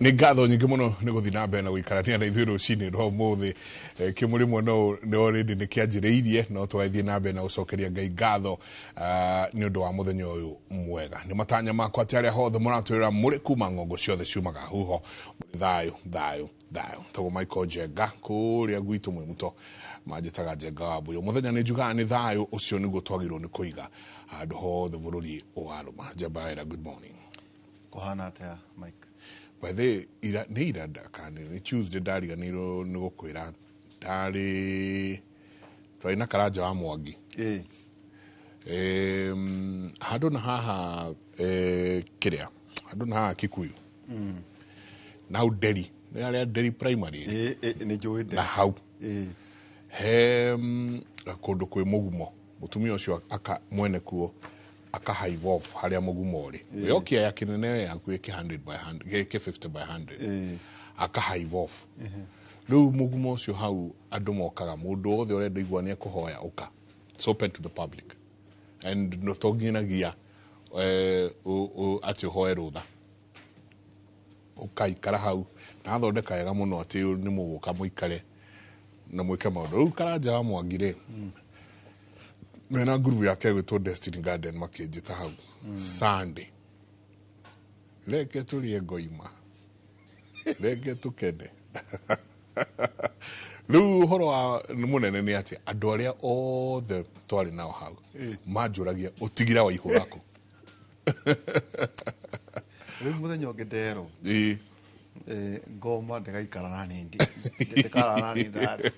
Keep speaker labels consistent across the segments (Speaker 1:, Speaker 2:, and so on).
Speaker 1: Nĩ ngatho nyingĩ mũno nĩ gũthiĩ na mbere na gũikarania na ithuĩ rũcinĩ rwa ũmũthĩ. Kĩmũrĩmwe no nĩ already nĩ kĩanjĩrĩirie, no tũgagĩthiĩ na mbere na gũcokeria Ngai ngatho nĩ ũndũ wa mũthenya ũyũ mwega. Nĩ matanya makwa atĩ arĩa hothe mũratwĩrora mũrĩ kuma ng'ongo ciothe ciumaga huho, mũrĩ thayũ thayũ thayũ. Tagwo Michael Njenga kũrĩa gwitũ mwĩ mũto manjĩtaga Njenga wa Mbũyũ. Mũthenya nĩ njugaga nĩ thayũ ũcio nĩguo twagĩrĩirwo nĩ kũiga handũ hothe bũrũri warũma. Njamba wera, good morning.
Speaker 2: Kũhana atĩa, Mike?
Speaker 1: By the way, ira nĩ ira kana nĩ Tuesday ndariganĩirwo nĩ gũkwĩra, ndarĩ twarĩ na Karanja wa Mwangi. Handũ na haha, kĩrĩa handũ na haha Kikuyu na hau Nderi, nĩ harĩa Nderi Primary.
Speaker 2: Ĩ, nĩ njũĩ
Speaker 1: na
Speaker 2: Nderi.
Speaker 1: Hau he kũndũ kwĩ mũgumo, mũtumia ũcio aka mwene kuo aka hive off harĩa mũgumo ũrĩ yo kĩaya kĩnene hakuhĩ kĩ 100 by 100, kĩ 50 by 100. Aka hive off rĩu mũgumo ũcio hau, andũ mokaga, mũndũ wothe ũrenda igua nĩ ekũhoya ũka. It's open to the public and no to nginyagia atĩ ũhoe rũtha, ũkaikara hau na athondeka wega mũno atĩ nĩ mũgũka mũikare na mwĩke maũndũ. Rĩu Karanja wa Mwangi rĩ, mena ngurubu yake ĩgwĩtwo Destiny Garden, makĩnjĩta hau Sunday, reke tũrĩe ngoima, reke tũkene. Rĩu ũhoro wa mũnene nĩ atĩ andũ arĩa othe twarĩ nao hau manjũragia ũtigira waihũra kũ.
Speaker 2: Rĩu mũthenya ũngĩ nderwo ngoma ndĩgaikara na nĩ ndĩkarara na nĩ ndarĩ.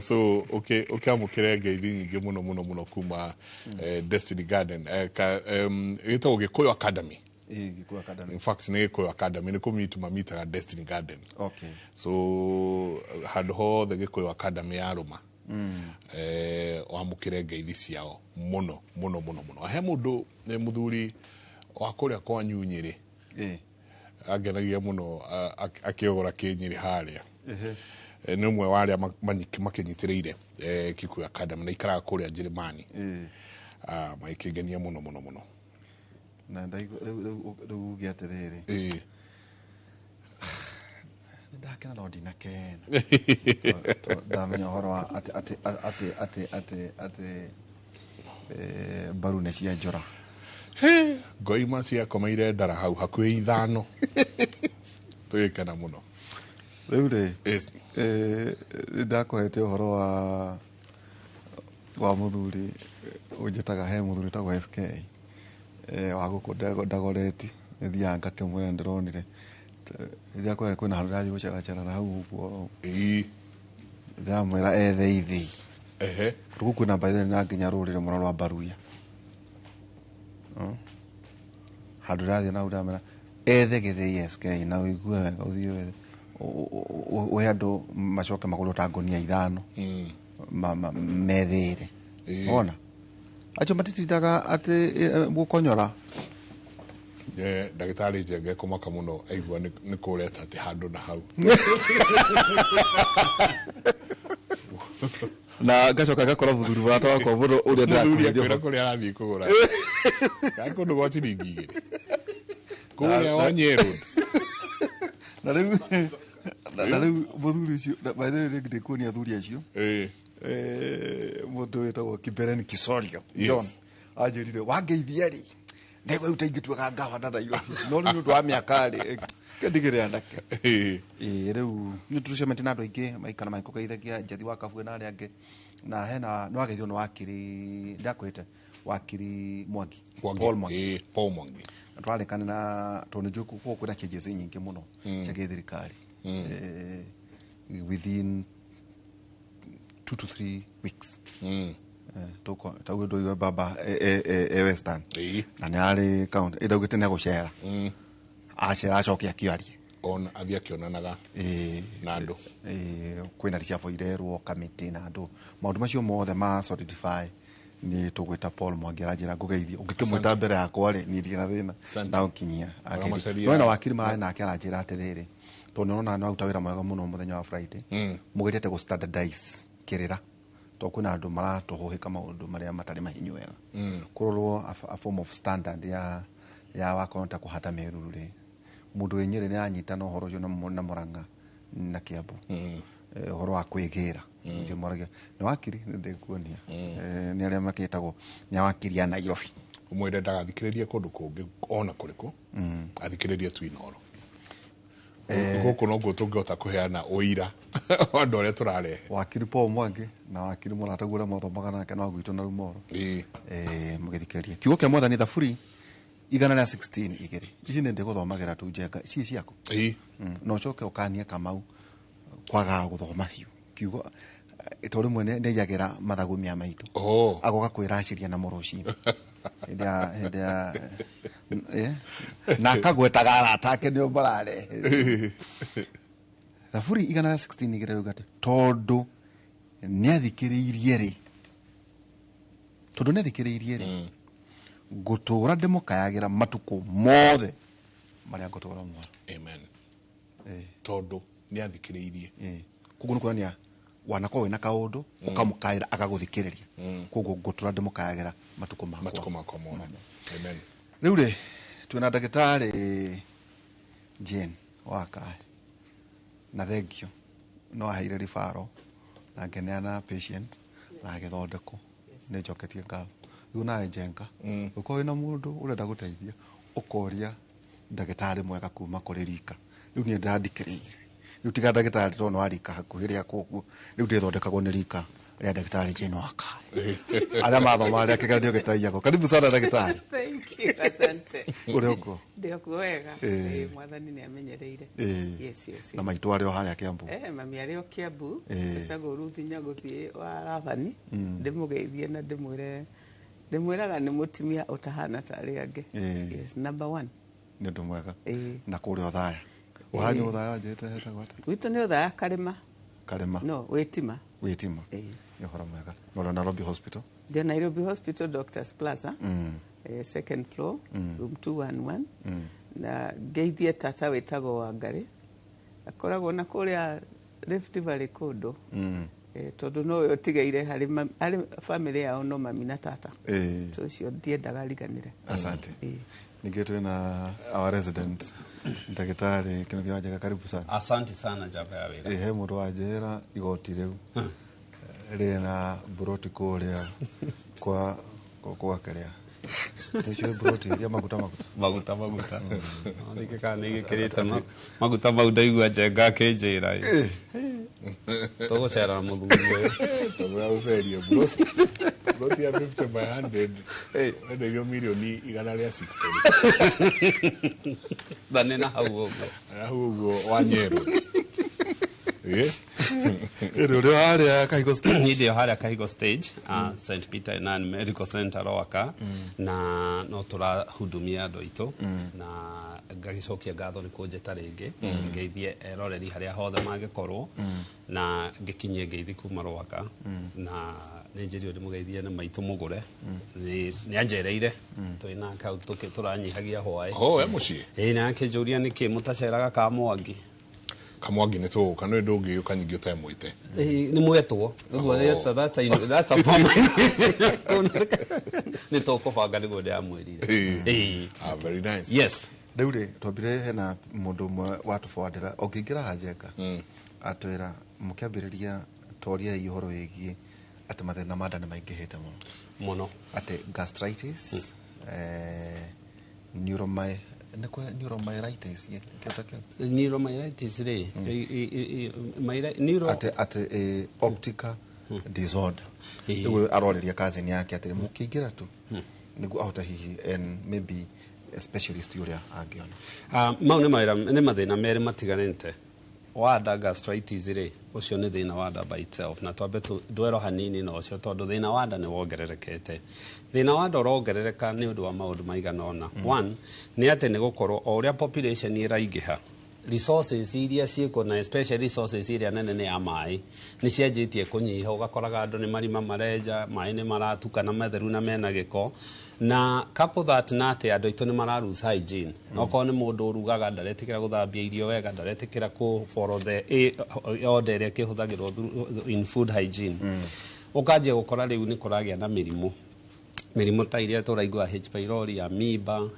Speaker 1: So ũkĩamũkĩre ngeithi nyingĩ mũno mũno mũno kuma Destiny Garden, ĩtagwo Gĩkũyũ Academy.
Speaker 2: Ĩ, Gĩkũyũ Academy.
Speaker 1: In fact nĩ Gĩkũyũ Academy, nĩ kũmit mamitaga Destiny Garden. So handũ hothe Gĩkũyũ Academy yarũma, wamũkĩre ngeithi ciao mũno mũno mũno mũno. He mũndũ nĩ mũthuri wa kũrĩa kwanyu Nyĩrĩ angenagia mũno akĩogora kĩnyĩrĩ harĩa. Nĩ ũmwe wa arĩa makĩnyitĩrĩire Kikuyu Academy na ikaraga kũrĩa Njĩrĩmani. Magĩkĩngenia mũno mũno mũno.
Speaker 2: Na ndaigua rĩu uge atĩrĩrĩ, nĩ ndakena no ndinakena. Ndamenya ũhoro wa atĩ mbaru nĩ cia njora.
Speaker 1: He, ngoima ciakomeire ndara hau hakuhĩ 5, tũgĩkena mũno.
Speaker 2: Rĩu rĩ, nĩ ndakũhete ũhoro wa mũthuri ũnjĩtaga, he mũthuri wĩtagwo SK wa gũkũ Ndagoreti, nĩ thiaga ngakĩmwĩra ndĩronire rĩrĩa kwĩna handũ ndĩrathiĩ gũceracera na hau ũguo, ndĩramwĩra ethe ithĩi. Gũkũ kwĩna by the way na nginya rũrĩrĩ mũno rwa Mbaruya. Handũ ndĩrathiĩ na hau ndĩramwĩra ethe gĩthĩi SK na ũigue wega, ũthiĩ wethe ũhe andũ macoke magũrwo ta ngũnia 5 methĩre. Wona acio matitindaga atĩ gũkonyora.
Speaker 1: Ndagĩtarĩ Njenga ekũmaka mũno aigua nĩ kũreta atĩ handũ na hau.
Speaker 2: Na ngacoka ngakora mũthuri wakwa wakwa mũno ũrĩa
Speaker 1: Mũthuri
Speaker 2: ndĩrakũheria.
Speaker 1: Akwĩra kũrĩa arathiĩ kũgũra kana kũndũ gwa ciringi 2 kũrĩa Wanyee Road.
Speaker 2: Na rĩu mũthuri ũcio by the way rĩngĩ ndĩkuonia athuri acio. Mũndũ wĩtagwo Kibereni Kisorio John anjĩrire wangeithia rĩ, ndaigua rĩu ta ingĩtuĩka ngavana Nairobi, no rĩu nĩ ũndũ wa mĩaka rĩ, kendigĩre anake. Ĩĩ, rĩu nĩ tũcemanĩtie na andũ aingĩ maikara magĩkũgeithagia, Njathi wa Kabue na arĩa angĩ, na hena nĩ wageithio nĩ wakiri ndakwĩte wakiri Mwangi.
Speaker 1: Mwangi.
Speaker 2: Paul Mwangi.
Speaker 1: Paul Mwangi.
Speaker 2: Na twarĩkanĩra tondũ nĩ njũĩ kũu kwĩna changes nyingĩ mũno cia gĩthirikari. Within 2 to 3 weeks. Tauge ndũigue baba e Western na nĩ arĩ county ĩndaugĩte nĩ egũcera, acera acoke akĩarie.
Speaker 1: Ona athiĩ akĩonanaga na andũ.
Speaker 2: Kwĩna reshuffle irerwo kamĩtĩ na andũ, maũndũ macio mothe ma solidify nĩ tũgwĩta Paul Mwangi, aranjĩra ngũgeithie, ũngĩkĩmwĩta mbere yakwa rĩ, niĩ ndirĩ na thĩna.
Speaker 1: Asante.
Speaker 2: Na ũkinyia.
Speaker 1: Ũramacaria-
Speaker 2: No ena wakiri mararĩ nake, aranjĩra atĩrĩrĩ, tondũ nĩ ũrona nĩ waruta wĩra mwega mũno mũthenya wa Friday, mũgerete gũ standardize kĩrĩra, tondũ kwĩna andũ maratũhũhĩka maũndũ marĩa matarĩ mahinyu wega, kũrorwo a form of standard ya wakorwo ta kũhata mĩruru rĩ. Mũndũ wĩ Nyĩrĩ nĩ anyitana ũhoro ũcio na Mũrang'a na Kiambu. Ũhoro wa kwĩgĩra ũcio mwaragia nĩ wakiri nĩ ndĩkuonia. Nĩ arĩa makĩtagwo nĩ wakiri a Nairobi.
Speaker 1: Ũmwĩre ndagathikĩrĩrie kũndũ kũngĩ ona kũrĩkũ, athikĩrĩrie tu Inooro. Gũkũ noguo tũngĩhota kũheana ũira wa andũ arĩa tũrarehe.
Speaker 2: Wakiri Paul Mwangi na wakiri mũrataguo ũrĩa mwathomaga nake no gwitũ na Rumoro. Mũgĩthikĩrĩrie kiugo kĩa Mwathani, Thaburi 116:2. Ici nĩ ndĩgũthomagĩra tu njenga ici ciaku. Na ũcoke ũkanie Kamau kwagaga gũthoma biũ kiugo, to rĩmwe nĩ aiyagĩra mathagumia maitũ. Agoka kwĩracĩria namo rũcinĩ hĩndĩ ya na akagwetaga arata ake nĩo mararehe. Thaburi 116:2 rauga atĩ tondũ nĩathikĩrĩirie rĩ, tondũ nĩathikĩrĩirie rĩ, ngũtũũra ndĩmũkayagĩra matukũ mothe marĩa ngũtũũra muoyo.
Speaker 1: Amen. Tondũ nĩ athikĩrĩirie.
Speaker 2: Koguo nĩ kuonania wanakorwo wĩna kaũndũ ũkamũkaĩra agagũthikĩrĩria. Koguo ngũtũũra ndĩmũkayagĩra matukũ makwa
Speaker 1: matukũ makwa mothe. Amen.
Speaker 2: Rĩu rĩ, twĩna ndagĩtarĩ Jane Wakae, na thengio no aheire referral na ngĩneana patient na agĩthondekwo. Nĩ njoketie ngatho. Rĩu nawe Njenga, ũkorwo wĩna mũndũ ũrenda gũteithia, ũkoria ndagĩtarĩ mwega kuma kũrĩ rika. Rĩu niĩ ndandikĩrĩire rĩu tiga ndagĩtarĩ tondũ nĩ wa rika hakuhĩ rĩakwa ũguo. Rĩu ndĩthondekagwo nĩ rika rĩa ndagĩtarĩ Jane Wakae, arĩa mathomaga rĩa kĩgeranio gĩtaiyagwo. Karibu sana, ndagĩtarĩ.
Speaker 3: Thank you, asante.
Speaker 2: Ũrĩ ũkuo?
Speaker 3: Ndĩ okuo wega. Mwathani nĩ amenyereire. Yes.
Speaker 2: Na maitũ arĩ o harĩa Kiambu?
Speaker 3: Mami arĩ o Kiambu. Etagwo Ruth Nyagũthiĩ wa Rabani. Ndĩmũgeithie na ndĩmwĩre ndĩmwĩraga nĩ mũtumia ũtahana ta arĩa angĩ. Yes, number one.
Speaker 2: Nĩ ũndũ mwega. Na kũrĩa Ũthaya ũhanya Ũthaya wanjĩte hetagwo atĩa?
Speaker 3: Gwitũ nĩ Ũthaya Karĩma.
Speaker 2: Karĩma.
Speaker 3: No, Wĩtima.
Speaker 2: Wĩtima. Nĩ ũhoro mwega. Na ũrĩ Nairobi Hospital?
Speaker 3: Ndĩ Nairobi Hospital, Doctors Plaza. Second floor, room 211. Na ngeithie tata wĩtagwo Wangarĩ. Akoragwo na kũrĩa Rift Valley kũndũ. Tondũ nowe ũtigaire harĩ family yao, no mami na tata. So ũcio ndiendaga riganĩre.
Speaker 2: Asante. Ningĩ twĩna our resident ndagĩtarĩ Kĩnuthia Wanjega, karibu sana.
Speaker 4: Asante sana, njamba ya wĩra.
Speaker 2: He mũndũ wanjĩra igoti rĩu rĩna mburoti kũrĩa kwa kĩrĩa nĩcio mburoti iria maguta maguta.
Speaker 4: Maguta maguta. Ndike kana nĩ gĩkĩrĩte maguta mau, ndaigua Njenga akĩnjĩra ĩ. Tũgũcera na mũthuri ũyũ.
Speaker 1: Tondũ ya ũcerie broti ya 50 by 100 wendeirio mirioni 160.
Speaker 4: Na nĩ na hau ũguo.
Speaker 1: Hau ũguo Wanyerũ.
Speaker 2: Ĩrĩ ũrĩa harĩa Kahigo Stage?
Speaker 4: Niĩ ndĩ o harĩa Kahigo Stage, St Peter and Ann Medical Center Rwaka, na no tũrahudumia andũ aitũ, na ngagĩcokia ngatho nĩ kũnjĩta rĩngĩ ngeithie eroreri harĩa hothe mangĩkorwo, na ngĩkinyie ngeithi kuma Rwaka, na nĩ njĩrio ndĩmũgeithie nĩ maitũ mũgũre, nĩ anjereire twĩ nake hau tũranyihagia hwaĩ.
Speaker 1: Oh, e mũciĩ?
Speaker 4: Ĩĩ, na akĩnjũria nĩkĩ mũtaceraga Kamwangi.
Speaker 1: Kamwangi nĩ tũgũka, nĩ ndũngĩũka nyingĩ ũtemwĩte.
Speaker 4: Nĩ mwetwo ũguo. That's a form nĩ tũkũbanga nĩguo ndĩramwĩrire.
Speaker 1: Ah, very nice.
Speaker 4: Yes.
Speaker 2: Rĩu rĩ, twambire hena mũndũ ũmwe watũbwandĩra ũngĩingĩra Hanjenga, atwĩra mũkĩambĩrĩria toriai ũhoro wĩgiĩ atĩ mathĩna ma nda nĩ maingĩhĩte mũno.
Speaker 4: Mũno.
Speaker 2: Atĩ gastritis, neuromyelitis, kĩndũ kĩu.
Speaker 4: Neuromyelitis rĩ, neuro
Speaker 2: Atĩ optic disorder. Rĩu arorĩria cousin yake atĩ mũkĩingĩra tu nĩguo ahote hihi and maybe a specialist ũrĩa angĩona.
Speaker 4: Mau nĩ mawĩra nĩ mathĩna merĩ matiganĩte. Wa nda, gastritis rĩ, ũcio nĩ thĩna wa nda by itself, na twambe ndwero hanini na ũcio, tondũ thĩna wa nda nĩ wongererekete. Thĩna wa nda ũrongerereka nĩ ũndũ wa maũndũ maigana ũna. One nĩ atĩ nĩ gũkorwo o ũrĩa population ĩraingĩha, resources iria ciĩkuo, na especially resources iria nene nĩ ya maĩ, nĩ cianjĩtie kũnyiha. Ũgakoraga andũ nĩ marima marenja, maĩ nĩ maratukana matheru na mena gĩko, na couple that na atĩ andũ aitũ nĩ mara lose hygiene. Na okorwo nĩ mũndũ ũrugaga, ndaretĩkĩra gũthambia irio wega, ndaretĩkĩra kũ follow the order ĩrĩa ĩkĩhũthagĩrwo in food hygiene, ũkanjia gũkora rĩu nĩ kũragĩa na mĩrimũ. Mĩrimũ ta iria tũraigua, H pylori, amoeba,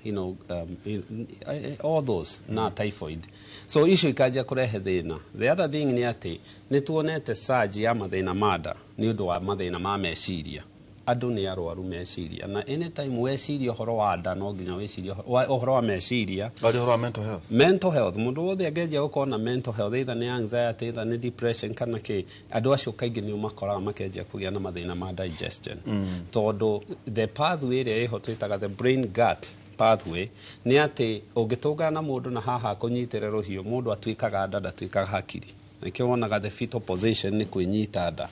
Speaker 4: all those, na typhoid. So icio ikanjia kũrehe thĩna. The other thing nĩ atĩ nĩ tuonete surge ya mathĩna ma nda nĩ ũndũ wa mathĩna ma meciria. Andũ nĩ arwaru meciria, na anytime weciria ũhoro wa nda, no nginya wĩcirie ũhoro wa meciria.
Speaker 2: Arĩ ũhoro wa mental health.
Speaker 4: Mental health. Mũndũ wothe angĩanjia gũkorwo na mental health, either nĩ anxiety, either nĩ depression kana kĩ, andũ acio kaingĩ nĩ ũmakoraga makĩanjia kũgĩa na mathĩna ma digestion, tondũ the pathway ĩrĩa ĩho twĩtaga the brain gut pathway nĩ atĩ ũngĩtũngana na mũndũ na haha kũnyitĩre rũhiũ, mũndũ atuĩkaga nda, ndatuĩkaga hakiri. Nĩkĩo wonaga the fetal position nĩ kwĩnyita nda.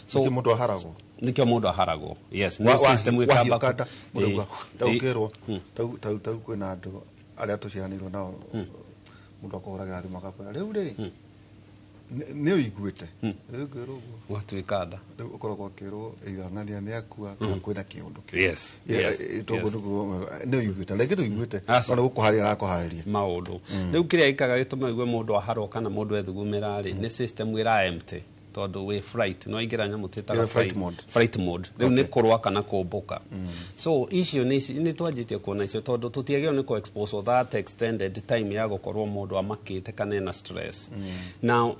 Speaker 2: So nĩkĩo mũndũ aharagwo.
Speaker 4: Nĩkĩo mũndũ aharagwo, yes, nĩ system ĩkamba
Speaker 2: Wahiũka nda mũndũ auga tau ũkĩrwo tau kwĩna andũ arĩa tũciaranĩirwo nao, mũndũ akũhũragĩra thimũ akakwĩra, "Rĩu rĩ, nĩ ũiguĩte rĩu ngĩrwo ũguo."
Speaker 4: Gwatuĩka nda.
Speaker 2: Rĩu ũkoragwo ũkĩrwo either ng'ania nĩ akua kana kwĩna kĩũndũ kĩu. Toguo nĩguo nĩ ũiguĩte, rĩngĩ ndũiguĩte.
Speaker 4: Aca.
Speaker 2: No nĩ gũkũharĩria arakũharĩria.
Speaker 4: Maũndũ rĩu kĩrĩa gĩkaga gĩtũma igue mũndũ aharwo kana mũndũ ethugumĩra rĩ, nĩ system ĩra empty, tondũ wĩ flight no ingĩra nyamũ twĩtaga
Speaker 2: You're flight mode.
Speaker 4: Flight mode rĩu nĩ kũrũa kana kũmbũka. So icio nĩ twanjĩtie kuona icio, tondũ tũtiagĩrĩirwo nĩ kũ expose that extended time ya gũkorwo mũndũ amakĩte kana ena stress. Now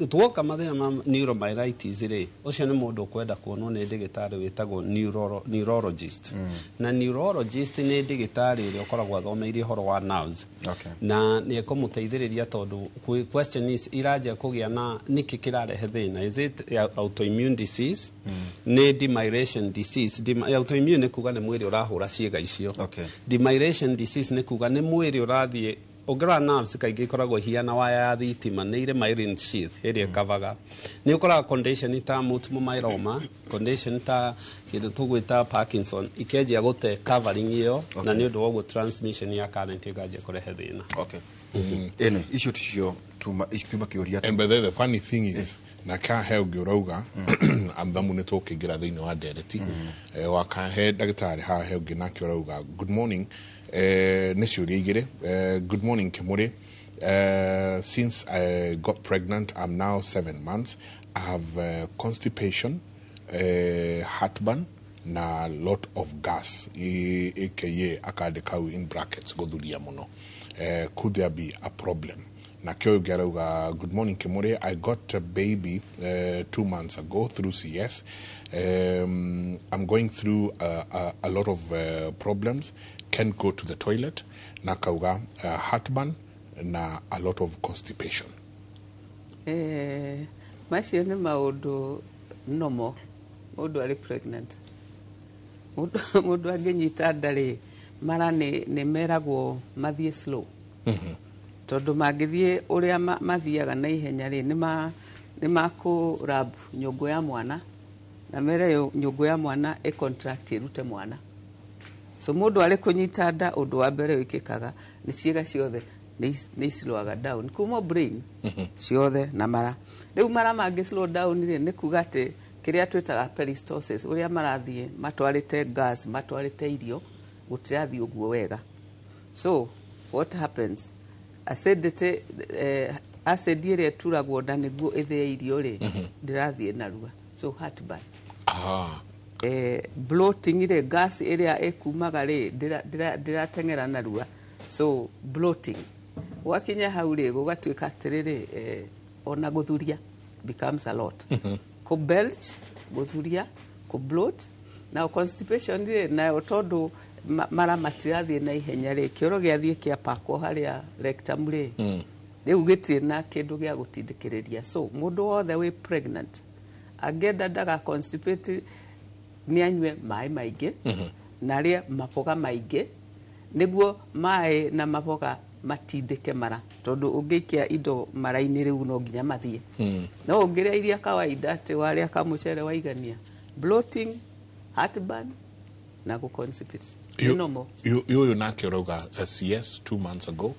Speaker 4: tuoka mathĩna ma neuromyelitis rĩ, ũcio nĩ mũndũ ũkwenda kuonwo nĩ ndĩgĩtarĩ wĩtagwo neurologist. Na neurologist nĩ ndĩgĩtarĩ ũrĩa ũkoragwo athomeire ũhoro wa nerves na nĩ ekũmũteithĩrĩria, tondũ question is iranjia kũgĩa na nĩkĩ kĩrarehe thĩna. Is it autoimmune disease? Nĩ demyelination disease? Autoimmune nĩ kuga nĩ mwĩrĩ ũrahũra ciĩga icio. Demyelination disease nĩ kuga nĩ mwĩrĩ ũrathiĩ. Ũngĩrora, nerves kaingĩ ikoragwo ihiana waya ya thitima, nĩ irĩ myelin sheath ĩrĩa ĩkavaga. Nĩ ũkoraga condition ta multiple myeloma, condition ta kĩndũ tũgwĩta Parkinson, ikĩanjia gũte covering ĩyo, na nĩ ũndũ wa ũguo transmission ya current ĩkanjia kũrehe thĩna.
Speaker 2: Okay, ĩno icio ticio tuma kĩũria.
Speaker 1: And by the way, the funny thing is, na kahe ũngĩ ũrauga amthamu nĩ tũkĩingĩra thĩinĩ wa ndereti. Wakahe ndagĩtarĩ haha, he ũngĩ nake ũrauga, "Good morning." Nĩ ciũria igĩrĩ. "Good morning, Kimuri. Since I got pregnant, I'm now 7 months. I have constipation, heartburn na lot of gas, aka akandĩka hau in brackets gũthuria mũno. Could there be a problem?" Nakĩo ũngĩ arauga, "Good morning, Kimuri. I got a baby 2 months ago through CS. I'm going through a lot of problems, can't go to the toilet," na kauga heartburn na a lot of constipation.
Speaker 3: Macio nĩ maũndũ normal mũndũ arĩ pregnant. Mũndũ angĩnyita nda rĩ, mara nĩ meragwo mathiĩ slow, tondũ mangĩthiĩ ũrĩa mathiaga na ihenya rĩ, nĩ makũrab nyũngũ ya mwana na mere nyũngũ ya mwana ĩ contract ĩrute mwana. So mũndũ arĩ kũnyita nda, ũndũ wa mbere wĩkĩkaga nĩ ciĩga ciothe nĩ islowaga down, kuma brain ciothe na mara. Rĩu mara mangĩ slow down rĩ, nĩ kuga atĩ kĩrĩa twĩtaga peristalsis, ũrĩa marathiĩ matwarĩte gas, matwarĩte irio, gũtirathiĩ ũguo wega. So what happens, acidity, acid ĩrĩa ĩturagwo nda nĩguo ĩthĩe irio rĩ, ndĩrathiĩ narua, so heartburn. Bloating rĩ, gas ĩrĩa ĩkumaga rĩ, ndĩrateng'era narua, so bloating. Gwakinya hau rĩ, gũgatuĩka atĩrĩrĩ, ona gũthuria becomes a lot, kũ belch, gũthuria, kũ bloat. Now constipation rĩ, nayo tondũ mara matirathiĩ na ihenya rĩ, kĩoro gĩathiĩ kĩapakwo harĩa rectum rĩ, rĩu gĩtirĩ na kĩndũ gĩa gũtindĩkĩrĩria. So mũndũ wothe wĩ pregnant angĩenda ndaga constipate, nĩ anyue maĩ maingĩ na arĩe maboga maingĩ, nĩguo maĩ na maboga matindĩke mara, tondũ ũngĩikia indo mara-inĩ rĩu no nginya mathiĩ. No ũngĩrĩa iria kawaida, atĩ warĩa kamũcere waigania, bloating, heartburn na gũ constipate nĩ normal.
Speaker 1: Ũyũ nake ũrauga CS 2 months ago.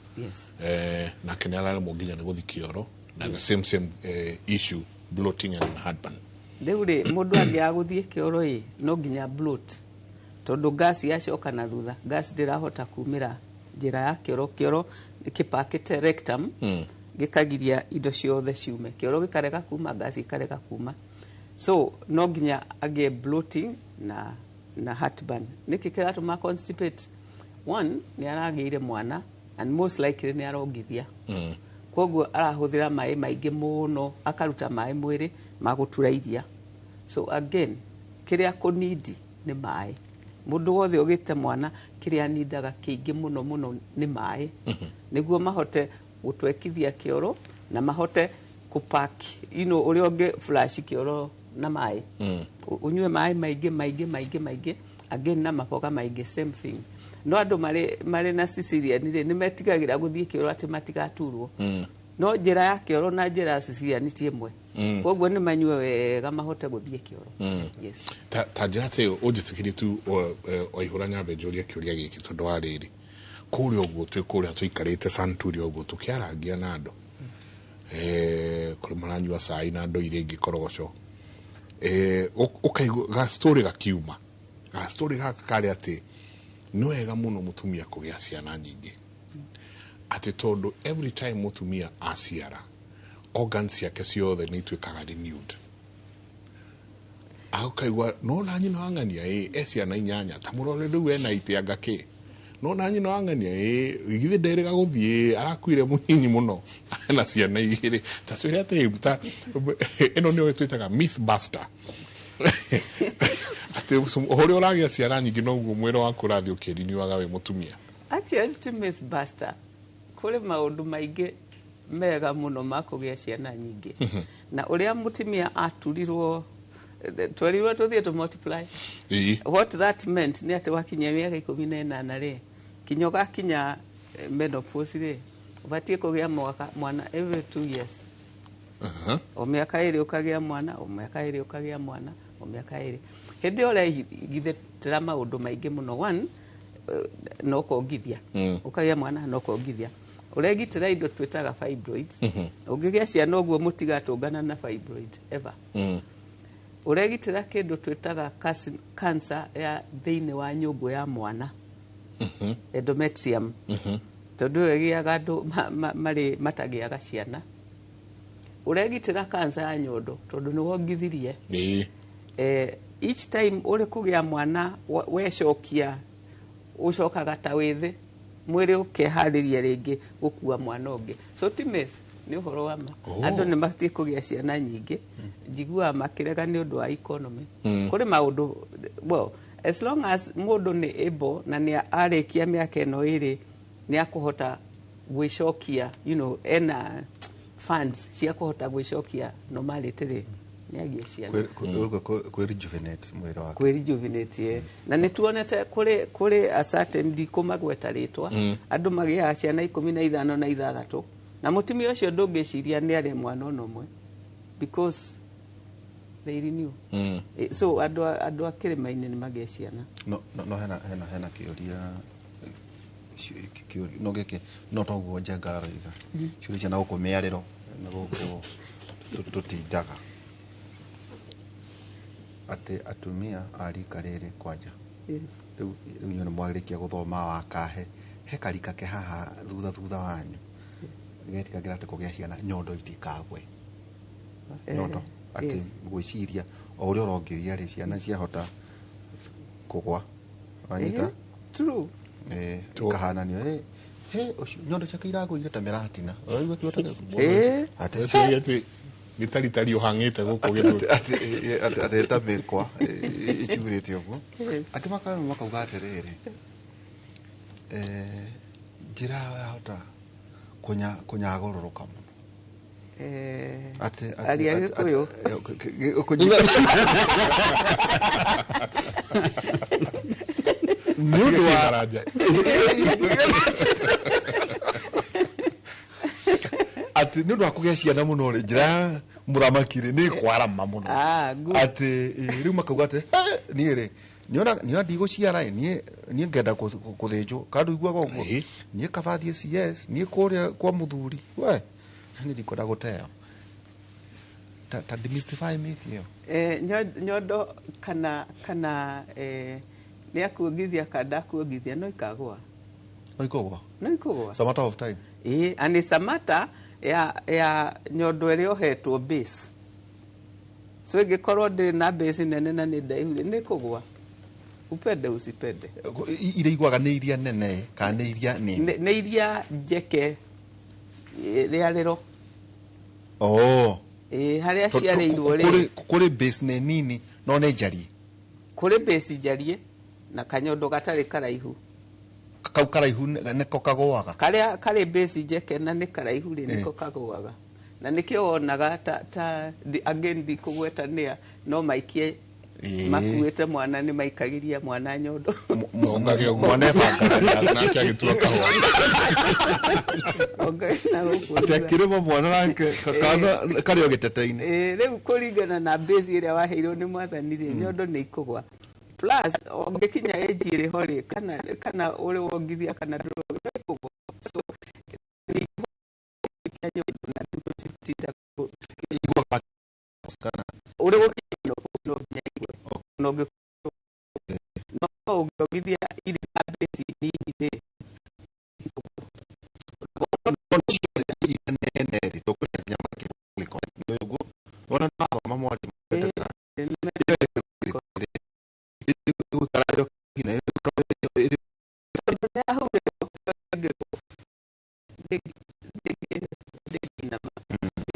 Speaker 1: Nake nĩ araremwo nginya nĩ gũthiĩ kĩoro na the same issue, bloating and heartburn.
Speaker 3: Rĩu rĩ, mũndũ angĩaga gũthiĩ kĩoro ĩ, no nginya bloat, tondũ gas yacoka na thutha, gas ndĩrahota kumĩra njĩra ya kĩoro. Kĩoro kĩpakĩte rectum, gĩkagiria indo ciothe ciume. Kĩoro gĩkarega kuma, gas ĩkarega kuma, so no nginya agĩe bloating na na heartburn. Nĩkĩ kĩratũma constipate? One, nĩ aragĩire mwana and most likely nĩ arongithia, koguo arahũthĩra maĩ maingĩ mũno, akaruta maĩ mwĩrĩ ma gũtura iria. So again, kĩrĩa kũnindi nĩ maĩ. Mũndũ wothe ũgĩte mwana, kĩrĩa anindaga kĩingĩ mũno mũno nĩ maĩ, nĩguo mahote gũtwekithia kĩoro na mahote kũpack ũrĩa ũngĩ flush kĩoro na maĩ. Ũnyue maĩ maingĩ maingĩ maingĩ maingĩ. Again, na maboga maingĩ, same thing. No andũ marĩ na cesarean rĩ, nĩ metigagĩra gũthiĩ kĩoro atĩ matigaturwo, no njĩra ya kĩoro na njĩra ya cesarean ti ĩmwe. Koguo nĩ manyue wega mahote gũthiĩ kĩoro, yes.
Speaker 1: Ta njĩra ta ĩyo, ũnjĩtĩkĩrie tu waihũra nyambe njũrie kĩũria gĩkĩ, tondũ wa rĩrĩ, kũrĩa ũguo twĩ kũrĩa tũikarĩte santuri ũguo tũkĩarangia na andũ, kũrĩ maranyua cai na andũ iria ingĩ korogoco, ũkaigua gastori gakiuma. Gastori gaka karĩ atĩ nĩ wega mũno mũtumia kũgĩa ciana nyingĩ, atĩ tondũ every time mũtumia aciara, organs ciake ciothe nĩ ituĩkaga renewed. Ũkaigua no na nyina wa ng'ania ĩ e ciana inyanya, ta mũrore rĩu ena itĩanga kĩ, no na nyina wa ng'ania ĩ githĩ nderĩga gũthiĩ, arakuire mũnyinyi mũno na ciana igĩrĩ. Ta twĩre atĩ ta ĩno nĩyo twĩtaga myth buster, atĩ ũrĩa ũragĩa ciana nyingĩ noguo mwĩrĩ waku ũrathiĩ ũkĩriniwaga wĩ mũtumia.
Speaker 3: Actually, ti myth buster. Kũrĩ maũndũ maingĩ mega mũno ma kũgĩa ciana nyingĩ, na ũrĩa mũtumia aturirwo, twerirwo tũthiĩ tũ multiply. What that meant nĩ atĩ wakinya mĩaka 18 rĩ, kinya ũgakinya menopause rĩ, ũbatiĩ kũgĩa mwaka mwana every 2 years. O mĩaka 2 ũkagĩa mwana, o mĩaka 2 ũkagĩa mwana, o mĩaka 2. Hĩndĩ ĩyo ũrehithĩtĩra maũndũ maingĩ mũno. One, no kongithia, ũkagĩa mwana no kongithia, ũregitĩra indo twĩtaga fibroids. Ũngĩgĩa ciana ũguo, mũtigatũngana na fibroid ever. Ũregitĩra kĩndũ twĩtaga cancer ya thĩinĩ wa nyũngũ ya mwana, endometrium, tondũ ĩyo ĩgĩaga andũ marĩ matagĩaga ciana. Ũregitĩra cancer ya nyondo tondũ nĩ wongithirie. Each time ũrĩ kũgĩa mwana, wecokia ũcokaga ta wĩthĩ, mwĩrĩ ũkeharĩria rĩngĩ gũkua mwana ũngĩ. So ti myth, nĩ ũhoro wa ma. Andũ nĩ mabatiĩ kũgĩa ciana nyingĩ. Njiguaga makĩrega nĩ ũndũ wa economy. Kũrĩ maũndũ, well, as long as mũndũ nĩ able na nĩ arĩkia mĩaka ĩno ĩrĩ, nĩ akũhota gwĩcokia, ena funds cia kũhota gwĩcokia normality rĩ, nĩ agĩe ciana.
Speaker 2: Kwĩ rejuvenate mwĩrĩ wake.
Speaker 3: Kwĩ rejuvenate, yeah. Na nĩ tuonete kũrĩ a certain, ndikũmagweta rĩtwa, andũ magĩaga ciana 15 na ithathatũ, na mũtumia ũcio ndũngĩciria nĩ arĩ mwana ona ũmwe, because they renew. So andũ a kĩrĩma-inĩ nĩ magĩe ciana.
Speaker 2: No hena kĩũria, kĩũria no gĩkĩ, no toguo Njenga aroiga, ciũria cia na gũkũ mĩarĩro na gũkũ tũtindaga atĩ atumia a rika rĩrĩ kwanja, rĩu inyuĩ nĩ mwarĩkia gũthoma wa kahe, he karika ke haha thutha wanyu getikagĩra atĩ kũgĩa ciana nyondo itikagwe, nyondo atĩ gwĩciria o ũrĩa ũrongeria rĩ, ciana ciahota kũgwa, wanyita?
Speaker 3: True.
Speaker 2: Ikahananio, he ũcio nyondo ciake iragũire ta mĩratina. Ũraigua kiugo ta kĩu? Atĩ
Speaker 1: Weciria atĩ nĩ taritari ũhang'ĩte gũkũ gĩthũri.
Speaker 2: Atĩ ta mĩkwa ĩcurĩte ũguo. Angĩ makauga atĩrĩrĩ, njĩra yahota kũnyagũrũrũka mũno. Atĩ
Speaker 3: Aria Gĩkũyũ.
Speaker 2: Nĩ ũndũ wa
Speaker 1: Kĩbaranja.
Speaker 2: Atĩ nĩ ũndũ wa kũgĩa ciana mũno rĩ, njĩra ya mũthamaki rĩ, nĩ kwarama mũno.
Speaker 3: Ah, good.
Speaker 2: Atĩ rĩu makauga atĩ, "Eh, niĩ rĩ, nĩona ndigũciara ĩ, niĩ ngenda kũthĩnjwo kana ndũiguaga ũguo. Niĩ kaba thiĩ CS, niĩ kũrĩa kwa mũthuri we niĩ ndikwenda gũteo." Ta demystify myth ĩyo.
Speaker 3: Nyondo kana nĩ akuongithia kana ndakuongithia, no ikagũa.
Speaker 2: No ikũgwa.
Speaker 3: No ikũgũa.
Speaker 2: It's a matter of time.
Speaker 3: Ĩĩ, and it's a matter ya nyondo ĩrĩa ũhetwo base. So ĩngĩkorwo ndĩrĩ na base nene na nĩ ndaihu rĩ, nĩ kũgũa. Upende usipende.
Speaker 2: Iria igwaga nĩ iria nene kana nĩ iria nini?
Speaker 3: Nĩ iria njeke, rĩarĩro.
Speaker 2: Oh.
Speaker 3: Ĩ, harĩa ciarĩirwo rĩ.
Speaker 2: Kũrĩ base nĩ nini no nĩ njariĩ.
Speaker 3: Kũrĩ base njariĩ na kanyondo gatarĩ karaihu.
Speaker 2: Kau karaihu nĩko kagũaga.
Speaker 3: Karĩa karĩ base njeke na nĩ karaihu rĩ, nĩko kagũaga. Na nĩkĩo wonaga ta again ndikũgweta nĩa no maikie makuĩte mwana, nĩ maikagĩria mwana nyondo.
Speaker 2: Mwana ebangaga.
Speaker 1: Nake agĩtua kahũa.
Speaker 2: Atĩ akĩrĩma mwana nake kana karĩ o gĩtete-inĩ.
Speaker 3: Rĩu kũringana na base ĩrĩa waheirwo nĩ mwathani rĩ, nyondo nĩ ikũgwa. Plus ũngĩkinya age ĩrĩ ho rĩ, kana ũrĩ wongithia kana ndũrĩ ikũgwa. So ũrĩ gũkinya no nginya igwe. No ũngĩongithia irĩ na base nini rĩ,
Speaker 2: nene rĩ, tũkũrĩa nginya makĩrĩko. Nĩ ũguo. Wona ndathoma mwarimũ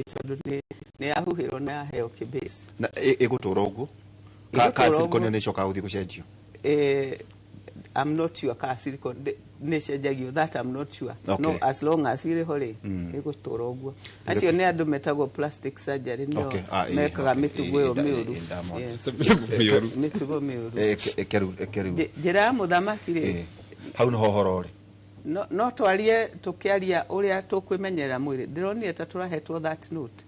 Speaker 3: tondũ nĩ yahuhĩrwo na yaheo kĩbase.
Speaker 2: Na ĩgũtũra ũguo? Ka silicone nĩ ĩcokaga gũthiĩ gũcenjio?
Speaker 3: I'm not sure ka silicone nĩ ĩcenjagio, that I'm not sure. No, as long as ĩrĩ ho rĩ, ĩgũtũra ũguo. Acio nĩ andũ metagwo plastic surgery, nĩo mekaga mĩtugo ĩyo mĩũru. Mĩtugo mĩũru. Njĩra ya mũthamaki rĩ,
Speaker 2: hau nĩho ũhoro ũrĩ.
Speaker 3: No twarie tũkĩaria ũrĩa tũkwĩmenyerera mwĩrĩ. Ndĩronire ta tũrahetwo that note.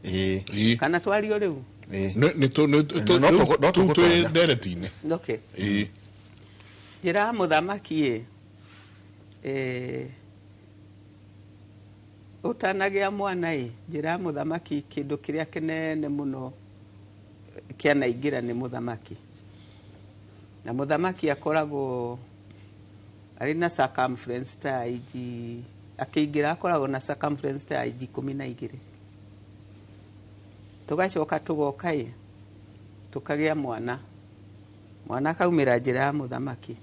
Speaker 3: Kana twario rĩu?
Speaker 1: Twĩ ndereti-inĩ.
Speaker 3: Okay. Njĩra ya mũthamaki ĩ, ũtanagĩa mwana ĩ, njĩra ya mũthamaki kĩndũ kĩrĩa kĩnene mũno kĩanaingĩra nĩ mũthamaki. Na mũthamaki akoragwo arĩ na circumference ta inji, akĩingĩra akoragwo na circumference ta inji 12. Tũgacoka tũgoka ĩ, tũkagĩa mwana. Mwana akaumĩra njĩra ya mũthamaki.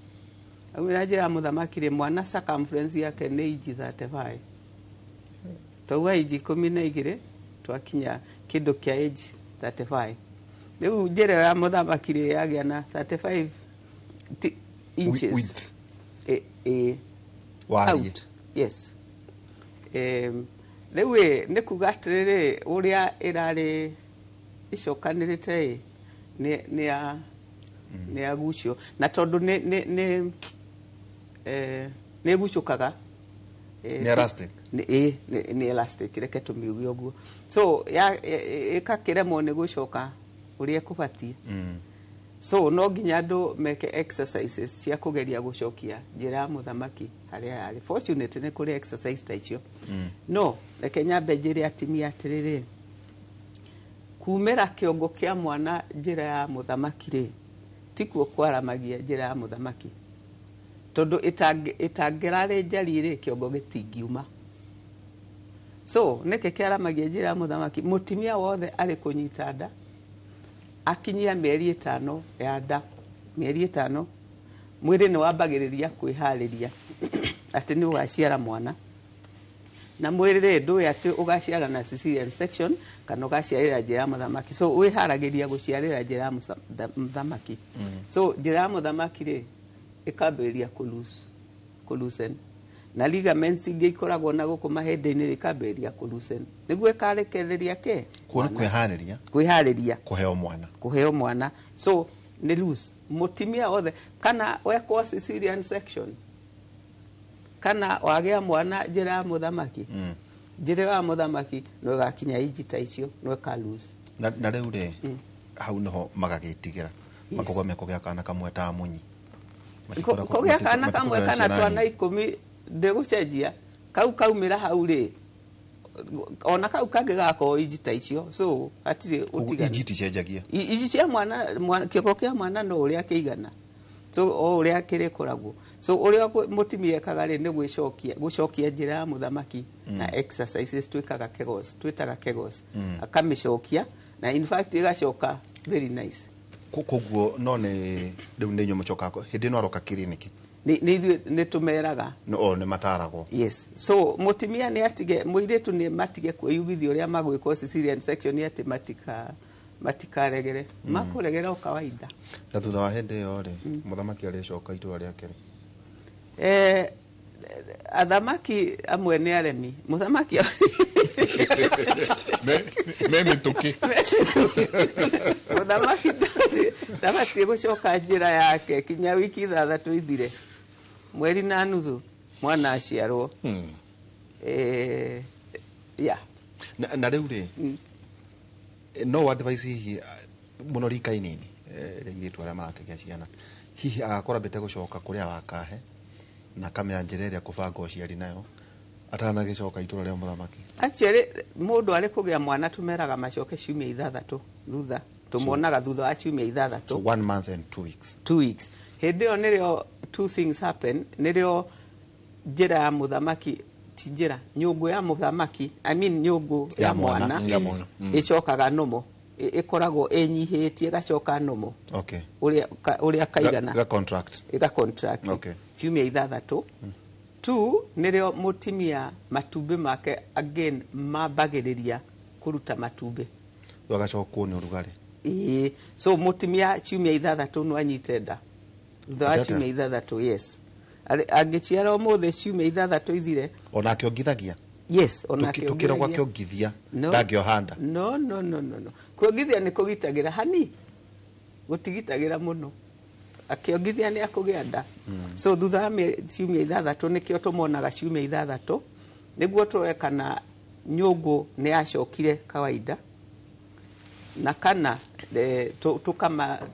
Speaker 3: Aumĩra njĩra ya mũthamaki rĩ, mwana circumference yake nĩ inji 35. Twauma inji 12 twakinya kĩndũ kĩa inji 35. Rĩu njĩra ya mũthamaki rĩ, yagĩa na 35 inches.
Speaker 2: Width. Out.
Speaker 3: Yes. Rĩu ĩ, nĩ kuga atĩrĩrĩ, ũrĩa ĩrarĩ ĩcokanĩrĩte ĩ, nĩ yagucio. Na tondũ nĩ ĩgucũkaga.
Speaker 2: Nĩ elastic.
Speaker 3: Nĩ elastic, reke tũmiuge ũguo. So ĩkakĩremwo nĩ gũcoka ũrĩa ĩkũbatiĩ. So no nginya andũ meke exercises cia kũgeria gũcokia njĩra ya mũthamaki harĩa yarĩ. Fortunately nĩ kũrĩ exercise ta icio. No reke nyambe njĩre atumia atĩrĩrĩ, kumĩra kĩongo kĩa mwana njĩra ya mũthamaki rĩ, tikuo kwaramagia njĩra ya mũthamaki. Tondũ ĩtangĩrarĩ njariĩ rĩ, kĩongo gĩtingiuma. So nĩkĩ kĩaramagia njĩra ya mũthamaki? Mũtumia wothe arĩ kũnyita nda, akinyia mĩeri 5 ya nda, mĩeri 5 mwĩrĩ nĩ wambagĩrĩria kwĩharĩria atĩ nĩ ũgaciara mwana. Na mwĩrĩ rĩ, ndũĩ atĩ ũgaciara na cesarean section kana ũgaciarĩra njĩra ya mũthamaki. So wĩharagĩria gũciarĩra njĩra ya mũthamaki. So njĩra ya mũthamaki rĩ, ĩkambĩrĩria kũloosen. Na ligaments ingĩ ikoragwo na gũkũ mahĩndĩ-inĩ ĩkambĩrĩria kũloosen. Nĩguo ĩkarekereria kĩ?
Speaker 2: Kuona kwĩharĩria.
Speaker 3: Kwĩharĩria.
Speaker 2: Kũheo mwana.
Speaker 3: Kũheo mwana. So nĩ loose. Mũtumia wothe kana wekwo cesarean section kana wagĩa mwana njĩra ya mũthamaki. Njĩra ya mũthamaki no ĩgakinya inji ta icio, no ĩka loose.
Speaker 2: Na rĩu rĩ, hau nĩho magagĩtigĩra. Makauga mekũgĩa kana kamwe ta munyi.
Speaker 3: Kũgĩa kana kamwe kana twana 10 ndĩgũcenjia. Kau kaumĩra hau rĩ, ona kau kangĩ gakorwo inji ta icio. So hatirĩ ũtiganu.
Speaker 2: Inji iticenjagia.
Speaker 3: Inji cia mwana, kĩongo kĩa mwana no ũrĩa kĩigana. So o ũrĩa kĩrĩkoragwo. So ũrĩa mũtumia ekaga rĩ, nĩ gũcokia njĩra ya mũthamaki na exercises twĩkaga kegos, twĩtaga kegos. Akamĩcokia na in fact ĩgacoka very nice.
Speaker 2: Koguo no nĩ rĩu nĩ inyuĩ mũcokaga hĩndĩ ĩno aroka kiriniki?
Speaker 3: Nĩ ithuĩ nĩ tũmeraga.
Speaker 2: O nĩ mataragwo.
Speaker 3: Yes, so mũtumia nĩ atige, mũirĩtu nĩ matige kwĩyugithia ũrĩa magwĩkwo cesarean section, atĩ matikaregere, makũregera o kawaida.
Speaker 2: Na thutha wa hĩndĩ ĩyo rĩ, mũthamaki arĩcoka itũra rĩake rĩ?
Speaker 3: Athamaki amwe nĩ aremi. Mũthamaki
Speaker 1: me mĩtũkĩ.
Speaker 3: Mũthamaki ndabatiĩ gũcoka njĩra yake kinya wiki 6 ithire, mweri na nuthu mwana aciarwo. Yeah.
Speaker 2: Na rĩu rĩ, no advice hihi mũno rika inini, airĩtu arĩa marakĩgĩa ciana, hihi agakorwo ambĩte gũcoka kũrĩa wakahe na akamenya njĩra ĩrĩa kũbanga ũciari nayo atanagĩcoka itũra rĩa mũthamaki?
Speaker 3: Actually, mũndũ arĩ kũgĩa mwana tũmeraga macoke ciumia 6 thutha, tũmonaga thutha wa ciumia 6.
Speaker 2: So 1 month and 2 weeks.
Speaker 3: 2 weeks. Hĩndĩ ĩyo nĩrĩo two things happen, nĩrĩo njĩra ya mũthamaki, ti njĩra, nyũngũ ya mũthamaki, I mean nyũngũ ya mwana
Speaker 1: Ya mwana.
Speaker 3: Ĩcokaga nomo, ĩkoragwo ĩnyihĩtie ĩgacoka nomo. Ũrĩa kaigana.
Speaker 2: Ga contract.
Speaker 3: Ĩga contract. Ciumia 6. 2, nĩrĩo mũtumia matumbĩ make again mambagĩrĩria kũruta matumbĩ.
Speaker 2: Agacokwo nĩ ũrugarĩ.
Speaker 3: Ĩĩ, so mũtumia ciumia 6 no anyite nda. Thutha wa
Speaker 2: Atĩa?
Speaker 3: ciumia 6, yes. Angĩciara ũmũthĩ ciumia 6 ithire.
Speaker 2: Ona akĩongithagia?
Speaker 3: Yes, ona
Speaker 2: Tukĩragwo
Speaker 3: akĩongithagia.
Speaker 2: akĩongithia,
Speaker 3: No.
Speaker 2: ndangĩoha nda.
Speaker 3: No, no, no, no, no. Kuongithia nĩ kũgitagĩra hani. Gũtigitagĩra mũno. Akĩongithia nĩ akũgĩa nda. So thutha wa ciumia 6 nĩkĩo tũmonaga ciumia 6, nĩguo tũrore kana nyũngũ nĩ yacokire kawaida na kana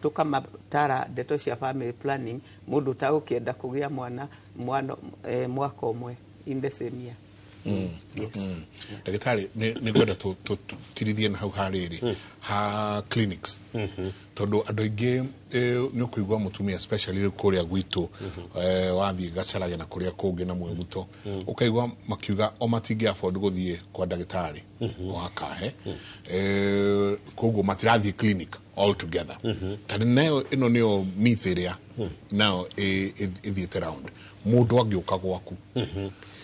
Speaker 3: tũkamatara ndeto cia family planning, mũndũ ũtagũkĩenda kũgĩa mwana, mwaka ũmwe in the same year. Yes.
Speaker 1: Ndagĩtarĩ, nĩ ngwenda tũtirithie na hau harĩrĩ ha clinics, tondũ andũ aingĩ nĩ ũkũigua mũtumia especially rĩu kũrĩa gwitũ, wathiĩ Gacharage na kũrĩa kũngĩ na Mwĩguto, ũkaigua makiuga o matingĩ afford gũthiĩ kwa ndagĩtarĩ wa kahe, koguo matirathiĩ clinic all together. Tondũ nayo ĩno nĩyo myth ĩrĩa nayo ĩthiĩte round. Mũndũ angĩũka gwaku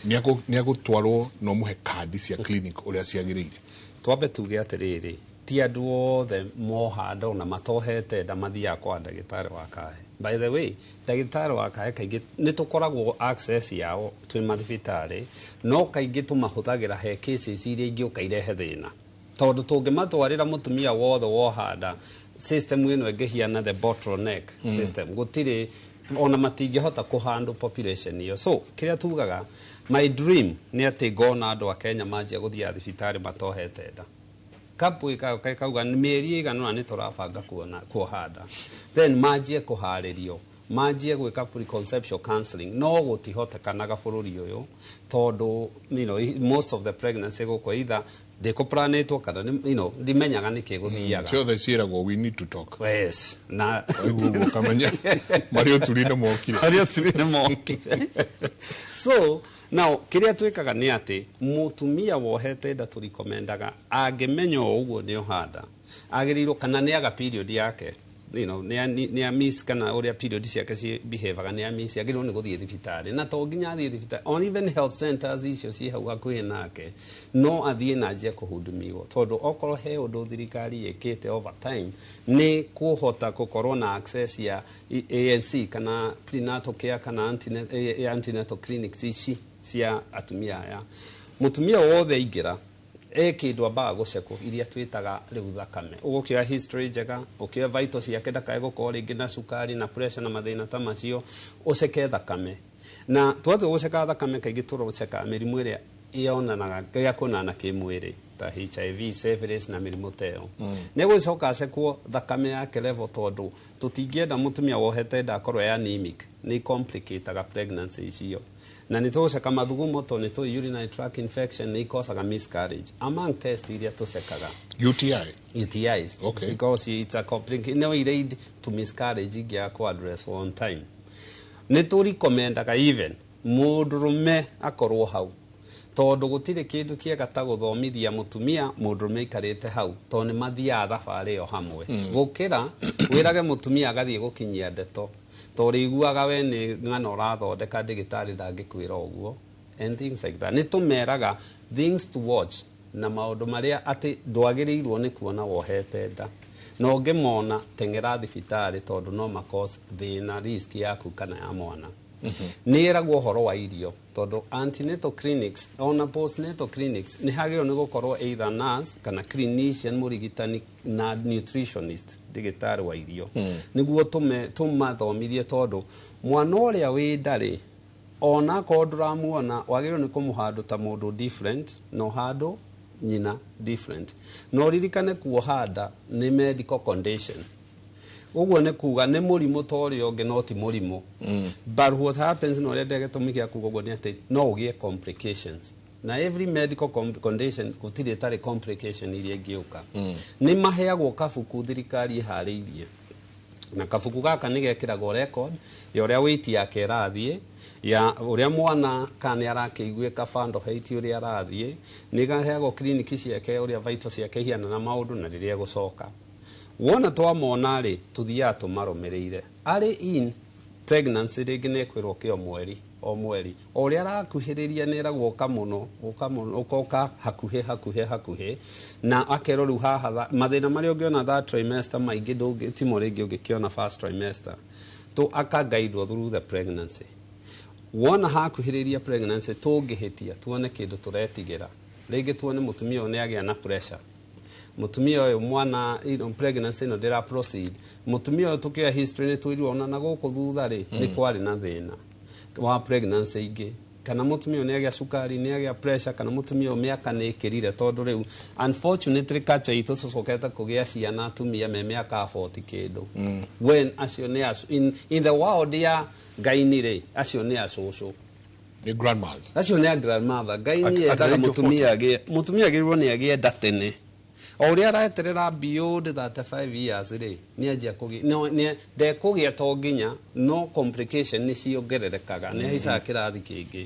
Speaker 1: nĩ agũtwarwo na ũmũhe kandi cia clinic ũrĩa ciagĩrĩire?
Speaker 4: Twambe tuge atĩrĩrĩ, ti andũ othe moha nda ona matohete nda mathiaga kwa ndagĩtarĩ wa kahe. By the way, ndagĩtarĩ wa kahe kaingĩ nĩ tũkoragwo access yao twĩ mathibitarĩ, no kaingĩ tũmahũthagĩra he cases iria ingĩũka irehe thĩna, tondũ tũngĩmatwarĩra mũtumia wothe woha nda, system ĩno ĩngĩhiana the bottleneck system, gũtirĩ ona matingĩhota kũhandle population ĩyo. So kĩrĩa tugaga, my dream nĩ atĩ ngona andũ a Kenya manjia gũthiĩ thibitarĩ matohete nda. Kapu kauga nĩ mĩeri ĩigana ũna nĩ tũrabanga kuoha nda, then manjie kũharĩrio, manjie gwĩka preconception counseling. No gũtihotekanaga bũrũri ũyũ tondũ most of the pregnancy gũkũ either ndĩkũplanĩtwo kana ndimenyaga nĩkĩ gũthiaga.
Speaker 1: Ciothe ciĩragwo we need to talk.
Speaker 4: Yes, na
Speaker 1: Waigua ũguo ũkamenya marĩ ũturi-inĩ mokire.
Speaker 4: Marĩ ũturi-inĩ mokire. So now kĩrĩa twĩkaga nĩ atĩ mũtumia wohete nda tũrikomendaga angĩmenya o ũguo nĩ oha nda, agĩrĩirwo kana nĩ aga period yake, nĩ a miss kana ũrĩa period ciake ci behavior nĩ a miss, agĩrĩirwo nĩ gũthiĩ thibitarĩ. Na to nginya athiĩ thibitarĩ, on even health centers icio ciĩ hau hakuhĩ nake, no athiĩ na anjie kũhudumiwo, tondũ okorwo he ũndũ thirikari ĩkĩte over time nĩ kũhota gũkorwo na access ya ANC kana prenatal care kana antenatal clinics ici cia atumia aya. Mũtumia wothe aingĩra e kĩndũ ambaga gũcekwo iria twĩtaga rĩu thakame, ũgũkĩoya history njega, ũkĩoya vitals ciake ndakae gũkorwo rĩngĩ na cukari na pressure na mathĩna ta macio, ũceke thakame. Na twatua gũceka thakame kaingĩ tũroceka mĩrimũ ĩrĩa yonanaga ya kuonana kĩmwĩrĩ ta HIV, syphilis na mĩrimũ ta ĩyo. Nĩ gũcoka acekwo thakame yake level, tondũ tũtingĩenda mũtumia wohete nda akorwo e anemic, nĩ complicataga pregnancy icio. Na nĩ tũgũceka mathugumo tondũ nĩ tũĩ urinary tract infection nĩ ikosaga miscarriage. Among test iria tũcekaga
Speaker 1: UTI.
Speaker 4: UTIs. Because it's a complication, no lead to miscarriage ingĩaga kũ address on time. Nĩ tũrikomendaga even mũndũrũme akorwo hau, Tondũ gũtirĩ kĩndũ kĩega ta gũthomithia mũtumia mũndũrũme aikarĩte hau, tondũ nĩ mathiaga thabarĩ ĩyo hamwe, gũkĩra wĩrage mũtumia agathiĩ gũkinyia ndeto, tondũ rĩiguaga we nĩ ng'ano ũrathondeka, ndĩgĩtarĩ ndangĩkwĩra ũguo and things like that. Nĩ tũmeraga things to watch na maũndũ marĩa atĩ ndwagĩrĩirwo nĩ kuona wohete nda, na ũngĩmona teng'era thibitarĩ, tondũ no makos thĩna, risk yaku kana ya mwana. Nĩ ĩragwo ũhoro wa irio, tondũ antenatal clinics ona postnatal clinics nĩ hagĩrĩirwo nĩ gũkorwo either nurse kana clinician, mũrigitani na nutritionist, ndĩgĩtarĩ wa irio, nĩguo tũmathomithie, tondũ mwana ũrĩa wĩ nda-rĩ, ona akorwo ndũramuona, wagĩrĩirwo nĩ kũmũhandũ ta mũndũ different no handũ nyina different. Na ũririkane kuoha nda nĩ medical condition, ũguo nĩ kuga nĩ mũrimũ ta ũrĩa ũngĩ, no ti mũrimũ. But what happens na ũrĩa gĩtũmi gĩa kuga ũguo nĩ atĩ no ũgĩe complications, na every medical condition gũtirĩ ĩtarĩ complication iria ingĩũka. Nĩ maheagwo kabuku thirikari ĩharĩirie, na kabuku gaka nĩ gekĩragwo record ya ũrĩa weight yake ĩrathiĩ, ya ũrĩa mwana kana nĩ arakĩiguĩka, fundal height ũrĩa arathiĩ. Nĩ gaheagwo kliniki ciake, ũrĩa vital ciake ihiana na maũndũ, na rĩrĩa egũcoka. Wona twamona rĩ, tũthiaga tũmarũmĩrĩire arĩ in pregnancy. Rĩngĩ nĩ ekwĩrwo kĩ o mweri o mweri, o ũrĩa arakuhĩrĩria nĩ eragwo ũka mũno, ũka mũno, ũkoka hakuhĩ hakuhĩ hakuhĩ, na akerwo rĩu haha mathĩna marĩa ũngĩona third trimester maingĩ ndũngĩ timo rĩngĩ ũngĩkĩona first trimester, to akagaidwo through the pregnancy. Wona hakuhĩrĩria pregnancy, tũngĩhĩtia tuone kĩndũ tũretigĩra, rĩngĩ tuone mũtumia ũyũ nĩ agĩa na pressure, mũtumia ũyũ mwana pregnancy ĩno ndĩra proceed, mũtumia ũyũ tũkĩoya history nĩ twĩrirwo ona na gũkũ thutha rĩ, nĩ kwarĩ na thĩna wa pregnancy ingĩ, kana mũtumia ũyũ nĩ agĩa cukari, nĩ agĩa pressure, kana mũtumia ũyũ mĩaka nĩ ĩkĩrire, tondũ rĩu unfortunately culture itũ tũcokete kũgĩa ciana atumia me mĩaka 40 kĩndũ, when acio nĩ in the world ya ngaini rĩ, acio nĩ acũcũ.
Speaker 1: Nĩ grandmas.
Speaker 4: Acio nĩ a grandmother. Ngai nĩ
Speaker 2: At the
Speaker 4: endaga
Speaker 2: age of 40.
Speaker 4: Mũtumia agĩe, mũtumia agĩrĩirwo nĩ agĩe nda tene. O ũrĩa araeterera beyond 35 years rĩ, nĩ anjia kũgĩa no nĩ ndekũgĩa to nginya no complication nĩ ciongererekaga, nĩ ahaicaga kĩrathi kĩngĩ.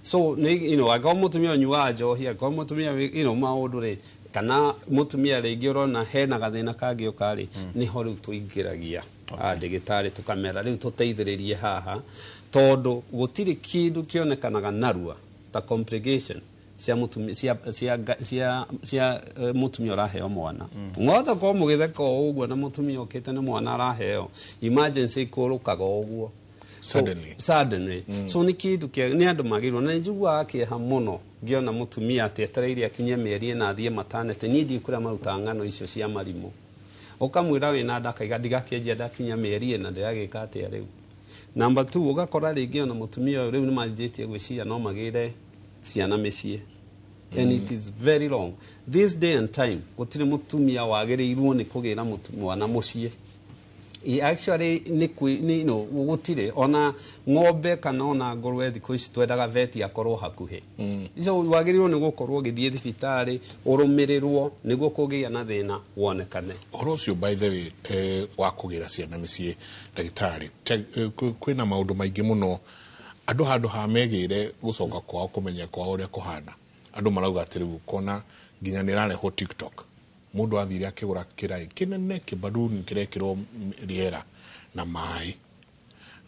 Speaker 4: So nĩ angĩkorwo mũtumia ũnyuaga njohi, angĩkorwo mũtumia maũndũ rĩ, kana mũtumia rĩngĩ ũrona hena gathĩna kangĩũka rĩ, nĩho rĩu tũingĩragia ndĩgĩtarĩ, tũkamera rĩu tũteithĩrĩrie haha, tondũ gũtirĩ kĩndũ kĩonekanaga narua ta complication cia mũtumia cia mũtumia ũraheo mwana. Mwahota korwo mũgĩtheka o ũguo na mũtumia ũkĩte nĩ mwana araheo, emergency ikũrũkaga o ũguo. So,
Speaker 1: Suddenly.
Speaker 4: Suddenly. So nĩ kĩndũ kĩa nĩ andũ magĩrĩirwo, na nĩnjiguaga kĩeha mũno ngĩona mũtumia atĩ etereire akinye mĩeri ĩna athiĩ maternity. Niĩ ndiũĩ kũrĩa marutaga ng'ano icio cia marimũ. Ũkamwĩra wĩna nda, akaiga ndigakĩanjia ndakinya mĩeri ĩna, ndĩragĩka atĩa rĩu? Number two, ũgakora rĩngĩ ona mũtumia ũyũ rĩu nĩ manjĩtie gwĩciria no magĩre ciana mĩciĩ, and it is very wrong. This day and time gũtirĩ mũtumia wagĩrĩirwo nĩ kũgĩra mwana mũciĩ. Actually nĩ kwĩ nĩ gũtirĩ ona ng'ombe kana ona ngũrwe thikũ ici twendaga vet akorwo hakuhĩ. Icio wagĩrĩirwo nĩ gũkorwo ũgĩthiĩ thibitarĩ ũrũmĩrĩrwo nĩguo kũngĩgĩa na thĩna wonekane.
Speaker 1: Ũhoro ũcio, by the way, wa kũgĩra ciana mĩciĩ, ndagĩtarĩ, kwĩna maũndũ maingĩ mũno andũ handũ ha megĩre gũcoka kwao kũmenya kwao ũrĩa kũhana. Andũ marauga atĩ rĩu ũkona nginya nĩ ĩrarehwo TikTok, mũndũ athire akĩgũra kĩraĩ kĩnene kĩbaruni kĩrekĩrwo rĩera na maĩ,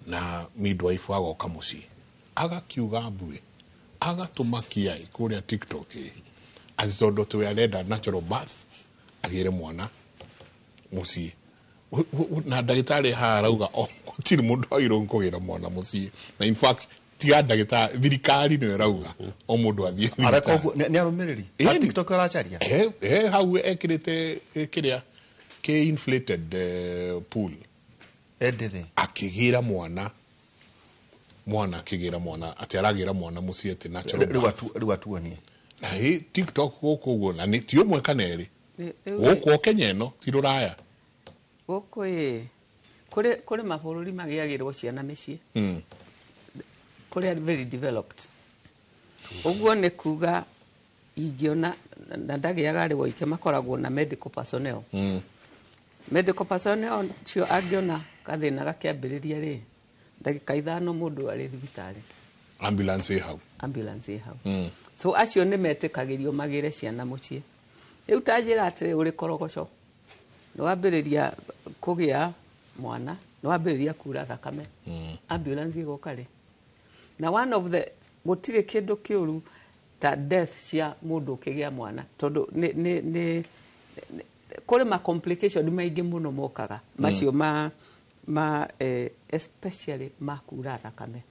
Speaker 1: na midwife agoka mũciĩ agakiuga mbuĩ, agatũmakia ĩ kũrĩa TikTok ĩ, atĩ tondũ atĩ we arenda natural birth, agĩre mwana mũciĩ. Na ndagĩtarĩ haha arauga o gũtirĩ mũndũ agĩrĩirwo nĩ kũgĩra mwana mũciĩ, na in fact tiga ndagĩtarĩ, thirikari nĩyo ĩrauga o mũndũ athiĩ
Speaker 2: Areka
Speaker 1: thibitarĩ.
Speaker 2: ũguo nĩ arũmĩrĩri
Speaker 1: Ĩni.
Speaker 2: a TikTok aracaria.
Speaker 1: He hau ekĩrĩte kĩrĩa kĩ inflated pool.
Speaker 2: Endĩthĩ.
Speaker 1: Akĩgĩra mwana, mwana akĩgĩra mwana, atĩ aragĩra mwana mũciĩ atĩ natural
Speaker 2: Rĩu
Speaker 1: birth.
Speaker 2: Rĩu atuonie.
Speaker 1: Na hĩ TikTok gũkũ ũguo, na nĩ ti ũmwe kana erĩ.
Speaker 3: Rĩu rĩ,
Speaker 1: Gũkũ o Kenya ĩno, ti rũraya.
Speaker 3: Gũkũ ĩ kũrĩ mabũrũri magĩagĩrwo ciana mĩciĩ, kũrĩa very developed. Ũguo nĩ kuga ingĩona na ndagĩaga arĩ woike, makoragwo na medical personnel. Medical personnel cio angĩona gathĩna gakĩambĩrĩria rĩ, ndagĩka 5 mũndũ arĩ thibitarĩ.
Speaker 1: Ambulance ĩ hau.
Speaker 3: Ambulance ĩ hau. So acio nĩ metĩkagĩrio magĩre ciana mũciĩ. Rĩu ta njĩra atĩrĩ, ũrĩ korogoco, nĩ wambĩrĩria kũgĩa mwana, nĩ wambĩrĩria kura thakame, ambulance ĩgoka rĩ? Na one of the, gũtirĩ kĩndũ kĩũru ta death cia mũndũ ũkĩgĩa mwana, tondũ nĩ kũrĩ ma complication maingĩ mũno mokaga macio ma especially ma kura thakame,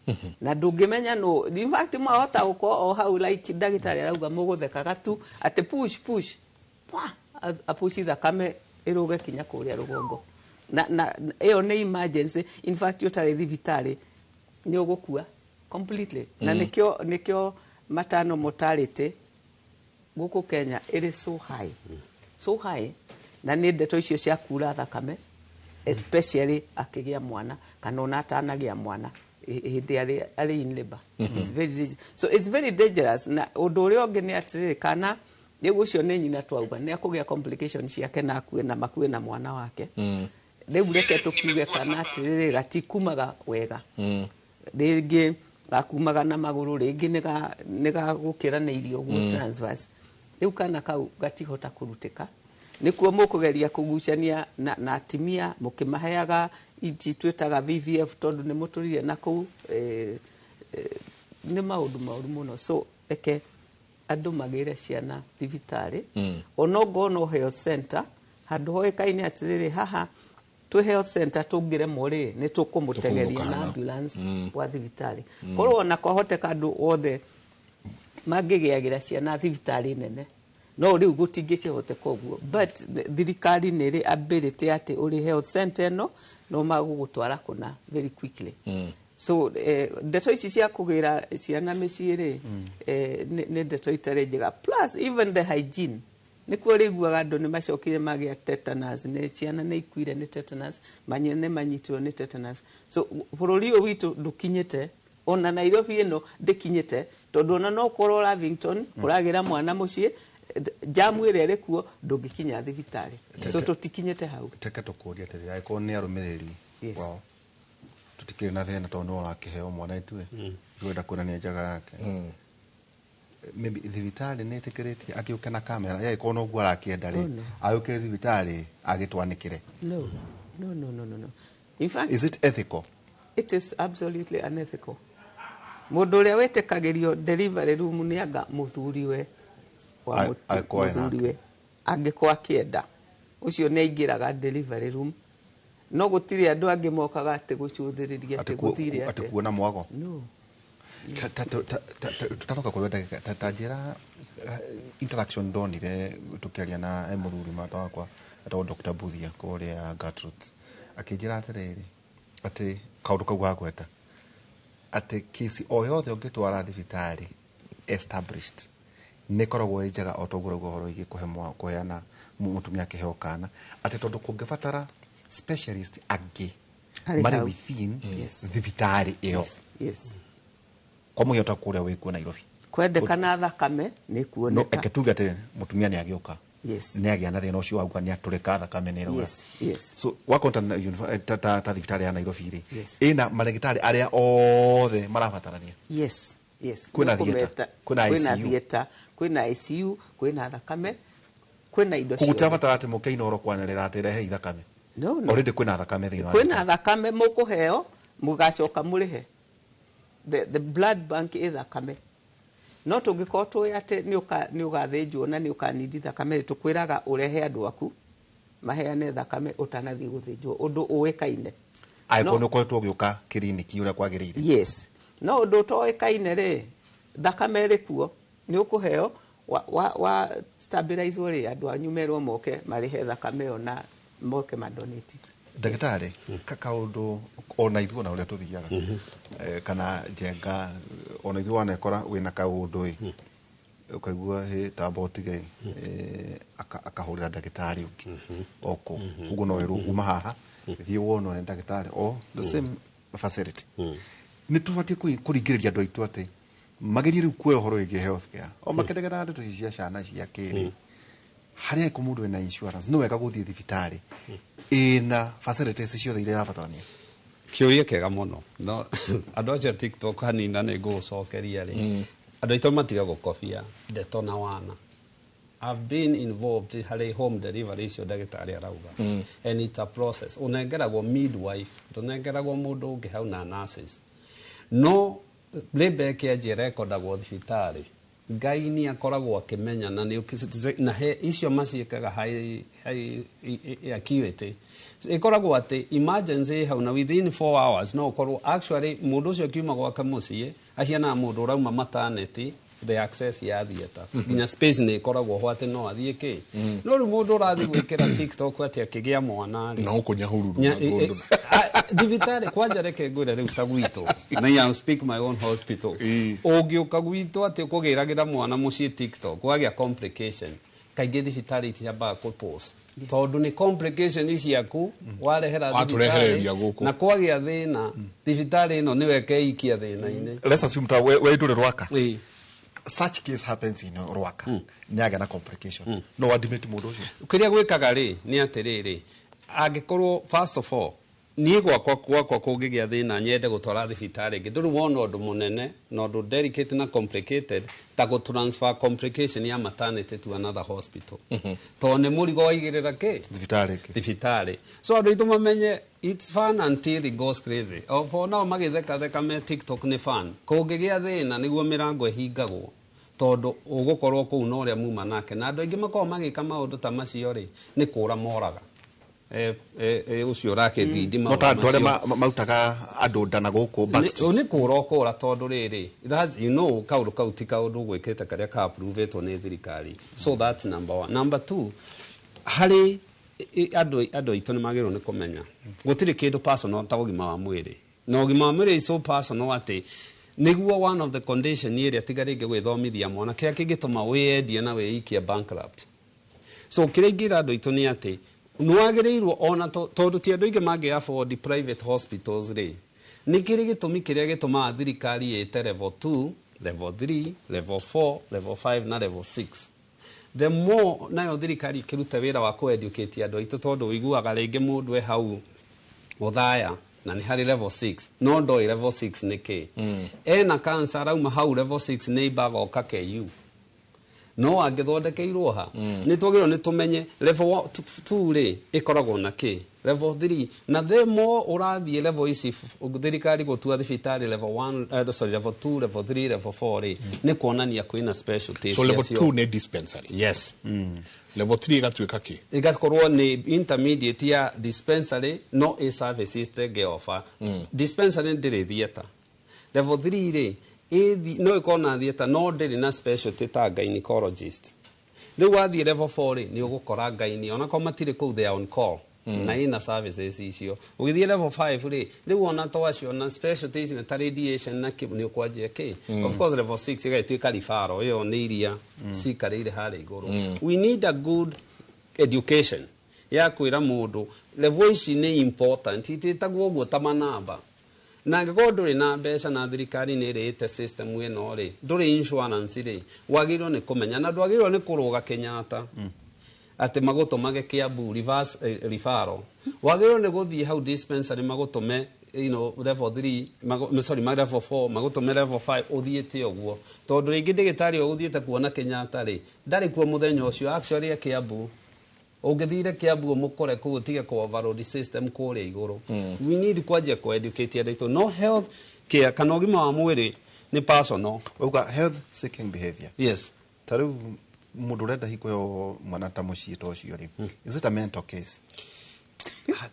Speaker 3: na ndũngĩmenya no. In fact, mwahota gũkorwo o hau, like ndagĩtarĩ arauga, mũgũthekaga tu atĩ push, push, pwa, apushi thakame ĩrũge kinya kũrĩa rũgongo, na ĩyo nĩ emergency. In fact, ũtarĩ thibitarĩ nĩ ũgũkua completely. Na nĩkĩo maternal mortality gũkũ Kenya ĩrĩ so high, so high, na nĩ ndeto icio cia kura thakame, especially akĩgĩa mwana kana ona atanagĩa mwana, hĩndĩ arĩ in labor. It's very dangerous. So it's very dangerous. Na ũndũ ũrĩa ũngĩ nĩ atĩrĩrĩ, kana rĩu ũcio nĩ nyina, twauga nĩ akũgĩa complication ciake na akue na makue na mwana wake. Rĩu reke tũkiuge kana atĩrĩrĩ, gatikumaga wega, rĩngĩ gakumaga na magũrũ, rĩngĩ nĩ gagũkĩranĩirio ũguo transverse. Rĩu kana kau gatihota kũrutĩka, nĩkuo mũkũgeria kũgucania na atimia mũkĩmaheaga ici twĩtaga VVF, tondũ nĩ mũtũrire na kũu. Nĩ maũndũ moru mũno. So reke andũ magĩre ciana thibitarĩ, ona ongorwo no health center, handũ hoĩkaine atĩrĩrĩ, haha twĩ health center, tũngĩremwo rĩ, nĩ tũkũmũtengeria na
Speaker 2: Tũkũmũkana.
Speaker 3: ambulance gwa thibitarĩ. Korwo ona kwahoteka andũ othe mangĩgĩagĩra ciana thibitarĩ nene, no rĩu gũtingĩkĩhoteka ũguo, but thirikari nĩ ĩrĩ ability atĩ ũrĩ health center ĩno no magũgũtwara kũna very quickly. So ndeto ici cia kũgĩra ciana mĩciĩ rĩ, nĩ ndeto itarĩ njega. Plus even the hygiene, nĩkuo rĩiguaga andũ nĩ macokire magĩa tetanus, nĩ ciana nĩ ikuire nĩ tetanus, manyina nĩ manyitirwo nĩ tetanus. So bũrũri ũyũ witũ ndũkinyĩte, ona Nairobi ĩno ndĩkinyĩte, tondũ ona no ũkorwo Lavington ũragĩra mwana mũciĩ, jamu ĩrĩa ĩrĩ kuo ndũngĩkinya thibitarĩ. So tũtikinyĩte hau.
Speaker 2: Teke tũkũria atĩrĩrĩ, angĩkorwo nĩ arũmĩrĩri wao, tũtikĩrĩ na thĩna tondũ nĩwe ũrakĩheo mwana, ithuĩ twenda kuonania njaga yake. Maybe thibitarĩ nĩ ĩtĩkĩrĩtie agĩũke na kamera yagĩkorwo noguo arakĩenda rĩ?
Speaker 3: Oh, no.
Speaker 2: Agĩũke thibitarĩ agĩtwanĩkĩre?
Speaker 3: No, no, no, no, no, no. In fact,
Speaker 2: Is it ethical?
Speaker 3: It is absolutely unethical. Mũndũ ũrĩa wĩtĩkagĩrio delivery room nĩ anga mũthuriwe wa
Speaker 2: Angĩkorwo ena.
Speaker 3: Mũthuriwe angĩkorwo akĩenda, ũcio nĩ aingĩraga delivery room, no gũtirĩ andũ angĩ mokaga atĩ gũcũthĩrĩria atĩ gũthire
Speaker 2: atĩ
Speaker 3: atĩa.
Speaker 2: Kuona mwago.
Speaker 3: No.
Speaker 2: Tutanoka kũrĩ ndagĩka, ta njĩra interaction ndonire tũkĩaria na mũthuri mata wakwa etagwo Dr. Buthia kũrĩa Gertrudes, akĩnjĩra atĩrĩrĩ, atĩ kaũndũ kau gagweta atĩ kesi o yothe ũngĩtwara thibitarĩ established nĩ ĩkoragwo ĩ njega, o toguo ũrauga ũhoro wĩgiĩ kũheana mũtumia akĩheo kana, atĩ tondũ kũngĩbatara specialist angĩ
Speaker 3: Arĩ
Speaker 2: marĩ
Speaker 3: hau.
Speaker 2: within thibitarĩ ĩyo. Kwa mũhiano ta kũrĩa wĩkuo Nairobi,
Speaker 3: Kwendekana thakame nĩ
Speaker 2: no
Speaker 3: kuoneka.
Speaker 2: Eke tuge atĩrĩ, mũtumia nĩ agĩũka, nĩ agĩa na thĩna ũcio wauga nĩ atũrĩka, thakame nĩ ĩraura.
Speaker 3: Yes.
Speaker 2: So wakorwo ta thibitarĩ ya Nairobi rĩ, ĩna marĩgĩtarĩ arĩa othe marabatarania?
Speaker 3: Yes.
Speaker 2: Kwĩna
Speaker 3: Nĩ
Speaker 2: theatre,
Speaker 3: kũmeta-
Speaker 2: kwĩna
Speaker 3: Kwĩna
Speaker 2: ICU.
Speaker 3: theatre, kwĩna ICU, kwĩna thakame, kwĩna indo
Speaker 2: Koguo
Speaker 3: ciothe.
Speaker 2: tirabatara atĩ mũke Inooro kwanĩrĩra atĩ rehei thakame?
Speaker 3: No.
Speaker 2: Already kwĩna thakame thĩinĩ wa
Speaker 3: Kwĩna
Speaker 2: thibitarĩ.
Speaker 3: thakame, mũkũheo, mũgacoka mũrĩhe. The blood bank ĩ thakame, no tũngĩkorwo tũĩ atĩ nĩ ũgathĩnjwo na nĩ ũkanindi thakame rĩ, tũkwĩraga ũrehe andũ aku maheane thakame ũtanathiĩ gũthĩnjwo, ũndũ ũĩkaine.
Speaker 2: Angĩkorwo nĩ ũkoretwo ũgĩũka kiriniki ũrĩa kwagĩrĩire.
Speaker 3: Yes, no ũndũ ũtoĩkaine rĩ, thakame ĩrĩ kuo, nĩ ũkũheo wa stabilize rĩ, andũ anyu merwo moke marĩhe thakame ĩyo na moke madonate.
Speaker 2: Ndagĩtarĩ, kaũndũ ona ithuĩ ona ũrĩa tũthiaga, kana njenga ona ithuĩ wanekora wĩna kaũndũ ĩ, ũkaigua hĩ tamba ũtige, akahũrĩra ndagĩtarĩ ũngĩ o kũu, koguo no wĩrwo uma haha thiĩ wonwo nĩ ndagĩtarĩ o the same facility. Nĩ tũbatiĩ kũringĩrĩria andũ aitũ atĩ magerie rĩu kuoya ũhoro wĩgiĩ health care o makĩregera ndeto ici cia ciana cia kĩrĩ harĩa ĩko mũndũ ena insurance, nĩ wega gũthiĩ thibitarĩ ĩna facilities ciothe iria irabatarania.
Speaker 4: Kĩũria kĩega mũno, no andũ acio a TikTok hanina nĩ ngũgũcokeria rĩ. Andũ aitũ matiga gũkobia ndeto na wana. I've been involved harĩ home delivery icio ndagĩtarĩ arauga, and it's a process. Ũnengeragwo midwife, ndũnengeragwo mũndũ ũngĩ hau na nurses. No labor ĩkĩanjia ĩrekondagwo thibitarĩ, Ngai nĩ akoragwo akĩmenya na nĩ na he icio maciĩkaga high, high acuity. Ĩkoragwo atĩ emergency ĩ hau na within 4 hours no ũkorwo actually mũndũ ũcio akiuma gwake mũciĩ ahianaga mũndũ ũrauma maternity, the access ya theatre nginya space nĩ ĩkoragwo ho atĩ no athiĩ kĩ. No rĩu mũndũ ũrathiĩ gwĩkĩra TikTok atĩ akĩgĩa mwana rĩ,
Speaker 1: No kũnyahururu
Speaker 4: Nya-
Speaker 1: na kũndũ.
Speaker 4: Thibitarĩ kwanja, reke ngwĩre rĩu ta gwitũ, na I speak my own hospital, ũngĩũka gwitũ atĩ ũkũgĩragĩra mwana mũciĩ TikTok wagĩa complication, kaingĩ thibitarĩ itiambaga kũ post tondũ nĩ complication ciaku warehera
Speaker 1: Watũrehereria
Speaker 4: thibitarĩ
Speaker 1: gũkũ.
Speaker 4: Na kwagĩa thĩna thibitarĩ ĩno nĩwe ĩkeikia thĩna-inĩ.
Speaker 2: Let's assume ta we ndũrĩ Rwaka.
Speaker 4: Ĩĩ.
Speaker 2: Such case happens in Rwaka, nĩ agĩa na complication, no admit mũndũ ũcio?
Speaker 4: Kĩrĩa gwĩkaga rĩ nĩ atĩrĩrĩ, angĩkorwo first of all niĩ gwakwa kũngĩgĩa thĩna nyende gũtwara thibitarĩ ĩngĩ, ndũrĩ wona ũndũ mũnene na ũndũ delicate na complicated ta gũ transfer complication ya maternity to another hospital, tondũ nĩ mũrigo waigĩrĩra kĩ?
Speaker 2: Thibitarĩ ĩngĩ.
Speaker 4: Thibitarĩ. So andũ aitũ mamenye it's fun until it goes crazy. O for now magĩthekatheka me TikTok nĩ fun. Kũngĩgĩa thĩna nĩguo mĩrango ĩhingagwo, tondũ ũgũkorwo kũu na ũrĩa muma nake, na andũ aingĩ makoragwo magĩka maũndũ ta macio rĩ nĩ kũra moraga ũcio ũrakĩndindi.
Speaker 2: No ta andũ arĩa marutaga andũ nda na gũkũ backstreet.
Speaker 4: Nĩ kũra ũkũra, tondũ rĩrĩ that's, kaũndũ kau ti kaũndũ gwĩkĩte karĩa ka approvĩtwo nĩ thirikari. So that's number one. Number two, harĩ andũ aitũ nĩ magĩrĩirwo nĩ kũmenya gũtirĩ kĩndũ personal ta ũgima wa mwĩrĩ, na ũgima wa mwĩrĩ is so personal atĩ nĩguo one of the condition ĩrĩa tiga rĩngĩ gwĩthomithia mwana kĩrĩa kĩngĩtũma wĩyendie na wĩikie bankrupt. So kĩrĩa ingĩra andũ aitũ nĩ atĩ nĩwagĩrĩirwo ona tondũ ti andũ aingĩ mangĩ afford private hospitals rĩ, nĩ kĩrĩ gĩtũmi kĩrĩa gĩtũmaga thirikari ĩte level 2, level 3, level 4, level 5 na level 6. The more nayo thirikari ĩkĩruta wĩra wa kũ-educate andũ aitũ, tondũ ũiguaga rĩngĩ mũndũ e hau Othaya na nĩ harĩ level 6 no ndoĩ level 6 nĩ kĩ. Ena cancer arauma hau level 6 nĩ agoka KU, no angĩthondekeirwo ha. Nĩ twagĩrĩirwo nĩ tũmenye level 2 rĩ ĩkoragwo na kĩ, level 3, na the more ũrathiĩ level ici thirikari gũtua thibitarĩ level 1, sorry, level 2, level 3, level 4 rĩ, nĩ kuonania kwĩna specialties.
Speaker 1: So level
Speaker 4: ciacio.
Speaker 1: 2 nĩ dispensary?
Speaker 4: Yes.
Speaker 1: Level 3 ĩgatuĩka kĩ?
Speaker 4: Ĩgakorwo nĩ intermediate ya dispensary, no ĩ services tenge offer. Dispensary ndĩrĩ theatre. Level 3 rĩ no ĩkorwo na theatre no ndĩrĩ na specialty ta gynecologist. Rĩu wathiĩ level 4 rĩ, nĩ ũgũkora gynae onakorwo matirĩ kũu, they are on call na ina services icio. Ũgĩthiĩ level 5 rĩ, rĩu ona to acio na specialties ta radiation na kĩ nĩ ũkwanjia kĩ. Of course level 6 ĩgagĩtuĩka referral, ĩyo nĩ iria cikarĩire harĩa igũrũ. We need a good education ya kwĩra mũndũ level ici nĩ important, itĩtagwo ũguo ta manamba. Na angĩkorwo ndũrĩ na mbeca na thirikari nĩ ĩrĩĩte system ĩno rĩ, ndũrĩ insurance rĩ, wagĩrĩirwo nĩ kũmenya na ndwagĩrĩirwo nĩ kũrũga Kenyatta atĩ magũtũmage Kiambu reverse, referral. Wagĩrĩirwo nĩ gũthiĩ hau dispensary magũtũme level 3, sorry, ma level 4, magũtũme level 5, ũthiĩte ũguo, tondũ rĩngĩ ndagĩtarĩ ũyũ ũthiĩte kuona Kenyatta rĩ ndarĩ kuo mũthenya ũcio, actually e Kiambu. Ũngĩthire Kiambu ũmũkore kũu, ũtige kũ overload system kũrĩa igũrũ. We need kwanjia kũ educate andũ aitũ. No health care kana ũgima wa mwĩrĩ nĩ personal.
Speaker 2: Wauga health seeking behavior.
Speaker 4: Yes.
Speaker 2: Ta rĩu mũndũ ũrenda hihi kũheo mwana ta mũciĩ ta ũcio rĩ, is it a mental case?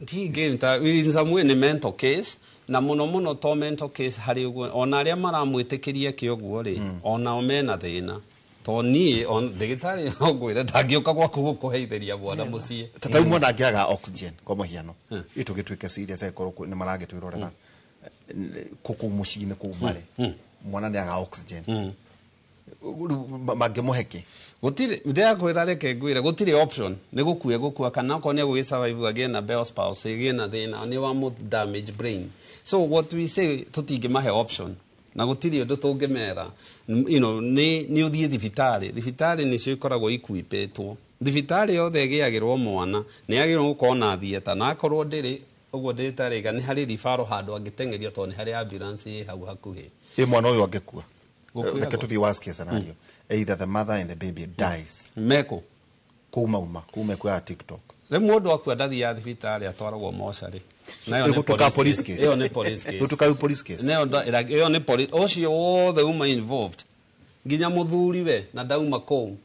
Speaker 4: Ndigĩ ta in some way nĩ mental case, na mũno mũno to mental case harĩ ũguo ona arĩa maramwĩtĩkĩria kĩ ũguo rĩ, onao mena thĩna, to niĩ ndagĩtarĩ no ngwĩre ndangĩũka gwaku gũkũheithĩria mwana mũciĩ.
Speaker 2: Ta rĩu mwana angĩaga oxygen kwa mũhiano, ĩtũgĩtuĩke serious, angĩkorwo nĩ maragĩtwĩrorera kũu mũciĩ-inĩ kũu marĩ, mwana nĩ aga oxygen, rĩu mangĩmũhe kĩ?
Speaker 4: Gũtirĩ, ndĩrakwĩra, reke ngwĩre, gũtirĩ option, nĩ gũkua gũkua, kana okorwo nĩ egũgĩ survive agĩe na Bell's palsy, ĩgĩe na thĩna nĩ wa mũ damage brain. So what we say, tũtingĩmahe option na gũtirĩ ũndũ tũngĩmera. Nĩ ũthiĩ thibitarĩ, thibitarĩ nĩcio ikoragwo ikuipĩtwo. Thibitarĩ yothe ĩgĩagĩrwo mwana nĩ yagĩrĩirwo gũkorwo na theatre, na akorwo ndĩrĩ ũguo ndĩtarĩga nĩ harĩ referral handũ angĩteng'erio, tondũ nĩ harĩ ambulance ĩ hau hakuhĩ.
Speaker 2: Ĩ mwana ũyũ angĩkua? Reke tũthiĩ worst case scenario, either the mother and the baby dies.
Speaker 4: Meko
Speaker 2: kuma uma kuma kwa TikTok.
Speaker 4: Rĩu mũndũ akua ndathiaga thibitarĩ, atwaragwo mocarĩ. Nayo nĩ
Speaker 2: Ĩgũtuĩka police case.
Speaker 4: Ĩyo nĩ police case.
Speaker 2: Ĩgũtuĩka police case.
Speaker 4: Nayo ĩyo nĩ police, ũcio wothe uma involved, nginya mũthuri we na ndauma kũu,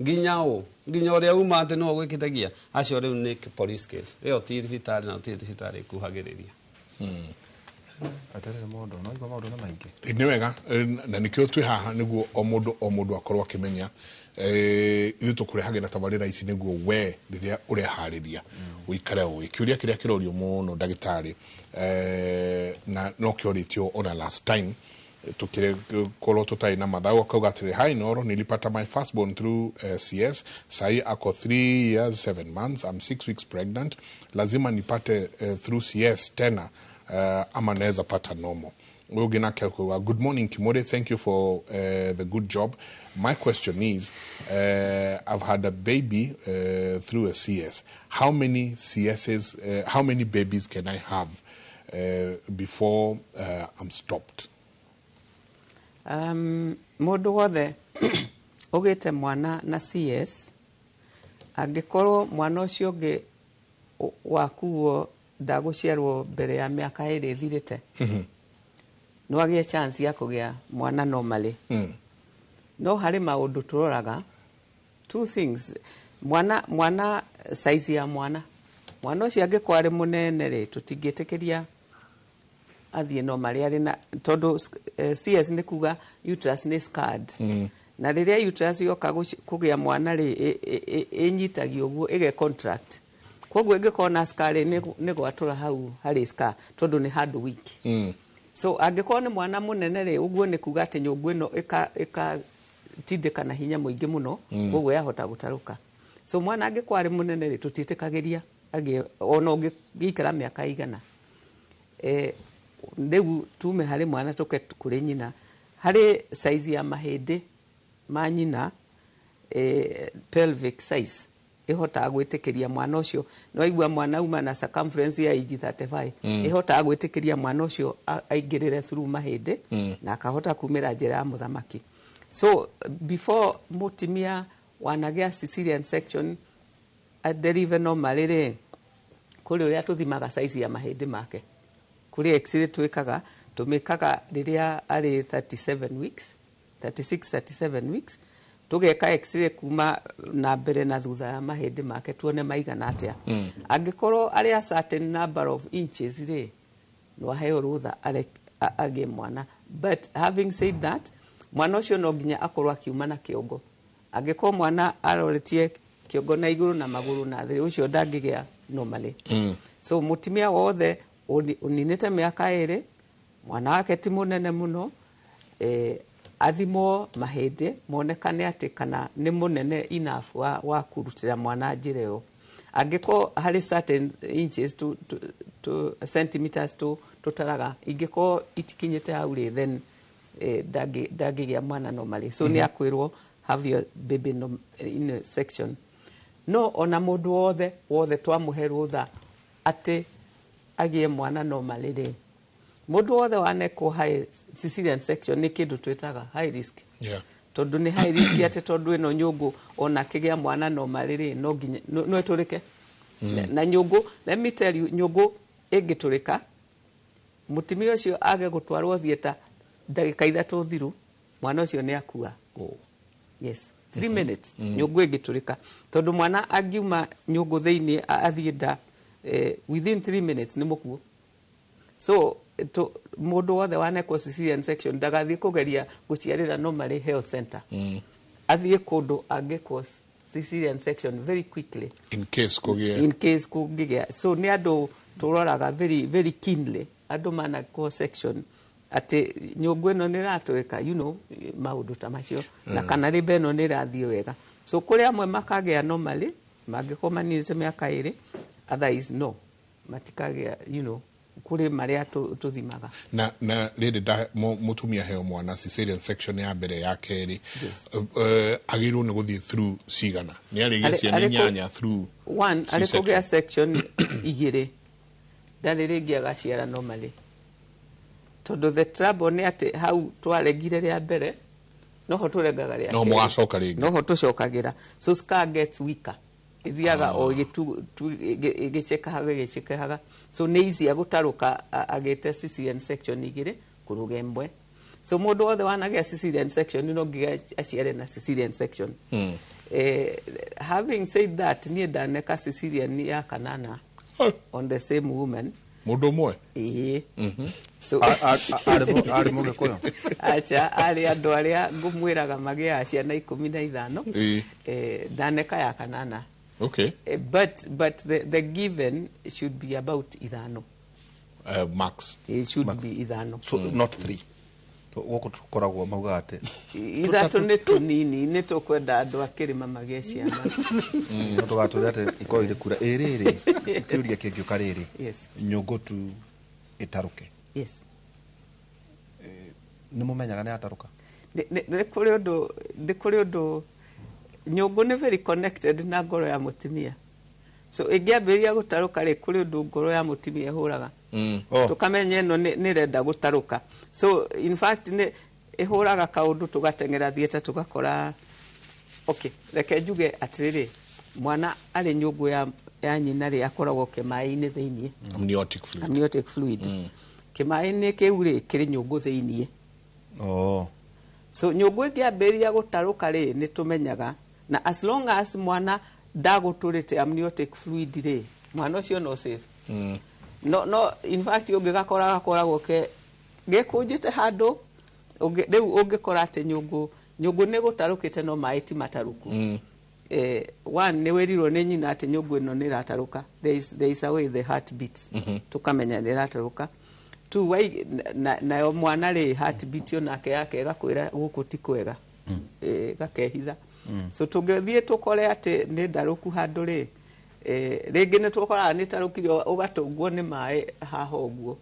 Speaker 4: nginya ũ, nginya ũrĩa uma atĩ nĩwe gwĩkitagia acio, rĩu nĩ police case. Ĩyo ti thibitarĩ na ti thibitarĩ ĩkuhagĩrĩria.
Speaker 2: Atarĩ mũndũ no igua maũndũ nĩ maingĩ.
Speaker 1: Nĩ wega, na nĩkĩo twĩ haha nĩguo o mũndũ o mũndũ akorwo akĩmenya. Ithuĩ tũkũrehagĩra tabarĩra ici nĩguo we rĩrĩa ũreharĩria ũikare ũĩ kĩũria kĩrĩa kĩrorio mũno, ndagĩtarĩ, na no kĩorĩtio ona last time tukikorwo tũtarĩ na mathaa. Akauga atĩrĩ, "Hi Noro, nilipata my firstborn through CS. Sahi ako 3 years 7 months. I'm 6 weeks pregnant. Lazima nipate through CS tena ama naweza pata normal?" Huyu ũngĩ nake akauga, "Good morning Kimore, thank you for the good job. My question is, I've had a baby through a CS. How many CSs, how many babies can I have before I'm stopped?"
Speaker 3: Mũndũ wothe ũgĩte mwana na CS, angĩkorwo mwana ũcio ũngĩ wakuo ndagũciarwo mbere ya mĩaka 2 ĩthirĩte, no agĩe chance ya kũgĩa mwana normally. No harĩ maũndũ tũroraga, two things: mwana size ya mwana ũcio. Angĩkorwo arĩ mũnene rĩ, tũtingĩtĩkĩria athiĩ normally arĩ na, tondũ CS nĩ kuga uterus nĩ scarred, na rĩrĩa uterus yoka kũgĩa mwana rĩ, ĩnyitagio ũguo ĩge contract. Koguo ĩngĩkorwo na scar rĩ, nĩ gwatũra hau harĩ scar, tondũ nĩ handũ weak. So angĩkorwo nĩ mwana mũnene rĩ, ũguo nĩ kuga atĩ nyũngũ ĩno ĩka tindĩka na hinya mũingĩ mũno, koguo yahota gũtarũka. So mwana angĩkorwo arĩ mũnene rĩ, tũtiĩtĩkagĩria agĩe ona ũngĩikara mĩaka igana. Rĩu tume harĩ mwana tũke kũrĩ nyina, harĩ size ya mahĩndĩ ma nyina, pelvic size ĩhotaga gwĩtĩkĩria mwana ũcio. Nĩwaigua mwana uma na circumference ya inji 35, ĩhotaga gwĩtĩkĩria mwana ũcio aingĩrĩre through mahĩndĩ na akahota kumĩra njĩra ya mũthamaki. So before mũtumia wanagĩa cesarean section adeliver normally rĩ, kũrĩ ũrĩa tũthimaga size ya mahĩndĩ make. Kũrĩ x-ray twĩkaga, tũmĩkaga rĩrĩa arĩ 37 weeks, 36, 37 weeks, tũgeka x-ray kuma na mbere na thutha ya mahĩndĩ make tuone maigana atĩa. Angĩkorwo arĩ a certain number of inches rĩ, no aheo rũtha agĩe mwana. But having said that, mwana ũcio no nginya akorwo akiuma na kĩongo. Angĩkorwo mwana aroretie kĩongo na igũrũ na magũrũ na thĩ, ũcio ndangĩgĩa normally. So mũtumia wothe ũninĩte mĩaka 2, mwana wake ti mũnene mũno, athimwo mahĩndĩ monekane atĩ kana nĩ mũnene enough wa kũrutĩra mwana njĩra ĩyo. Angĩkorwo harĩ certain inches to centimeters tũtaraga, ingĩkorwo itikinyĩte hau rĩ, then ndangĩgĩa mwana normally. So nĩ akwĩrwo have your baby in a section. No ona mũndũ wothe wothe twamũhe rũtha atĩ agĩe mwana normally rĩ, mũndũ wothe wanekwo high cesarean section nĩ kĩndũ twĩtaga high risk. Tondũ nĩ high risk atĩ tondũ ĩno nyũngũ ona akĩgĩa mwana normally rĩ, no nginya no ĩtũrĩke. Na nyũngũ, let me tell you, nyũngũ ĩngĩtũrĩka, mũtumia ũcio age gũtwarwo theatre ndagĩka 3 thiru, mwana ũcio nĩ akua.
Speaker 1: Oh.
Speaker 3: Yes, 3 minutes nyũngũ ĩngĩtũrĩka, tondũ mwana angiuma nyũngũ thĩinĩ athiĩ nda, within 3 minutes nĩ mũkuũ. So mũndũ wothe wanekwo cesarean section ndagathiĩ kũgeria gũciarĩra normally health center. Athiĩ kũndũ angĩkwo cesarean section very quickly.
Speaker 1: In case kũgĩe.
Speaker 3: In case kũngĩgĩa. So nĩ andũ tũroraga very very keenly, andũ manakwo section, atĩ nyũngũ ĩno nĩ ĩratũrĩka, maũndũ ta macio, na kana rĩmba ĩno nĩ ĩrathiĩ wega. So kũrĩ amwe makagĩa normally mangĩkorwo maninĩte mĩaka 2, otherwise no matikagĩa, kũrĩ marĩa tũthimaga.
Speaker 1: Na rĩrĩ mũtumia heo mwana cesarean section ya mbere, ya kerĩ, agĩrĩirwo nĩ gũthiĩ through cigana? Nĩ arĩgia ciana 8 through
Speaker 3: One, arĩ
Speaker 1: C-section?
Speaker 3: Kũgĩa section 2, ndarĩ rĩngĩ agaciara normally, tondũ the trouble nĩ atĩ hau twaregire rĩa mbere. Noho tũrengaga rĩa
Speaker 1: Noho
Speaker 3: kerĩ.
Speaker 1: Mũgacoka rĩngĩ.
Speaker 3: Noho tũcokagĩra. So scar gets weaker, ithiaga o ĩgĩcekahaga ĩgĩcekahaga, so nĩ easier gũtarũka agĩte cesarean section igĩrĩ kũrũga ĩmwe. So mũndũ wothe wanagĩa cesarean section no nginya aciare na cesarean section. Having said that, niĩ ndaneka cesarean ya kanana on the same woman.
Speaker 1: Mũndũ ũmwe?
Speaker 3: Ĩĩ. So
Speaker 2: Arĩ Mũgĩkũyũ?
Speaker 3: Acha, arĩ andũ arĩa ngũmwĩraga magĩaga ciana 15. Ndaneka ya kanana. But the given should be about ithano.
Speaker 1: Max.
Speaker 3: It should be ithano.
Speaker 2: So not three. Gũkũ tũkoragwo maugaga atĩ
Speaker 3: Ithatũ nĩ tũnini, nĩ tũkwenda andũ a kĩrĩma magĩe ciana.
Speaker 2: No tũgatũre atĩ ikorwo irĩ kura ĩ rĩrĩ kĩũria kĩngĩũka rĩrĩ. Nyũngũ tu ĩtarũke, nĩ mũmenyaga nĩ yatarũka?
Speaker 3: Nĩ kũrĩ ũndũ nyũngũ nĩ very connected na ngoro ya mũtumia, so ĩngĩambĩrĩria gũtarũka rĩ, kũrĩ ũndũ ngoro ya mũtumia ĩhũraga. Tũkamenya ĩno nĩ ĩrenda gũtarũka. So in fact nĩ ĩhũraga kaũndũ, tũgateng'era theatre, tũgakora. Okay, reke njuge atĩrĩrĩ, mwana arĩ nyũngũ ya nyina rĩ, akoragwo kĩmaĩ-inĩ thĩiniĩ.
Speaker 1: Amniotic fluid.
Speaker 3: Amniotic fluid. Kĩmaĩ-inĩ kĩu rĩ, kĩrĩ nyũngũ thĩiniĩ. So nyũngũ ĩngĩambĩrĩria gũtarũka rĩ, nĩ tũmenyaga, na as long as mwana ndagũtũrĩte amniotic fluid rĩ, mwana ũcio no safe. No in fact ũngĩgakora gakoragwo ke gekũnjĩte handũ. Rĩu ũngĩkora atĩ nyũngũ nĩ gũtarũkĩte no maĩ ti matarũku, one, nĩ wĩrirwo nĩ nyina atĩ nyũngũ ĩno nĩ ĩratarũka. There is a way the heart beats, tũkamenya nĩ ĩratarũka. Two, nayo mwana rĩ, heart beat onake yake ĩgakwĩra gũkũ ti kwega, gakehitha. So tũngĩthiĩ tũkore atĩ nĩ ndarũku handũ rĩ, rĩngĩ nĩ tũkoraga nĩ tarũkire, ũgatũngwo nĩ maĩ haha ũguo,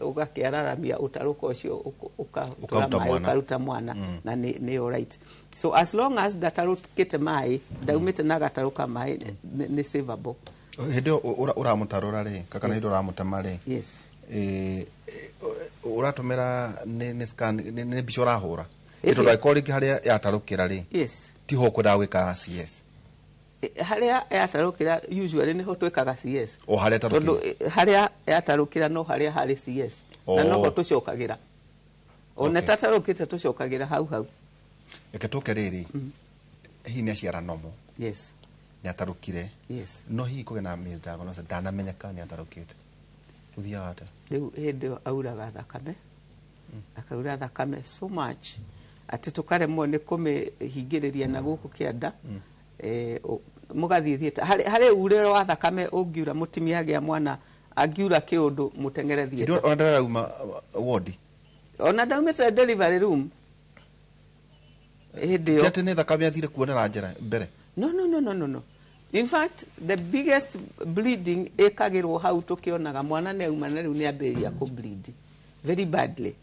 Speaker 3: ũgakĩararamia ũtarũka ũcio, ũkatura
Speaker 2: Ũkaruta
Speaker 3: maĩ,
Speaker 2: mwana.
Speaker 3: Ũkaruta mwana na nĩ alright. So as long as ndatarũkĩte maĩ, ndaumĩte na gatarũka maĩ, nĩ savable.
Speaker 2: Hĩndĩ ĩyo ũramũtarũra rĩ, kana hĩndĩ ũramũtema rĩ, ũratũmĩra nĩ scan, nĩ mbica ũrahũra? Tondũ angĩkorwo rĩngĩ harĩa yatarũkĩra rĩ, tiho ũkwendaga gwĩka CS?
Speaker 3: Harĩa yatarũkĩra usually nĩho twĩkaga CS.
Speaker 2: O harĩa
Speaker 3: Tondũ
Speaker 2: ĩtarũkĩire?
Speaker 3: Harĩa yatarũkĩra no harĩa harĩ CS na noho tũcokagĩra ona tatarũkĩte, tũcokagĩra hau hau.
Speaker 2: Reke tũke rĩrĩ, hihi nĩ aciara nomo, nĩ atarũkire, no hihi kũgĩa na misdiagnosis, ndanamenyeka nĩ atarũkĩte, gũthiaga atĩa?
Speaker 3: Rĩu hĩndĩ ĩyo auraga thakame, akaura thakame so much atĩ tũkaremwo nĩ kũmĩhingĩrĩria na gũkũ kĩanda. Mũgathiĩ theatre. Harĩ urĩro wa thakame ũngiura mũtumia agĩa mwana, angiura kĩũndũ, mũteng'ere
Speaker 2: Hĩndĩ
Speaker 3: theatre.
Speaker 2: ĩyo ona ndarauma wodi?
Speaker 3: Ona ndaumĩte delivery room hĩndĩ
Speaker 2: Ti
Speaker 3: ĩyo.
Speaker 2: atĩ nĩ thakame athire kuonera njĩra mbere?
Speaker 3: No. In fact, the biggest bleeding ĩkagĩrwo hau tũkĩonaga mwana nĩ auma na rĩu nĩ ambĩrĩria kũ bleed very badly.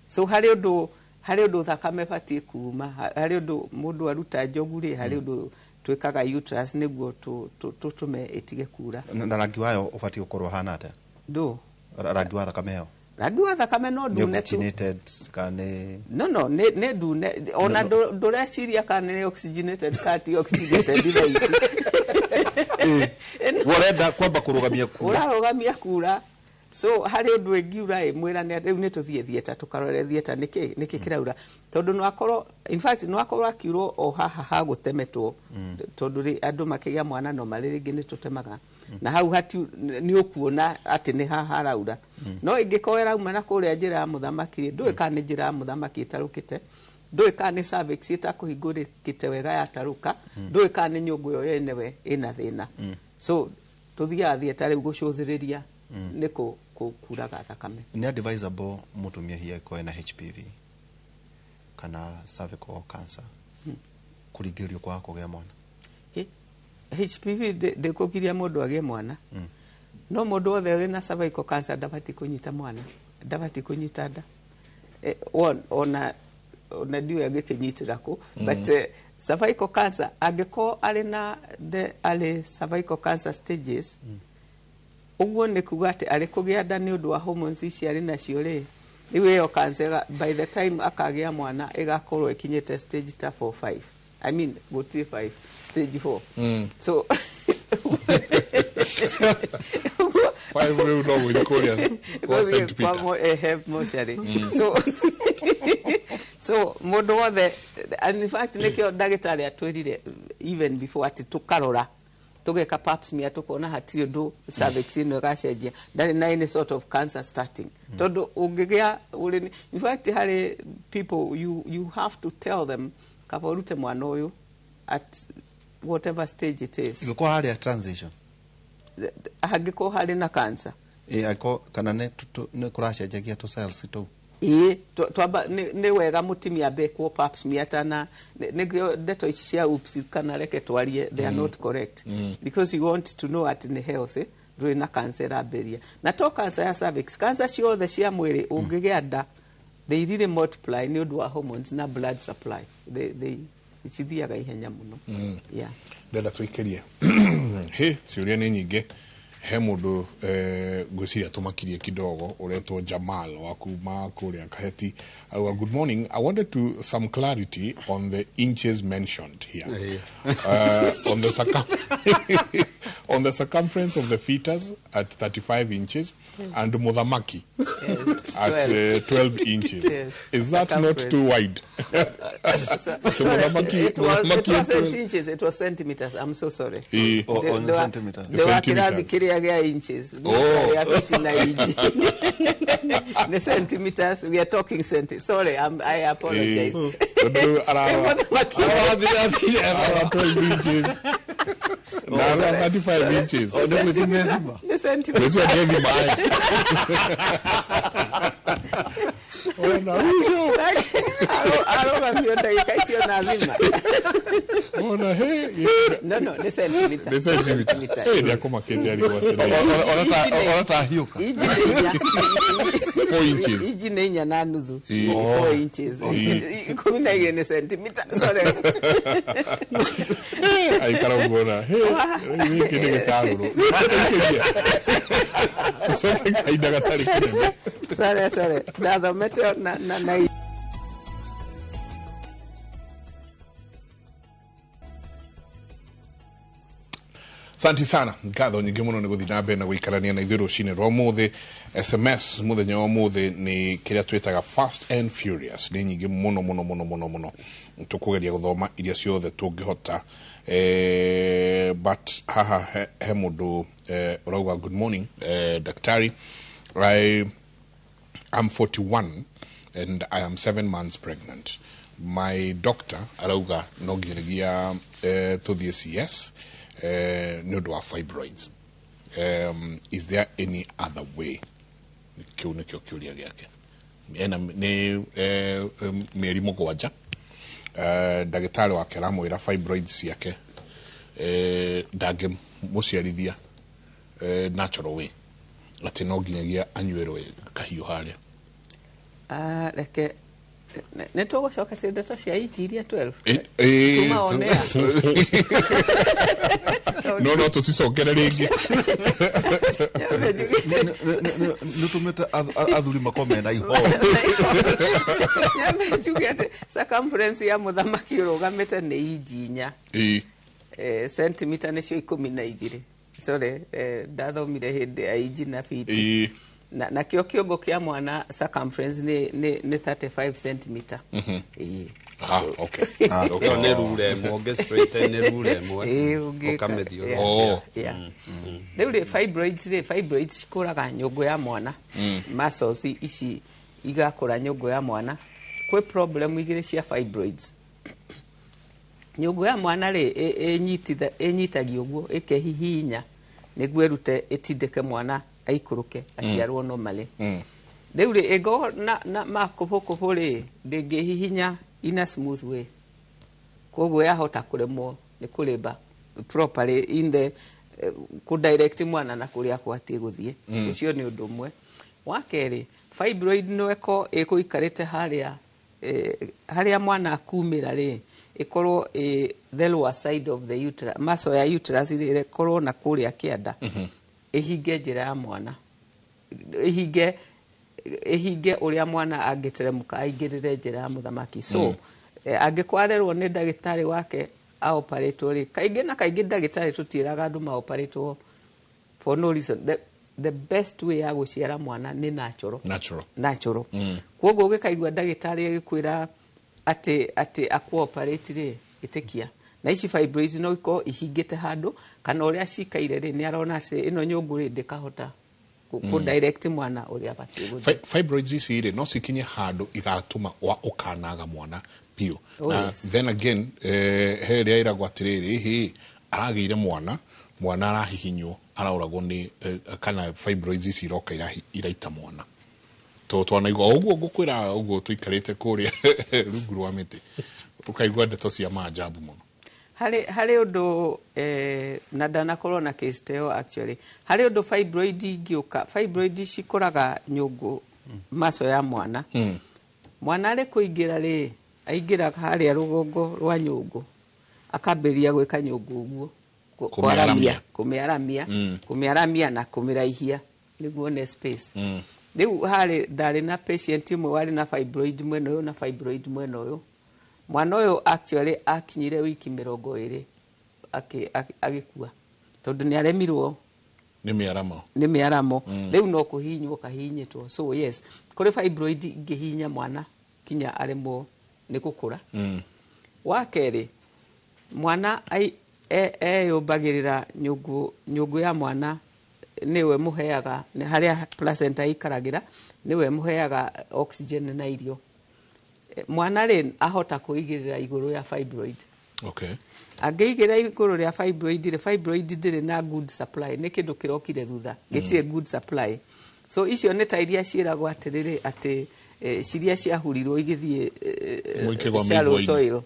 Speaker 3: So harĩ ũndũ thakame ĩbatiĩ kuma, harĩ ũndũ mũndũ aruta njogu rĩ, harĩ ũndũ twĩkaga uterus nĩguo tũtũme ĩtige kura.
Speaker 2: Na rangi wayo ũbatiĩ gũkorwo ũhana atĩa?
Speaker 3: Ndũ?
Speaker 2: Rangi wa thakame ĩyo.
Speaker 3: Rangi wa thakame no
Speaker 2: Nĩ
Speaker 3: ndune tu.
Speaker 2: oxygenated kana nĩ
Speaker 3: No, nĩ ndune ona.
Speaker 2: No, no.
Speaker 3: Ndũreciria kana nĩ oxygenated kana ti oxygenated thaa ici.
Speaker 2: Ũrenda kwamba kũrũgamia kura.
Speaker 3: Ũrarũgamia kura. So harĩ ũndũ ĩngiura ĩ mwĩrane rĩu nĩ tũthiĩ theatre, tũkarore theatre nĩkĩ kĩraura, tondũ no akorwo, in fact no akorwo akiurwo o haha ha gũtemetwo, tondũ rĩ andũ makĩgĩa mwana no marĩ rĩngĩ nĩ tũtemaga na hau hati nĩ ũkuona atĩ nĩ haha haraura. No ĩngĩkorwo ĩrauma na kũrĩa njĩra ya mũthamaki rĩ, ndũĩ kana nĩ njĩra ya mũthamaki ĩtarũkĩte, ndũĩ kana nĩ cervix ĩtakũhingũrĩkĩte wega yatarũka, ndũĩ kana nĩ nyũngũ ĩyo yenewe ĩna thĩna. So tũthiaga theatre rĩu gũcũthĩrĩria nĩ kũraga thakame.
Speaker 2: Nĩ advisable mũtumia hihi angĩkorwo ena HPV kana cervical cancer kũringĩrĩrio kwaga kũgĩa mwana?
Speaker 3: HPV ndĩkũgiria mũndũ agĩe mwana, no mũndũ wothe wĩna cervical cancer ndabatiĩ kũnyita mwana, ndabatiĩ kũnyita nda. Ona ndiũĩ angĩkĩnyitĩra kũ, but cervical cancer, angĩkorwo arĩ na the early cervical cancer stages, ũguo nĩ kuga atĩ arĩ kũgĩa nda nĩ ũndũ wa hormones ici arĩ nacio rĩ, Rĩu ĩyo cancer by the time akagĩa mwana ĩgakorwo ĩkinyĩte stage ta 4 5, I mean gũtirĩ 5, stage 4. So
Speaker 1: 5 rĩu no gũthiĩ kũrĩa kwa St. Peter.
Speaker 3: Ehe, mocarĩ. So mũndũ wothe, and in fact nĩkĩo ndagĩtarĩ atwĩrire even before atĩ tũkarora, tũgeka pap smear, tũkona hatirĩ ũndũ cervix ĩno ĩgacenjia, ndarĩ na any sort of cancer starting, tondũ ũngĩgĩa ũrĩ, in fact harĩ people you have to tell them kaba ũrute mwana ũyũ at whatever stage it is.
Speaker 2: Ingĩkorwo harĩa transition.
Speaker 3: Hangĩkorwo harĩ na cancer.
Speaker 2: Ĩ angĩkorwo kana nĩ kũracenjagia tũ cells tũu.
Speaker 3: Ĩĩ, twamba nĩ wega mũtumia ambekwo pap smear tana nĩkĩo ndeto ici cia oops kana reke twarie, they are not correct, because you want to know atĩ nĩ healthy, ndũrĩ na cancer ĩrambĩrĩria. Na to cancer ya cervix, cancer ciothe cia mwĩrĩ ũngĩgĩa nda, they really multiply nĩ ũndũ wa hormones na blood supply. They cithiaga ihenya mũno, yeah.
Speaker 1: Ndenda tũikĩrie hĩ, ciũria nĩ nyingĩ. He mũndũ ngwĩciria tũmakirie kidogo, ũretwo Jamal wa kuma kũrĩa Kaheti, auga, "Good morning, I wanted to some clarity on the inches mentioned here on the circumference of the fetus at 35 inches and muthamaki at
Speaker 3: 12.
Speaker 1: 12 inches. Is that not
Speaker 3: Circumference.
Speaker 1: too wide?"
Speaker 3: So,
Speaker 1: So
Speaker 3: sorry,
Speaker 1: muthamaki
Speaker 3: it wasn't
Speaker 1: 12
Speaker 3: inches, it was centimeters. I'm so sorry.
Speaker 2: On centimeters.
Speaker 3: Ndĩ wa
Speaker 1: Centimeters.
Speaker 3: kĩrathi kĩrĩa gĩa inches.
Speaker 1: Oh.
Speaker 3: Gĩa fiti na inch. The centimeters, we are talking centimeters. Sorry, I apologize.
Speaker 1: Tondũ rĩu ararora
Speaker 3: Mũthamaki.
Speaker 1: ararora 12 inches na ararora 35 inches.
Speaker 2: Oh, nĩ gwĩthima ethima.
Speaker 3: Nĩ centimeters.
Speaker 1: Ũcio nĩ thima ona ũcio.
Speaker 3: Arũgamio ndagĩka icio na thima.
Speaker 1: Ona he.
Speaker 3: No, nĩ centimeter.
Speaker 1: Nĩ centimeter. Eh, nĩakũmakĩte arigwo atĩrĩrĩ.
Speaker 2: Ona ta hiũka.
Speaker 3: Inji nĩ inya.
Speaker 1: 4 inches.
Speaker 3: Inji nĩ 4.5.
Speaker 1: Ĩĩ.
Speaker 3: 4 inches. 12 nĩ centimeter. Sorry.
Speaker 1: Aikara ũguo na he, gĩkĩ nĩ gĩtagũrũ. Tũcoke kahinda gatarĩ kĩnene.
Speaker 3: Sorry, sorry. Ndathomete na
Speaker 1: Asante sana, ngatho nyingĩ mũno nĩ gũthiĩ na mbere na gũikarania na ithuĩ rũcinĩ rwa ũmũthĩ. SMS mũthenya wa ũmũthĩ nĩ kĩrĩa twĩtaga fast and furious, nĩ nyingĩ mũno mũno mũno mũno mũno. Tũkũgeria gũthoma iria ciothe tũngĩhota, but haha he mũndũ ũrauga, "Good morning, daktari. I'm 41 and I am 7 months pregnant. My doctor arauga no nginyagia tũthiĩ CS nĩ ũndũ wa fibroids. Is there any other way?" Kĩu nĩkĩo kĩũria gĩake. Ena nĩ mĩeri 7, ndagĩtarĩ wake aramwĩra fibroids ciake ndangĩmũciarithia natural way, atĩ no nginyagia anyuĩrwo kahiũ harĩa.
Speaker 3: Ah, reke nĩ tũgũcoka ti ndeto cia inji iria 12. Tuma on air.
Speaker 1: No tũcicokere rĩngĩ.
Speaker 2: Nĩ tũmĩte athuri makome na ihoo.
Speaker 3: Nyambe njuge atĩ circumference ya mũthamaki ũrũgamĩte nĩ inji 4. Centimeter nĩcio 12. Sorry, ndathomire hĩndĩ ya inji na fiti. Na nakĩo kĩongo kĩa mwana circumference nĩ 35 centimeter. Ĩĩ.
Speaker 1: Ah, okay.
Speaker 4: Ĩyo nĩ rura ĩmwe ũngĩ straight, nĩ rura ĩmwe.
Speaker 3: Ĩĩ, ũngĩka-
Speaker 4: ũkamĩthiũrũrũkia.
Speaker 3: Yeah, yeah. Rĩu rĩ, fibroids rĩ, fibroids cikũraga nyũngũ ya mwana, muscles ici igakũra nyũngũ ya mwana. Kwĩ problem igĩrĩ cia fibroids. Nyũngũ ya mwana rĩ, ĩnyitagio ũguo, ĩkehihinya nĩguo ĩrute, ĩtindĩke mwana aikũrũke aciarwo normally. Rĩu rĩ, ĩngĩkorwo na makũbũkũbũ rĩ, ndĩngĩhihinya in a smooth way, koguo yahota kũremwo nĩ kũrĩmba properly in the kũ direct mwana na kũrĩa kwatiĩ gũthiĩ. Ũcio nĩ ũndũ ũmwe. Wa kerĩ, fibroid no ĩko ĩkũikarĩte harĩa harĩa mwana akumĩra rĩ, ĩkorwo ĩ the lower side of the uterus, muscle ya uterus rĩ, ĩkorwo na kũrĩa kĩanda, ĩhinge njĩra ya mwana, ĩhinge Ĩhinge ũrĩa mwana angĩteremũka aingĩrĩre njĩra ya mũthamaki. So angĩkorwo arerwo nĩ ndagĩtarĩ wake aoparetwo rĩ, kaingĩ na kaingĩ ndagĩtarĩ tũtiĩraga andũ maoparetwo for no reason. The best way ya gũciara mwana nĩ natural.
Speaker 1: Natural.
Speaker 3: Natural. Koguo ũgĩkaigua ndagĩtarĩ agĩkwĩra atĩ akũoperate rĩ, ĩtĩkia na ici fibroids no ikorwo ihingĩte handũ kana ũrĩa cikaire rĩ, nĩ arona atĩ ĩno nyũngũ rĩ, ndĩkahota kũ direct mwana ũrĩa abatiĩ gũthiĩ.
Speaker 1: Fibroids ici rĩ, no cikinye handũ igatũma wa ũkanaga mwana biũ?
Speaker 3: Oh,
Speaker 1: Na
Speaker 3: yes.
Speaker 1: then again, he ĩrĩa ĩragwo atĩrĩrĩ, hĩ aragĩire mwana, mwana arahihinywo, araũragwo nĩ kana fibroids ici iroka iraita mwana. To twanaigua ũguo, ngũkwĩra ũguo, tũikarĩte kũrĩa rungu rwa mĩtĩ, ũkaigua ndeto cia maajabu mũno.
Speaker 3: Harĩ ũndũ na ndanakorwo na case ta ĩyo actually. Harĩ ũndũ fibroid ingĩũka, fibroid cikũraga nyũngũ maco ya mwana. Mwana arĩ kũingĩra rĩ, aingĩra harĩa rũgongo rwa nyũngũ, akambĩrĩria gwĩka nyũngũ ũguo.
Speaker 1: Kũmĩaramia.
Speaker 3: Kwaramia, kũmĩaramia, kũmĩaramia na kũmĩraihia nĩguo one space. Rĩu harĩ ndarĩ na patient ũmwe warĩ na fibroid mwena ũyũ na fibroid mwena ũyũ. Mwana ũyũ actually akinyire wiki 20 agĩkua tondũ nĩ aremirwo
Speaker 1: nĩ mĩaramo.
Speaker 3: Nĩ mĩaramo. Rĩu no kũhihinywo kahihinyĩtwo. So yes, kũrĩ fibroid ingĩhihinya mwana kinya aremwo nĩ gũkũra. Wa kerĩ, mwana eyũmbagĩrĩra nyũngũ. Nyũngũ ya mwana nĩwe mũheaga, nĩ harĩa placenta ĩikaragĩra, nĩwe mũheaga oxygen na irio. Mwana rĩ, ahota kũigĩrĩra igũrũ ya fibroid. Angĩigĩrĩra igũrũ rĩa fibroid rĩ, fibroid ndĩrĩ na good supply, nĩ kĩndũ kĩrokire thutha, gĩtirĩ good supply. So icio nĩ ta iria ciĩragwo atĩrĩrĩ, atĩ ciria ciahurirwo igĩthiĩ
Speaker 1: Mũikĩgwa
Speaker 3: shallow
Speaker 1: mĩigua-inĩ.
Speaker 3: soil,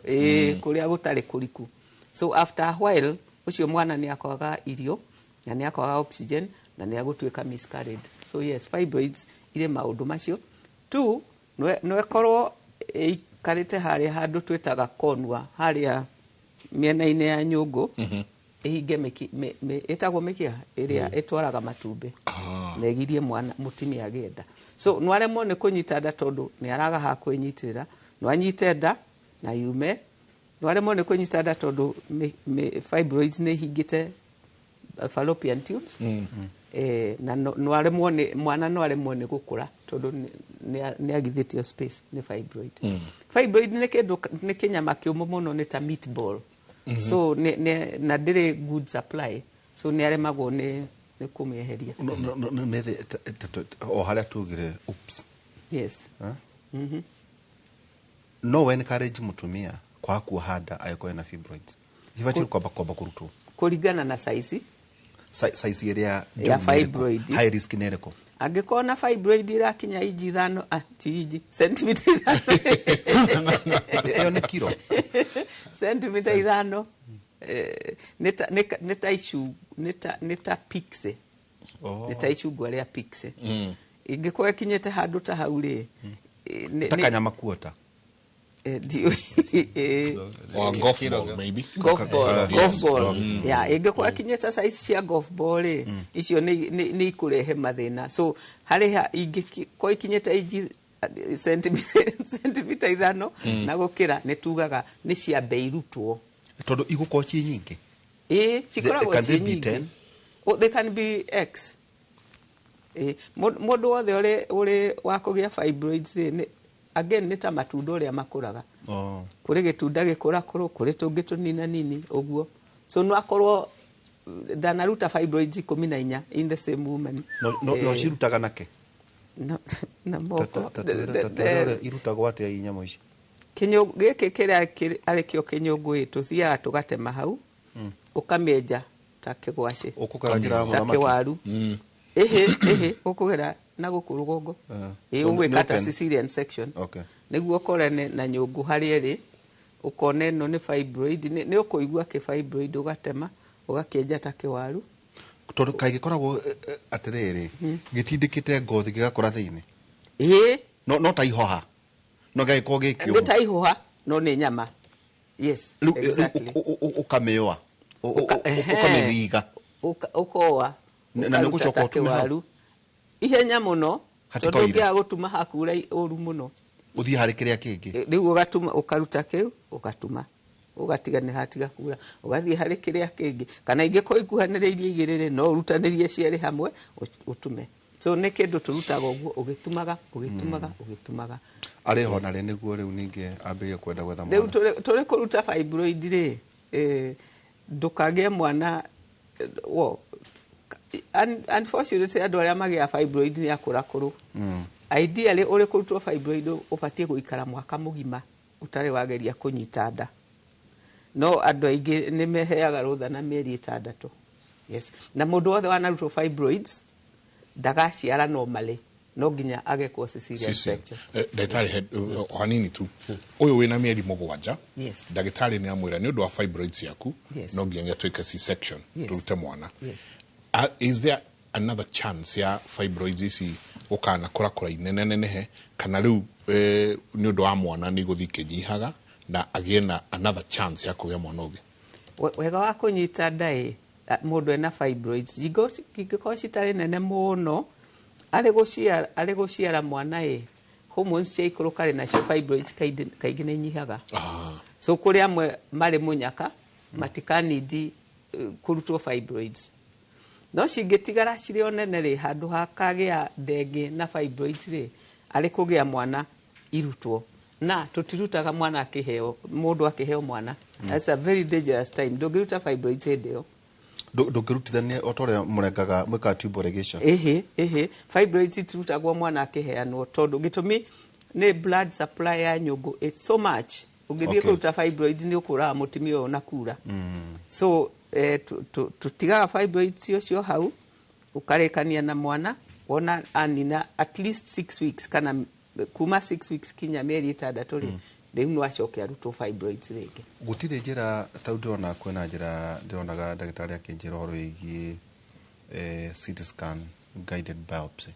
Speaker 3: kũrĩa gũtarĩ kũriku. So after a while ũcio mwana nĩ akwaga irio na nĩ akwaga oxygen na nĩ agũtuĩka miscarried. So yes, fibroids irĩ maũndũ macio. Two, no ĩkorwo ĩikarĩte harĩa handũ twĩtaga cornua, harĩa mĩena-inĩ ya nyũngũ, ĩhinge ĩtagwo mĩkiha ĩrĩa ĩtwaraga matumbĩ na ĩgirie mwana mũtumia agĩe nda. So no aremwo nĩ kũnyita nda tondũ nĩ araga ha kwĩnyitĩrĩra. No anyite nda na yume. No aremwo nĩ kũnyita nda tondũ fibroids nĩ ihingĩte fallopian tubes. Na no aremwo nĩ mwana, no aremwo nĩ gũkũra tondũ nĩ agithĩtio space nĩ fibroid. Fibroid nĩ kĩndũ, nĩ kĩnyama kĩũmũ mũno, nĩ ta meatball. So nĩ na ndĩrĩ good supply, so nĩ aremagwo nĩ kũmĩeheria.
Speaker 2: No, methe o harĩa tugire oops.
Speaker 3: Yes.
Speaker 2: Eh? No we encourage mutumia kwaga kuoha nda angĩkorwo ena fibroids? Ibatiĩ kwamba kũrutwo?
Speaker 3: Kũringana na size.
Speaker 2: Size ĩrĩa
Speaker 3: ya
Speaker 2: njũru nĩ ĩrĩkũ?
Speaker 3: Fibroid.
Speaker 2: High risk nĩ ĩrĩkũ?
Speaker 3: Angĩkorwo na fibroid ĩrakinya inji 5, ah, ti inji, sentimita 5.
Speaker 2: Ĩyo nĩ kiro.
Speaker 3: Sentimita 5, nĩ ta icu, nĩ ta pixie. Nĩ ta icungwa rĩa pixie. Ingĩkorwo ĩkinyĩte handũ ta hau rĩ,
Speaker 2: Ta kanyama kuota.
Speaker 3: Ndiũĩ.
Speaker 1: Or golf ball maybe.
Speaker 3: Golf ball. Golf ball ya ĩngĩkorwo ĩkinyĩte size cia golf ball rĩ, icio nĩ ikũrehe mathĩna. So harĩ ha ingĩkorwo ikinyĩte inji sentimita 5 na gũkĩra, nĩ tugaga nĩ ciambe irutwo.
Speaker 2: Tondũ igũkorwo ciĩ nyingĩ.
Speaker 3: Ĩĩ, cikoragwo
Speaker 2: Can they
Speaker 3: ciĩ
Speaker 2: be
Speaker 3: nyingĩ.
Speaker 2: 10?
Speaker 3: Oh, they can be x. Ĩĩ, mũndũ wothe ũrĩ wa kũgĩa fibroids rĩ, again nĩ ta matunda ũrĩa makũraga. Kũrĩ gĩtunda gĩkũra kũrũ, kũrĩ tũngĩ tũnina nini ũguo. So no akorwo ndanaruta fibroids 14 in the same woman.
Speaker 2: No cirutaga nake?
Speaker 3: Na moko.
Speaker 2: Ta twĩre ũrĩa irutagwo atĩa i nyamũ ici.
Speaker 3: Kĩnyũngũ gĩkĩ kĩrĩa arĩ kĩo kĩnyũngũ ĩ, tũthiaga tũgatema hau, ũkamĩenja ta kĩgwacĩ.
Speaker 2: Ũkũgera njĩra ya
Speaker 3: Ta
Speaker 2: mũthamaki?
Speaker 3: kĩwaru. Ĩhĩ, ũkũgera na gũkũ rũgongo. Ĩ,
Speaker 2: So
Speaker 3: ũgwĩka
Speaker 2: nĩ
Speaker 3: ta
Speaker 2: open?
Speaker 3: cesarean section. Nĩguo ũkorane na nyũngũ harĩa ĩrĩ, ũkona ĩno nĩ fibroid, nĩ ũkũigua kĩ fibroid, ũgatema, ũgakĩenja ta kĩwaru.
Speaker 2: Tondũ kaingĩ koragwo atĩrĩrĩ, gĩtindĩkĩte ngothi gĩgakũra thĩinĩ.
Speaker 3: Ĩĩ.
Speaker 2: No ta ihoha no gĩgagĩkorwo gĩ
Speaker 3: Nĩ
Speaker 2: kĩũmũ.
Speaker 3: ta ihũha no nĩ nyama, yes.
Speaker 2: Rĩu
Speaker 3: Exactly.
Speaker 2: ũkamĩoa, ũkamĩthiga.
Speaker 3: Ũkoa
Speaker 2: Na nĩ
Speaker 3: ũkaruta
Speaker 2: ũgũcoka
Speaker 3: ta
Speaker 2: ũtume hau?
Speaker 3: kĩwaru ihenya mũno. Tondũ ũngĩaga gũtuma hakura ũru mũno.
Speaker 2: Ũthiĩ harĩ kĩrĩa kĩngĩ.
Speaker 3: Rĩu ũgatuma, ũkaruta kĩu, ũgatuma. Ũgatiga nĩ hatiga kura, ũgathiĩ harĩ kĩrĩa kĩngĩ. Kana ingĩkorwo ikuhanĩrĩirie igĩrĩ rĩ, no ũrutanĩrie cierĩ hamwe, ũtume. So nĩ kĩndũ tũrutaga ũguo, ũgĩtumaga, ũgĩtumaga, ũgĩtumaga.
Speaker 2: Arĩ ho narĩ nĩguo rĩu ningĩ ambĩrĩrie kwenda gwetha
Speaker 3: Rĩu
Speaker 2: mwana.
Speaker 3: tũrĩ kũruta fibroid rĩ, ndũkagĩe mwana, unfortunately andũ arĩa magĩaga fibroid nĩ akũrakũrũ. Ideally ũrĩ kũrutwo fibroid ũbatiĩ gũikara mwaka mũgima ũtarĩ wageria kũnyita nda. No andũ aingĩ nĩ meheaga rũtha na mĩeri 6. Yes. Na mũndũ wothe wanarutwo fibroids ndagaciara normally, no nginya agekwo cesarean section.
Speaker 1: Ndagĩtarĩ, o hanini tu, ũyũ wĩna mĩeri 7,
Speaker 3: Yes.
Speaker 1: ndagĩtarĩ nĩ amwĩra nĩ ũndũ wa fibroids yaku,
Speaker 3: Yes.
Speaker 1: no nginya twĩke C-section,
Speaker 3: Yes.
Speaker 1: tũrute mwana.
Speaker 3: Yes.
Speaker 1: Is there another chance ya fibroids ici gũkana kũrakũra inene nenehe, kana rĩu nĩ ũndũ wa mwana nĩ igũthiĩ ikĩnyihaga na agĩe na another chance ya kũgĩa mwana ũngĩ?
Speaker 3: Wega wa kũnyita nda ĩ, mũndũ ena fibroids ingĩkorwo citarĩ nene mũno, arĩ gũciara mwana ĩ, hormones ciaikũrũka rĩ, nacio fibroids kaingĩ nĩ inyihaga. So kũrĩ amwe marĩ mũnyaka, matikanindi kũrutwo fibroids. No cingĩtigara cirĩ o nene rĩ, handũ hakagĩa ndenge na fibroids rĩ, arĩ kũgĩa mwana irutwo. Na tũtirutaga mwana akĩheo, mũndũ akĩheo mwana. That's a very dangerous time. Ndũngĩruta fibroids hĩndĩ ĩyo.
Speaker 2: Ndũngĩrutithania o ta ũrĩa mũrengaga mwĩkaga tubal ligation.
Speaker 3: Ĩhĩ, ĩhĩ. Fibroids itirutagwo mwana akĩheanwo tondũ gĩtũmi nĩ blood supply ya nyũngũ it's so much. Ũngĩthiĩ kũruta fibroid nĩ ũkũraga mũtumia ũyũ na kura. So tũtigaga fibroids ũcio hau, ũkarĩkania na mwana, wona anina at least 6 weeks kana kuma 6 weeks kinya mĩeri 6 rĩ, rĩu no acoke arutwo fibroids rĩngĩ.
Speaker 2: Gũtirĩ njĩra ta ndĩrona kwĩna njĩra ndĩronaga ndagĩtarĩ akĩnjĩra ũhoro wĩgiĩ CT scan guided biopsy.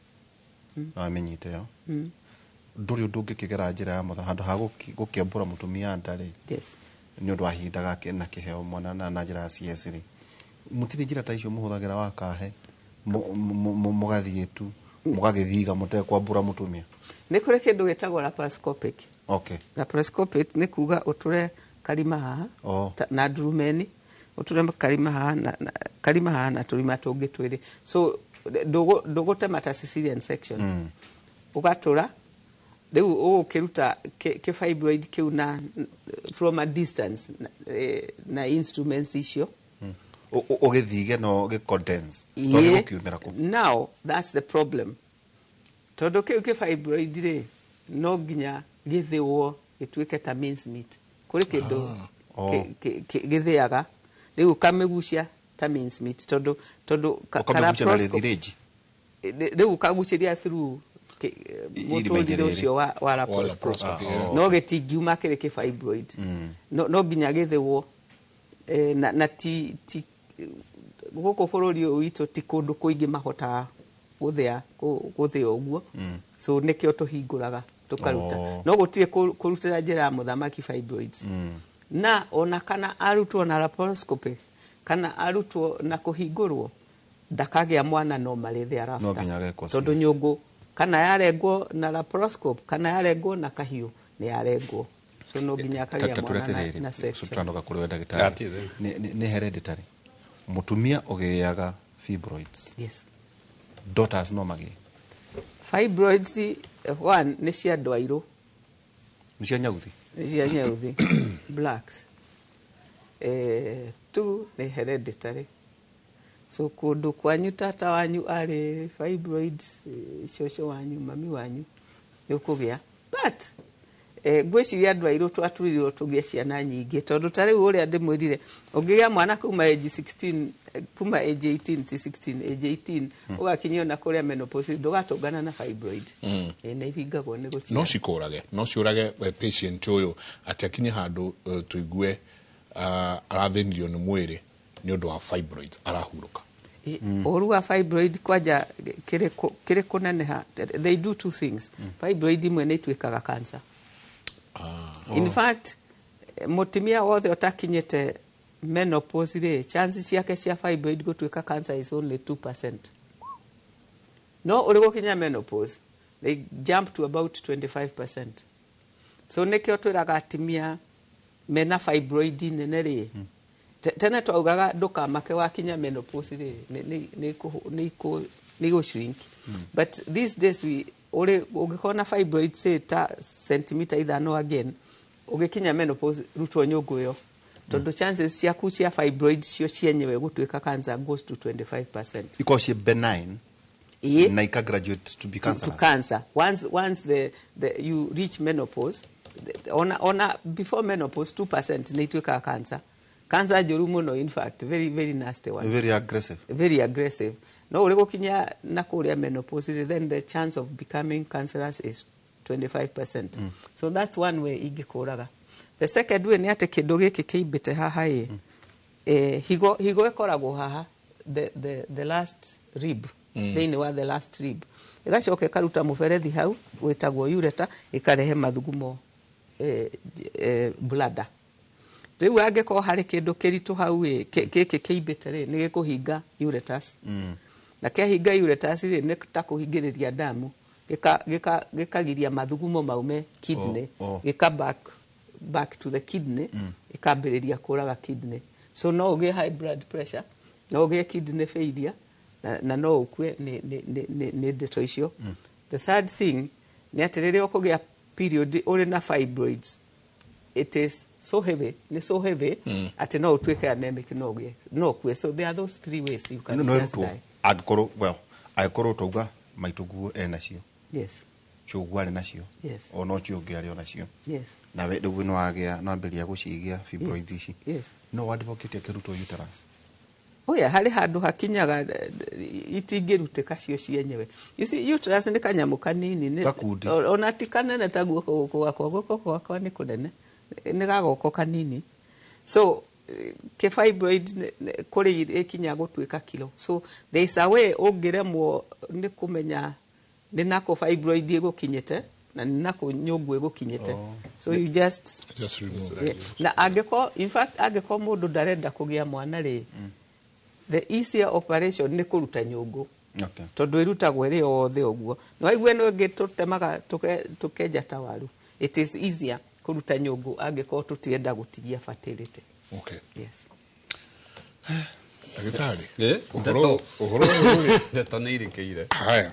Speaker 2: No amenyite yo. Ndũrĩ ũndũ ũngĩkĩgera njĩra ya mũtha handũ ha gũkĩambũra mũtumia nda rĩ.
Speaker 3: Yes.
Speaker 2: Nĩ ũndũ wa ihinda gake na kĩheo mwana na njĩra ya CS rĩ. Mũtirĩ njĩra ta icio mũhũthagĩra wa kahe, mũgathiĩ tu, mũgagĩthiga mũtekwambũra mũtumia.
Speaker 3: Nĩ kũrĩ kĩndũ gĩtagwo laparoscopic.
Speaker 2: Okay.
Speaker 3: Laparoscopic nĩ kuga ũtũre karima haha, na ndurumeni, ũtũre karima haha na karima haha na tũrima tũngĩ twĩrĩ. So ndũgũtema ta cesarean section. Ũgatũra rĩu ũgũkĩruta kĩ fibroid kĩu na from a distance na instruments icio.
Speaker 2: Ũgĩthige no gĩ condense. Tondũ gĩkiumĩra kũ.
Speaker 3: Now that's the problem. Tondũ kĩu kĩ fibroid rĩ, no nginya gĩthĩwo gĩtuĩke ta mince meat. Kũrĩ kĩndũ gĩthĩaga rĩu ũkamĩgucia ta mince meat tondũ
Speaker 2: Ũkamĩgucia na rĩthirĩnji.
Speaker 3: Rĩu ũkagucĩria through mũtũrĩre ũcio wa laparoscope. No gĩtingiuma kĩrĩ kĩ fibroid. No nginya gĩthĩwo, na ti gũkũ bũrũri ũyũ witũ ti kũndũ kũingĩ mahotaga gũthĩa ũguo. So nĩkĩo tũhingũraga tũkaruta. No gũtirĩ kũrutĩra njĩra ya mũthamaki fibroids. Na ona kana arutwo na laparoscopy kana arutwo na kũhingũrwo, ndakagĩa mwana normally thereafter.
Speaker 2: No nginya agekwo
Speaker 3: Tondũ
Speaker 2: CS.
Speaker 3: nyũngũ kana yarengwo na laparoscope kana yarengwo na kahiũ nĩ yarengwo. So no nginya akagĩa mwana na section.
Speaker 2: Tutanoka kũrĩ we ndagĩtarĩ. Nĩ hereditary. Mũtumia ũgĩaga fibroids.
Speaker 3: Yes.
Speaker 2: Daughters no magĩe.
Speaker 3: Fibroids one nĩ cia andũ airũ.
Speaker 2: Nĩ cia nyauthi.
Speaker 3: Nĩ cia nyauthi. Blacks. 2 nĩ hereditary. So kũndũ kwanyu tata wanyu arĩ fibroids, cũcũ wanyu, mami wanyu nĩ ũkũgĩa. But ngwĩciria andũ airũ twaturirwo tũgĩe ciana nyingĩ tondũ ta rĩu ũrĩa ndĩmwĩrire ũngĩgĩa mwana kuma age 16, kuma age 18 ti 16, age 18 ũgakinyio na kũrĩa menopause ndũgatũngana na fibroid. Nĩ ibingagwo nĩ gũciara.
Speaker 1: No cikũrage, no ciũrage patient ũyũ atĩ akinye handũ tũigue arathĩnirio nĩ mwĩrĩ nĩ ũndũ wa fibroids arahurũka.
Speaker 3: Ũru wa fibroid kwanja kĩrĩ kũneneha, they do two things. Fibroid imwe nĩ ituĩkaga cancer. In fact, mũtumia wothe ũtakinyĩte menopause rĩ, chance ciake cia fibroid gũtuĩka cancer is only 2%. No ũrĩ gũkinya menopause, They jump to about 25%. So nĩkĩo twĩraga atumia mena fibroid nene rĩ, tene twaugaga ndũkamake wakinya menopause rĩ, nĩ igũ shrink. But these days we ũrĩ ũngĩkorwo na fibroid, say ta centimeter 5 again, ũgĩkinya menopause rutwo nyũngũ ĩyo, tondũ chances ciaku cia fibroid cio cienyewe gũtuĩka cancer goes to 25%.
Speaker 2: Ikorwo ciĩ benign
Speaker 3: Ĩĩ.
Speaker 2: na ika graduate to be
Speaker 3: To
Speaker 2: cancerous.
Speaker 3: Cancer. Once you reach menopause, ona before menopause, 2% nĩ ituĩkaga cancer. Cancer njũru mũno, in fact, very very nasty one.
Speaker 2: Very aggressive.
Speaker 3: Very aggressive. No ũrĩ gũkinya na kũrĩa menopause, then the chance of becoming cancerous is 25%. So that's one way ingĩkũraga. The second way nĩ atĩ kĩndũ gĩkĩ kĩimbĩte haha ĩ, higo ĩkoragwo haha, the last rib, thĩinĩ wa the last rib, ĩgacoka ĩkaruta mũberethi hau wĩtagwo ureter, ĩkarehe mathugumo bladder. Rĩu angĩkorwo harĩ kĩndũ kĩritũ hau ĩ, gĩkĩ kĩimbĩte rĩ, nĩ gĩkũhinga ureters, na kĩahinga ureters rĩ, nĩ ta kũhingĩrĩria damu, gĩkagiria mathugumo maume kidney.
Speaker 2: Oh.
Speaker 3: Gĩka back to the kidney, ĩkambĩrĩria kũraga kidney. So no ũgĩe high blood pressure, no ũgĩe kidney failure, na no ũkue nĩ ndeto icio. The third thing nĩ atĩ rĩrĩa ũkũgĩa period ũrĩ na fibroids, it is so heavy, nĩ so heavy atĩ no ũtuĩke anemic, no ũgĩe, no ũkue. So there are those three ways you can
Speaker 2: No
Speaker 3: just
Speaker 2: ĩrutwo
Speaker 3: die.
Speaker 2: Angĩkorwo, well, angĩkorwo twauga maitũguo enacio, chũguo arĩ nacio, ona ũcio ũngĩ arĩ onacio, nawe rĩu nĩ wagĩa, nĩ wambĩrĩria gũcigĩa fibroids ici, no advocate akĩrutwo uterus?
Speaker 3: Oya, harĩ handũ hakinyaga itingĩrutĩka cio cienyewe. You see, uterus nĩ kanyamũ kanini
Speaker 2: Gakundi.
Speaker 3: Ona ti kanene ta guoko gũkũ gwakwa. Guoko gwakwa nĩ kũnene, nĩ gagoko kanini. So kĩ fibroid kũrĩ ĩkinya gũtuĩka kilo. So there is a way ũngĩremwo nĩ kũmenya nĩ nakũ fibroid ĩgũkinyĩte na nĩ nakũ nyũngũ ĩgũkinyĩte. So you just
Speaker 1: Just remove.
Speaker 3: Yeah. Na angĩkorwo, in fact, angĩkorwo mũndũ ndarenda kũgĩa mwana rĩ, the easier operation nĩ kũruta nyũngũ, tondũ ĩrutagwo ĩrĩ yothe ũguo. Nĩ waigua ĩno ĩngĩ tũtemaga tũkenja ta waru. It is easier kũruta nyũngũ angĩkorwo tũtirenda gũtigia fertility. Yes.
Speaker 1: Ndagĩtarĩ, ũhoro
Speaker 4: Ndeto.
Speaker 1: ũhoro ũyũ rĩ,
Speaker 4: Ndeto nĩ irĩkĩire.
Speaker 1: Haya,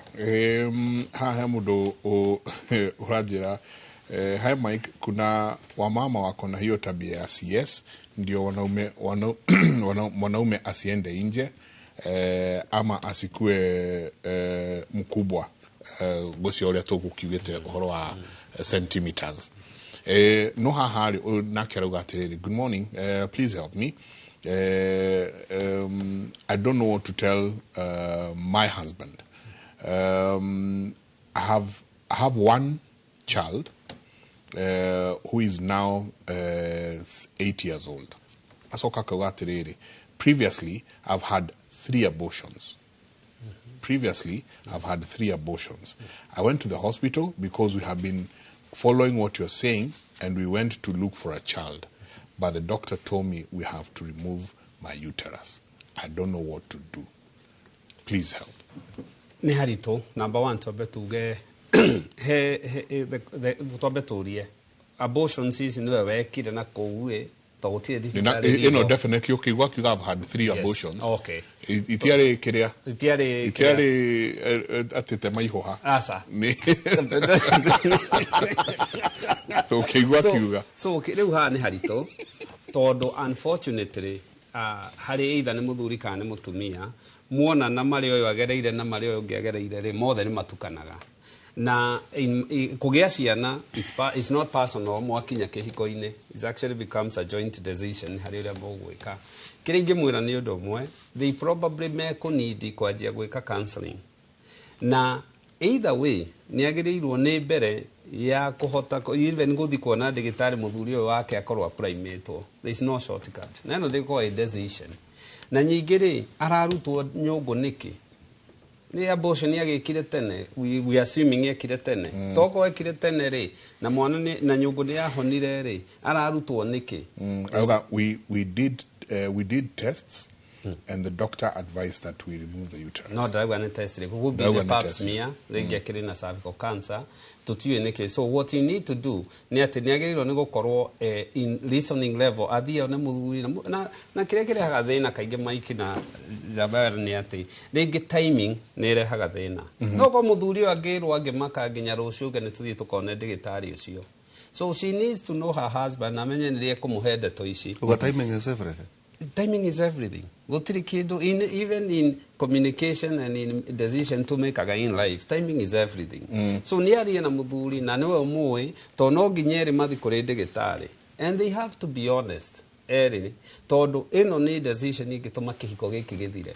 Speaker 1: haha mũndũ ũranjĩra, "Hi Mike, kuna wamama wako na hiyo tabia ya CS ndio mwanaume asiende nje ama asikue mkubwa." Ngũcia ũrĩa tũgũkiugĩte ũhoro wa centimeters. No haha rĩ, ũyũ nake arauga atĩrĩrĩ, "Good morning, please help me. I don't know what to tell my husband. I have one child who is now 8 years old." Acoka akauga atĩrĩrĩ, "Previously I've had three abortions. Previously, I've had three abortions. I went to the hospital because we have been following what you're saying, and we went to look for a child. But the doctor told me we have to remove my uterus. I don't know what to do. Please help."
Speaker 4: Nĩ haritũ. Number one, twambe tuge twambe tũrie, abortions ici nĩwe wekire na kũu ĩ to gũtirĩ thibitarĩ
Speaker 1: Ĩno definitely ũkĩigua akiuga "I've had three abortions." Itiarĩ kĩrĩa
Speaker 4: Itiarĩ
Speaker 1: itiarĩ atĩ tema ihũha.
Speaker 4: Aca.
Speaker 1: Ũkĩigua akiuga.
Speaker 4: So rĩu haha nĩ haritũ tondũ unfortunately, harĩ either nĩ mũthuri kana nĩ mũtumia, muona na marĩa ũyũ agereire na marĩa ũyũ ũngĩ agereire rĩ, mothe nĩ matukanaga na kũgĩa ciana is not personal. Mwakinya kĩhiko-inĩ, it actually becomes a joint decision harĩ ũrĩa mũgwĩka. Kĩrĩa ingĩmwĩra nĩ ũndũ ũmwe, they probably mekũnidi kwanjia gwĩka counseling, na either way nĩ agĩrĩirwo nĩ mbere ya kũhota even gũthiĩ kuona ndagĩtarĩ, mũthuri ũyũ wake akorwo aprimĩtwo. There is no shortcut, na ĩno ndĩkorwo ĩ decision. Na nyingĩ rĩ, ararutwo nyũngũ nĩkĩ? Nĩ abortion agĩkire tene? We assuming ekire tene. Tokorwo ekire tene rĩ, na mwana na nyũngũ nĩ yahonire rĩ, ararutwo nĩkĩ?
Speaker 1: Auga, we did tests. And the doctor advised that we remove the uterus.
Speaker 4: No ndarauga nĩ test rĩkũ, could be
Speaker 1: Ndarauga
Speaker 4: the
Speaker 1: nĩ
Speaker 4: pap
Speaker 1: test.
Speaker 4: smear, rĩngĩ akĩrĩ na cervical cancer, tũtiũĩ nĩkĩ. So what you need to do nĩ atĩ nĩ agĩrĩirwo nĩ gũkorwo in reasoning level, athiĩ one mũthuri na kĩrĩa kĩrehaga thĩna kaingĩ, Mike na Jaber, nĩ atĩ rĩngĩ timing nĩ ĩrehaga thĩna. No korwo mũthuri ũyũ angĩrwo angĩmaka nginya rũciũ ũge nĩ tũthiĩ tũkone ndĩgĩtarĩ ũcio. So she needs to know her husband, amenye nĩ rĩ ekũmũhe ndeto ici.
Speaker 2: Uga timing is everything.
Speaker 4: Timing is everything. Gũtirĩ kĩndũ even in communication and in decision to make in life, timing is everything. So nĩ arie na mũthuri na nĩwe ũmũĩ, tondũ no nginya erĩ mathi kũrĩ ndĩgĩtarĩ, and they have to be honest erĩ, tondũ ĩno nĩ decision ĩngĩtũma kĩhiko gĩkĩ gĩthire.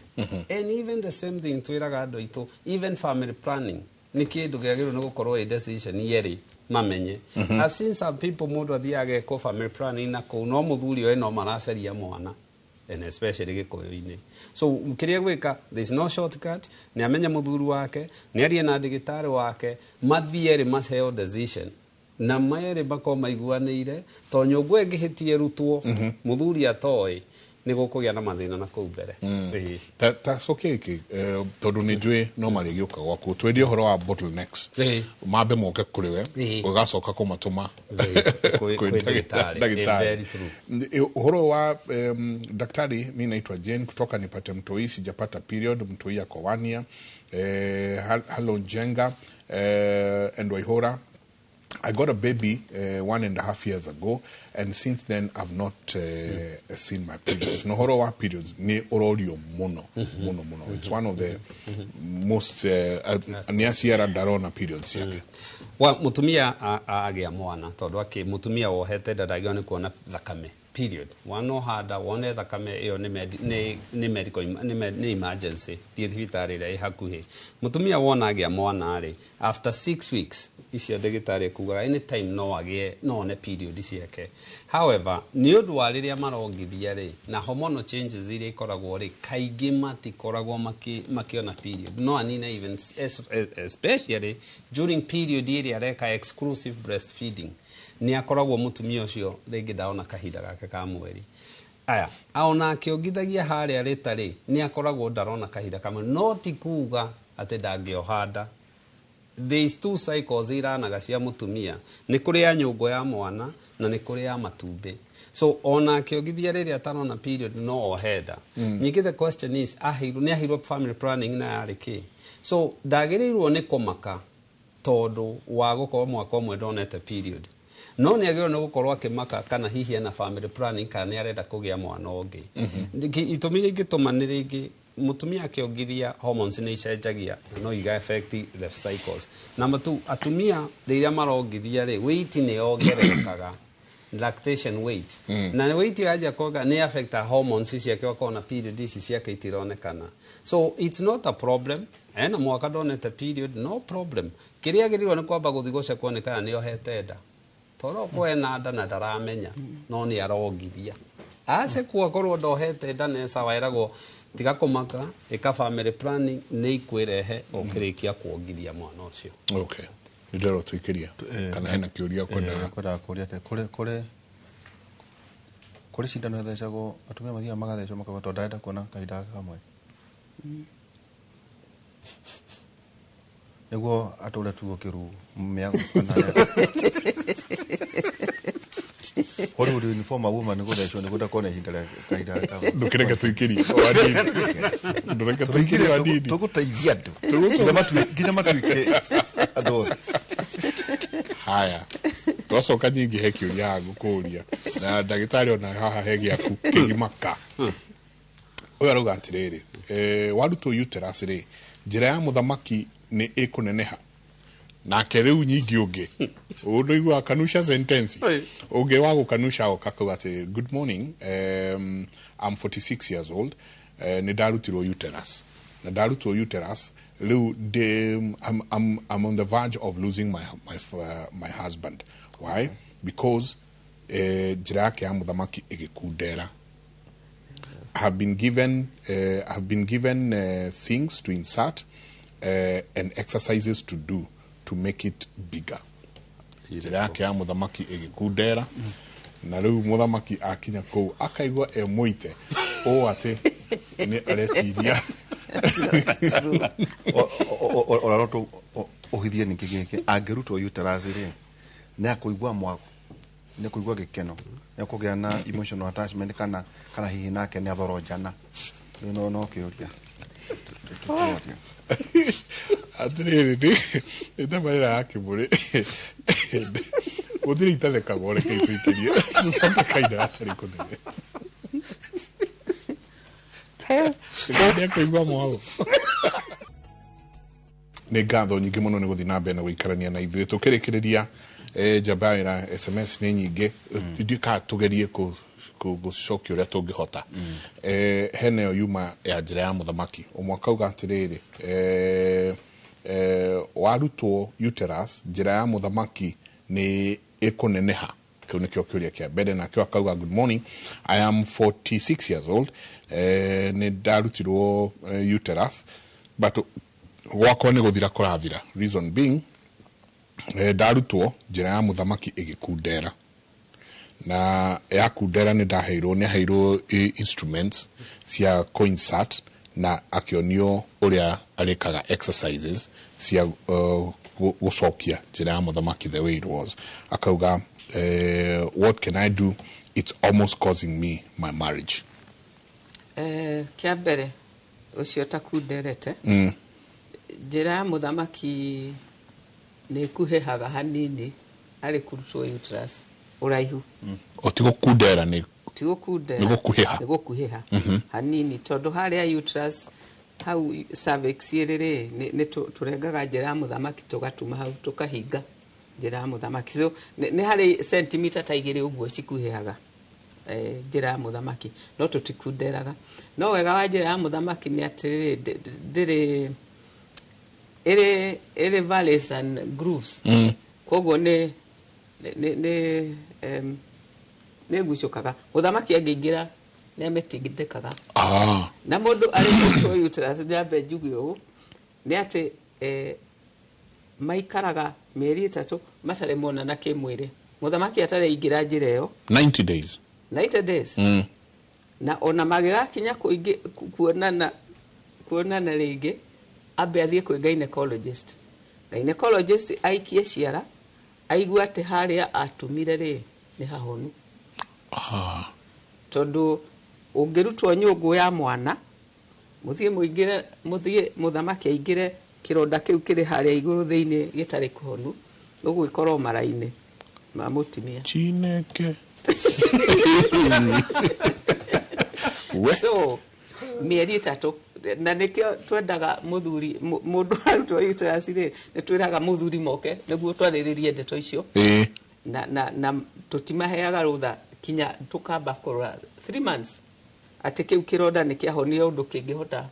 Speaker 4: And even the same thing twĩraga andũ aitũ, even family planning nĩ kĩndũ kĩagĩrĩirwo nĩ gũkorwo ĩ decision yerĩ mamenye. I've seen some people, mũndũ athiaga agekwo family planning na kũu, no mũthuri ũyũ no maracaria mwana, and especially gĩkũyũ-inĩ. So kĩrĩa gwĩka, there is no shortcut. Nĩ amenye mũthuri wake, nĩ arie na ndĩgĩtarĩ wake, mathiĩ erĩ maheo decision na merĩ makorwo maiguanĩire, to nyũngũ ĩngĩhĩtie ĩrutwo mũthuri atoĩ, nĩ gũkũgĩa na mathĩna na kũu mbere. Ĩĩ.
Speaker 1: Ta cokia gĩkĩ, tondũ nĩ njũĩ no marĩgĩũka gwaku twendie ũhoro wa bottlenecks. Mambe moke kũrĩ we, ũgacoka kũmatũma
Speaker 4: kwĩ ndagĩtarĩ.
Speaker 1: Ndagĩtarĩ.
Speaker 4: Very true.
Speaker 1: Ũhoro wa daktari, mi naitwa Jane kutoka nipate mtoi sijapata period, mtoi ako 1 year. Hello Njenga and Waihora. I got a baby 1.5 years ago, and since then I've not seen my periods. No horo wa periods ni ororio muno muno muno. It's one of the most ni aciara ndarona periods yake.
Speaker 4: Wa mutumia agĩa mwana, tondũ akĩ mutumia wohete nda ndagĩrĩirwo nĩ kuona thakame period. Wana ũhanda wone thakame ĩyo nĩ nĩ medical nĩ emergency, thiĩ thibitarĩ ĩrĩa ĩ hakuhĩ. Mutumia wona agĩa mwana rĩ, after 6 weeks icio ndagĩtarĩ ekugaga anytime no agĩe, no one period ciake. However, nĩ ũndũ wa rĩrĩa marongithia rĩ, na hormonal changes iria ikoragwo rĩ, kaingĩ matikoragwo makĩona period, no anine even especially during period ĩrĩa areka exclusive breastfeeding, nĩ akoragwo mũtumia ũcio rĩngĩ ndaona kahinda gake ka mweri. Aya ona akĩongithagia harĩa rĩta rĩ, nĩ akoragwo ndarona kahinda kamwe, no ti kuga atĩ ndangĩoha nda. There is two cycles iranaga cia mũtumia, nĩ kũrĩ ya nyũngũ ya mwana na nĩ kũrĩ ya matumbĩ. So ona akĩongithia rĩrĩa atarona period no ohe nda. Ningĩ the question is, aheirwo, nĩ aheirwo family planning na yarĩ kĩ? So ndagĩrĩirwo nĩ kũmaka tondũ wa gũkorwo mwaka ũmwe ndonete period, no nĩ agĩrĩirwo nĩ gũkorwo akĩmaka kana hihi ena family planning kana nĩ arenda kũgĩa mwana ũngĩ. Itũmi iria ingĩtũma nĩ rĩngĩ mũtumia akĩongithia hormones nĩ icenjagia na no iga affect the cycles. Number two, atumia rĩrĩa marongithia rĩ, weight nĩ yongererekaga, lactation weight, na weight yanjia kuonga nĩ affect hormones ciake, ũkona period ici ciake itironekana. So it's not a problem ena mwaka ndonete period, no problem. Kĩrĩa agĩrĩirwo nĩ kwamba gũthiĩ gũcekwo nĩ kana nĩ ohete nda, tondũ okorwo ena nda na ndaramenya no nĩ arongithia, acekwo akorwo ndohete nda nĩ sawa, eragwo tiga kũmaka, ĩka family planning, nĩ ikwĩrehe ũkĩrĩkia kuongithia mwana ũcio.
Speaker 1: Okay, nĩ ndĩrwo tũikĩria kana hena kĩũria kwendaga?
Speaker 2: Kwendaga kũria atĩ kũrĩ cindano ĩthecagwo, atumia mathiaga magathecwo makauga tondũ ndarenda kuona kahinda gake kamwe nĩguo atũre tu gũkĩru mĩaka kana. What would you inform a woman gũthecwo nĩguo ndakone ihinda rĩa kahinda gake kamwe?
Speaker 1: Ndũkĩreke tũikĩrie o hanini, ndũreke tũikĩrie o hanini.
Speaker 2: Tũgũteithia andũ nginya matuĩke andũ othe.
Speaker 1: Haya, twacoka nyingĩ, he kĩũria haha ngũkũria na ndagĩtarĩ ona haha he gĩaku kĩgimaka. Ũyũ arauga atĩrĩrĩ, warutwo uterus rĩ, njĩra ya mũthamaki nĩ ĩkũneneha? Nake rĩu nyingĩ ũngĩ ũndũ iguaga kanusha sentence ũngĩ wa gũkanusha oka kauga atĩ, "Good morning, I'm 46 years old. Nĩ ndarutirwo uterus na ndarutwo uterus rĩu I'm on the verge of losing my husband. Why? Because njĩra yake ya mũthamaki ĩgĩkundera. I have been given things to insert and exercises to do to make it bigger." Njĩra yake ya mũthamaki ĩgĩkundera na rĩu mũthamaki akinya kũu akaigua e mũite ũũ atĩ Nĩ areciria.
Speaker 2: Ona no ũhithie ningĩ gĩkĩ, angĩrutwo uterus rĩ, nĩ akũigua mwago, nĩ akũigua gĩkeno, nĩ akũgĩa na emotional attachment, kana hihi nake nĩ athoronjana? Rĩu no kĩũria tũtũria.
Speaker 1: Atĩrĩrĩ, nĩ tabarĩra ya Kĩmũrĩ, gũtirĩ itathekagwo. Reke tũikĩrie, tũcoke kahinda gatarĩ kũnene. Nĩ akũigua mwago. Nĩ ngatho nyingĩ mũno nĩ gũthiĩ na mbere na gũikarania na ithuĩ. Tũkĩrĩkĩrĩria, njamba ya wĩra, SMS nĩ nyingĩ, ndiũĩ kana tũgerie gũcokia ũrĩa tũngĩhota. Hena ĩyo yuma ya njĩra ya mũthamaki. Ũmwe akauga atĩrĩrĩ, warutwo uterus, njĩra ya mũthamaki nĩ ĩkũneneha? Kĩu nĩkĩo kĩũria kĩa mbere. Nakĩo akauga, "Good morning, I am 46 years old. Nĩ ndarutirwo uterus, but gwakwa nĩ gũthira kũrathira. Reason being, ndarutwo njĩra ya mũthamaki ĩgĩkundera, na yakundera nĩ ndaheirwo, nĩ aheirwo instruments cia coinsert, na akĩonio ũrĩa arĩkaga exercises cia gũcokia njĩra ya mũthamaki the way it was." Akauga, "What can I do? It's almost causing me my marriage."
Speaker 3: Kĩa mbere, ũcio takunderete, njĩra ya mũthamaki nĩ ĩkuhĩhaga hanini arĩ kũrutwo uterus, ũraihu.
Speaker 1: O ti gũkundera, nĩ
Speaker 3: Ti gũkundera.
Speaker 1: Nĩ gũkuhĩha.
Speaker 3: Nĩ gũkuhĩha hanini, tondũ harĩa uterus hau cervix ĩrĩ rĩ, nĩ tũrengaga njĩra ya mũthamaki, tũgatuma hau, tũkahinga njĩra ya mũthamaki. So nĩ harĩ sentimita ta 2 ũguo cikuhĩhaga njĩra ya mũthamaki, no tũtikunderaga. No wega wa njĩra ya mũthamaki nĩ atĩrĩrĩ, ndĩrĩ ĩrĩ valleys and grooves, koguo nĩ ngucũkaga. Mũthamaki angĩingĩra nĩ amĩtindĩkaga. Na mũndũ arĩ kũrutwo uterus, nyambe njuge ũũ, nĩ atĩ maikaraga mĩeri 3 matarĩ monana kĩmwĩrĩ, mũthamaki atarĩ aingĩra njĩra ĩyo.
Speaker 1: 90 days.
Speaker 3: 90 days. Na ona magĩgakinya kuonana rĩngĩ, ambe athiĩ kwĩ gynecologist. Gynecologist aikie ciara, aigue atĩ harĩa atumire rĩ nĩ hahonu. Tondũ ũngĩrutwo nyũngũ ya mwana, mũthiĩ mũingĩre, mũthiĩ mũthamaki aingĩre kĩronda kĩu kĩrĩ harĩa igũrũ thĩinĩ gĩtarĩ kĩhonu, ũgwĩkorwo mara-inĩ ma mũtumia.
Speaker 1: Chineke we.
Speaker 3: So mĩeri 3, na nĩkĩo twendaga mũthuri, mũndũ arutwo uterus rĩ, nĩ twĩraga mũthuri moke nĩguo twarĩrĩrie ndeto icio. Na tũtimaheaga rũtha kinya tũkamba kũrora 3 months atĩ kĩu kĩronda nĩ kĩahonire ũndũ kĩngĩhota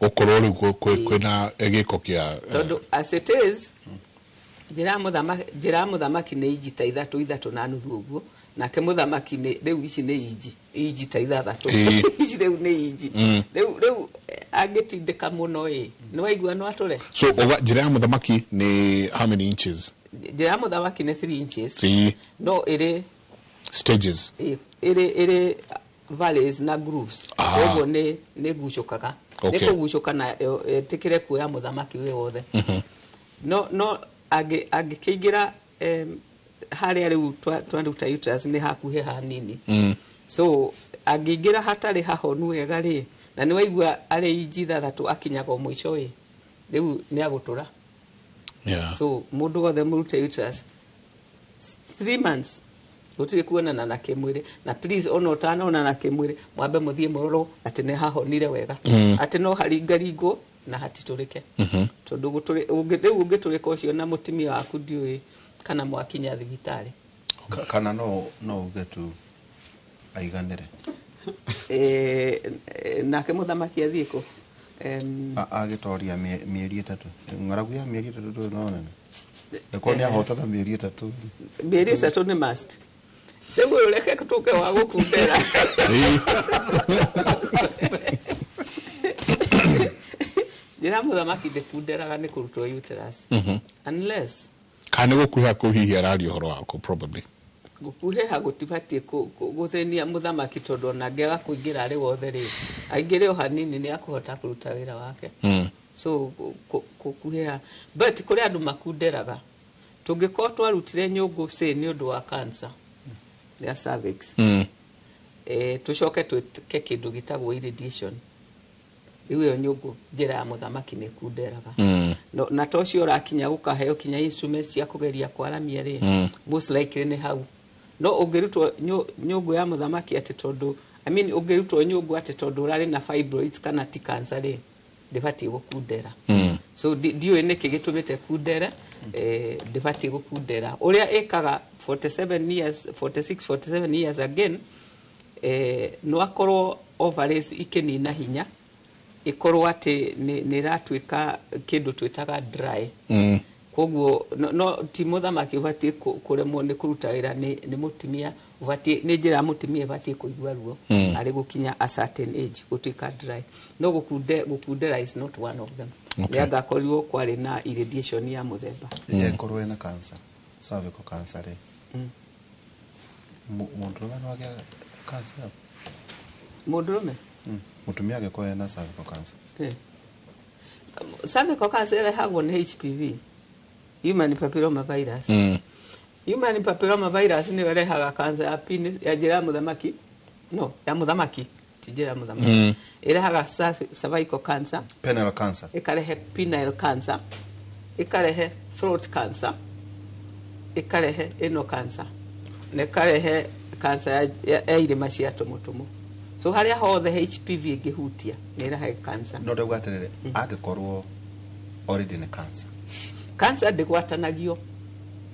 Speaker 1: gũkorwo rĩu kwĩna gĩko kĩa
Speaker 3: Tondũ as it is, njĩra ya mũthamaki nĩ inji ta 3, 3.5 ũguo, nake mũthamaki nĩ rĩu ici nĩ inji ta 6. Ici rĩu nĩ inji. Rĩu angĩtindĩka mũno ĩ, nĩ waigua no atũre.
Speaker 1: So njĩra ya mũthamaki nĩ how many inches?
Speaker 3: Njĩra ya mũthamaki nĩ 3 inches.
Speaker 1: Three.
Speaker 3: No ĩrĩ
Speaker 1: stages.
Speaker 3: Ĩrĩ valleys na grooves. Koguo nĩ gucũkaga. Nĩ kũgucũka na ĩtĩkĩre kuoya mũthamaki wĩ wothe. No angĩkĩingĩra harĩa rĩu twaruta uterus nĩ hakuhĩ hanini. So angĩingĩra hatarĩ hahonu wega rĩ, na nĩ waigua arĩ inji 6 akinyaga o mũico ĩ, rĩu nĩ agũtũra. So mũndũ wothe mũrute uterus, 3 months gũtirĩ kuonana na kĩmwĩrĩ. Na please, ona ũtanonana kĩmwĩrĩ, mwambe mũthiĩ mũrorwo atĩ nĩ hahonire wega, atĩ no haringaringwo na hatitũrĩke, tondũ rĩu ũngĩtũrĩka ũcio na mũtumia waku, ndiũĩ kana mwakinya thibitarĩ.
Speaker 2: Kana no uge tu aiganĩre.
Speaker 3: Nake mũthamaki athiĩ kũ?
Speaker 2: Agĩtoria mĩeri 3, ng'aragu ya mĩeri 3 ndũĩ no nene ĩkorwo nĩ ahotaga mĩeri 3.
Speaker 3: Mĩeri 3 nĩ must. Rĩu ũyũ reke tũke wa gũkundera. Njĩra mũthamaki ndĩkunderaga nĩ kũrutwo uterus, unless
Speaker 1: Kana nĩ gũkuhĩha kũu hihi araria ũhoro waku probably.
Speaker 3: Gũkuhĩha gũtibatiĩ gũthĩnia mũthamaki, tondũ ona angĩaga kũingĩra arĩ wothe rĩ, aingĩre o hanini nĩ akũhota kũruta wĩra wake. So gũkuhĩha, but kũrĩ andũ makunderaga. Tũngĩkorwo twarutire nyũngũ, say nĩ ũndũ wa cancer ya cervix, tũcoke twĩke kĩndũ gĩtagwo irradiation, rĩu ĩyo nyũngũ, njĩra ya mũthamaki nĩ ĩkunderaga. No, na to ũcio ũrakinya gũkaheo kinya instruments cia kũgeria kwaramia rĩ, most likely nĩ hau. No ũngĩrutwo nyũngũ ya mũthamaki atĩ tondũ, I mean, ũngĩrutwo nyũngũ atĩ tondũ ũrarĩ na fibroids kana ti cancer rĩ, ndĩbatiĩ gũkundera. So ndiũĩ nĩkĩ gĩtũmĩte kundere. Ndĩbatiĩ gũkundera ũrĩa ĩkaga 47 years, 46, 47 years again. No akorwo ovaries ikĩnina hinya, ĩkorwo atĩ nĩ ĩratuĩka kĩndũ twĩtaga dry. Koguo no ti mũthamaki ũbatiĩ kũremwo nĩ kũruta wĩra, nĩ mũtumia ũbatiĩ, nĩ njĩra ya mũtumia ĩbatiĩ kũigua ruo arĩ gũkinya a certain age, gũtuĩka dry. No gũkundera is not one of them. Nĩ angakorirwo kwarĩ na irradiation ya mũthemba.
Speaker 2: Ĩkorwo ĩna cancer, cervical cancer rĩ, mũndũrũme no agĩa cancer ĩyo?
Speaker 3: Mũndũrũme?
Speaker 2: Mũtumia angĩkorwo ena cervical cancer.
Speaker 3: Cervical cancer ĩrehagwo nĩ HPV, human papilloma virus. Human papilloma virus nĩyo ĩrehaga cancer ya penis, ya njĩra ya mũthamaki, no ya mũthamaki, ti njĩra ya mũthamaki. Ĩrehaga cervical cancer.
Speaker 2: Penile cancer.
Speaker 3: Ĩkarehe penile cancer, ĩkarehe throat cancer, ĩkarehe anal cancer, na ĩkarehe cancer ya irĩma cia tũmũtũmũ. So harĩa hothe HPV ĩngĩhutia nĩ ĩrehaga cancer.
Speaker 2: No ndauga atĩrĩrĩ, angĩkorwo already nĩ cancer.
Speaker 3: Cancer ndĩgwatanagio.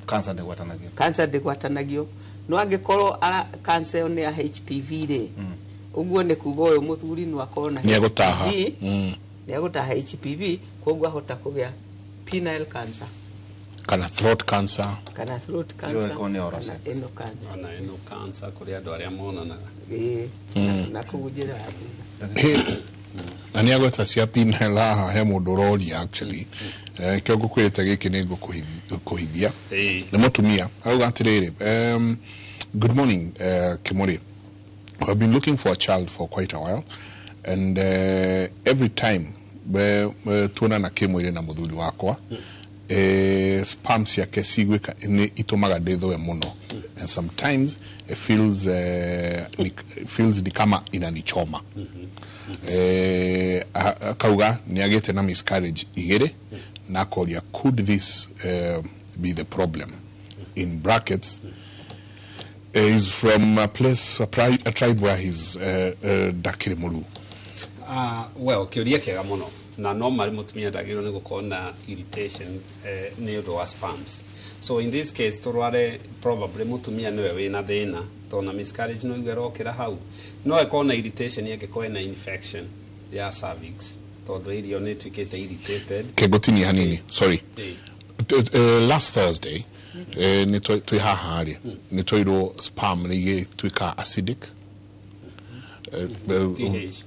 Speaker 2: Cancer ndĩgwatanagio.
Speaker 3: Cancer ndĩgwatanagio, no angĩkorwo cancer ĩyo nĩ ya HPV rĩ, ũguo nĩ kuga ũyũ mũthuri no akorwo na
Speaker 1: Nĩ egũtaha.
Speaker 3: HPV. Nĩ egũtaha HPV, koguo ahota kũgĩa penile cancer
Speaker 1: kana throat cancer.
Speaker 3: Kana throat
Speaker 2: Ĩyo
Speaker 3: cancer,
Speaker 2: ĩkorwo nĩ oral
Speaker 3: kana
Speaker 2: sex.
Speaker 3: anal cancer.
Speaker 4: Ona ĩno cancer kũrĩ andũ arĩa monanaga.
Speaker 3: Ĩĩ, na kũu njĩra ya thutha.
Speaker 1: Hey, na nĩ agweta cia penile haha, he mũndũ ũroria actually. Kĩo ngũkwĩrĩte gĩkĩ nĩ ngũkũhithia. Nĩ mũtumia arauga atĩrĩrĩ, "Good morning, Kimori. I've been looking for a child for quite a while and every time tuonana kĩmwĩrĩ na mũthuri wakwa, sperm ciake cigwĩka nĩ itũmaga ndĩthũe mũno and sometimes it feels, feels ni kama inanichoma." Akauga nĩ agĩte na miscarriage igĩrĩ na akoria, "Could this be the problem?" In brackets, is from a place, a tribe where he's ndakĩrĩ mũruu.
Speaker 4: Well, kĩũria kĩega mũno, na normally mũtumia ndagĩrĩirwo nĩ gũkorwo na irritation nĩ ũndũ wa sperms. So in this case tũrware probably mũtumia nĩwe wĩna thĩna, tondũ na miscarriage no igue ĩrokĩra hau. No ĩkorwo na irritation ĩngĩkorwo ĩna infection ya cervix, tondũ irio nĩ ĩtuĩkĩte irritated.
Speaker 1: Kĩngũtinia hanini, sorry.
Speaker 4: Ĩĩ.
Speaker 1: Last Thursday, nĩ twĩ haha rĩ, nĩ twairwo sperm nĩ igĩtuĩka acidic.
Speaker 4: pH.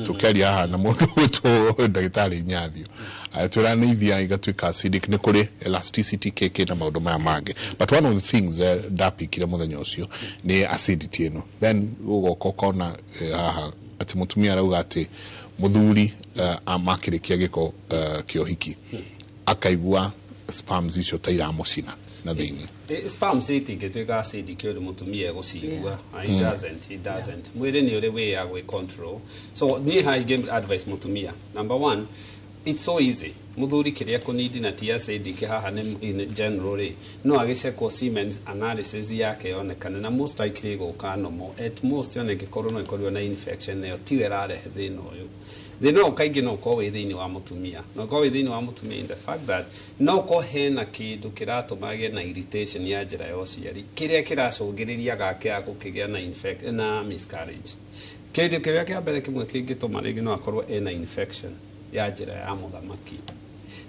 Speaker 1: Tũkĩaria haha na mũndũ gwĩtwo ndagĩtarĩ Nyathio, twĩra nĩ ithiaga igatuĩka acidic, nĩ kũrĩ elasticity kĩkĩ na maũndũ maya mangĩ, but one of the things ndapikire mũthenya ũcio nĩ acidity ĩno. Then ũgoka ũkona haha atĩ mũtumia arauga atĩ mũthuri makĩrĩkia gĩko kĩa ũhiki akaigua sperms icio ta iramũcina na thĩinĩ.
Speaker 4: Sperms itingĩtuĩka acidic ũndũ mũtumia egũcigua. It doesn't, it doesn't. Mwĩrĩ nĩ ũrĩ way ya gwĩ control. So niĩ haha ingĩ advice mũtumia, number one, it's so easy. Mũthuri kĩrĩa kũnindi na ti acidic haha nĩ in general rĩ, no agĩcekwo semen analysis yake yonekane, na most likely ĩgũka normal. At most yone ĩngĩkorwo no ĩkorirwo na infection, nayo tiwe ĩrarehe thĩna ũyũ. Thĩna ũyũ kaingĩ no ũkorwo wĩ thĩinĩ wa mũtumia, no ũkorwo wĩ thĩinĩ wa mũtumia in the fact that no ũkorwo hena kĩndũ kĩratũma agĩe na irritation ya njĩra ya ũciari, kĩrĩa kĩracũngĩrĩria gake ya gũkĩgĩa na na miscarriage. Kĩndũ kĩrĩa kĩa mbere kĩmwe kĩngĩtũma rĩngĩ no akorwo ena infection ya njĩra ya mũthamaki.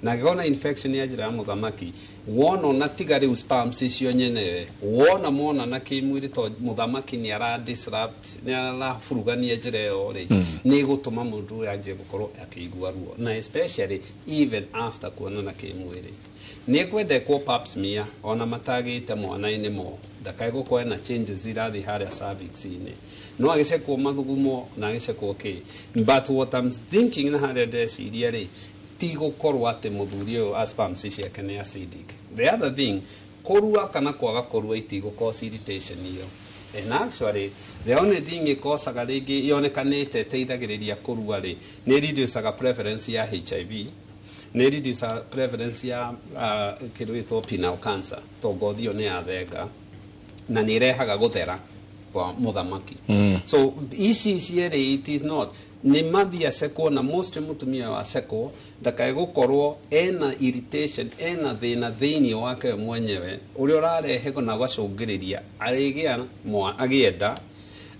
Speaker 4: Na angĩkorwo na infection ya njĩra ya mũthamaki, wona ona tiga rĩu sperms icio nyenewe, wona mona na kĩmwĩrĩ to mũthamaki nĩ ara disrupt, nĩ araburugania njĩra ĩyo rĩ, nĩ ĩgũtũma mũndũ ũyũ anjie gũkorwo akĩigua ruo, na especially even after kuonana kĩmwĩrĩ. Nĩ kwendekwo pap smear ona matagĩte mwana-inĩ mo, ndakae gũkorwo na changes irathiĩ harĩa cervix-inĩ, no agĩcekwo mathugumo na agĩcekwo kĩ. But what I'm thinking na harĩa ndeciria rĩ, ti gũkorwo atĩ mũthuri ũyũ a sperms ciake nĩ acidic. The other thing, kũrua kana kwaga kũrua itigũ irritation ĩyo. And actually the only thing ĩkosaga rĩngĩ yonekanĩte ĩteithagĩrĩria kũrua rĩ, nĩ reducaga prevalence ya HIV, nĩ reducaga prevalence ya kĩndũ gĩtwo penile cancer, to ngothi ĩyo nĩ yathenga na nĩ ĩrehaga gũthera kwa mũthamaki. So ici cierĩ, it is not nĩ mathi acekwo, na most mũtumia wa acekwo ndakae gũkorwo ena irritation, ena thĩna thĩinĩ wake we mwenyewe ũrĩa ũrarehe na ũgacũngĩrĩria arĩgĩa agĩenda,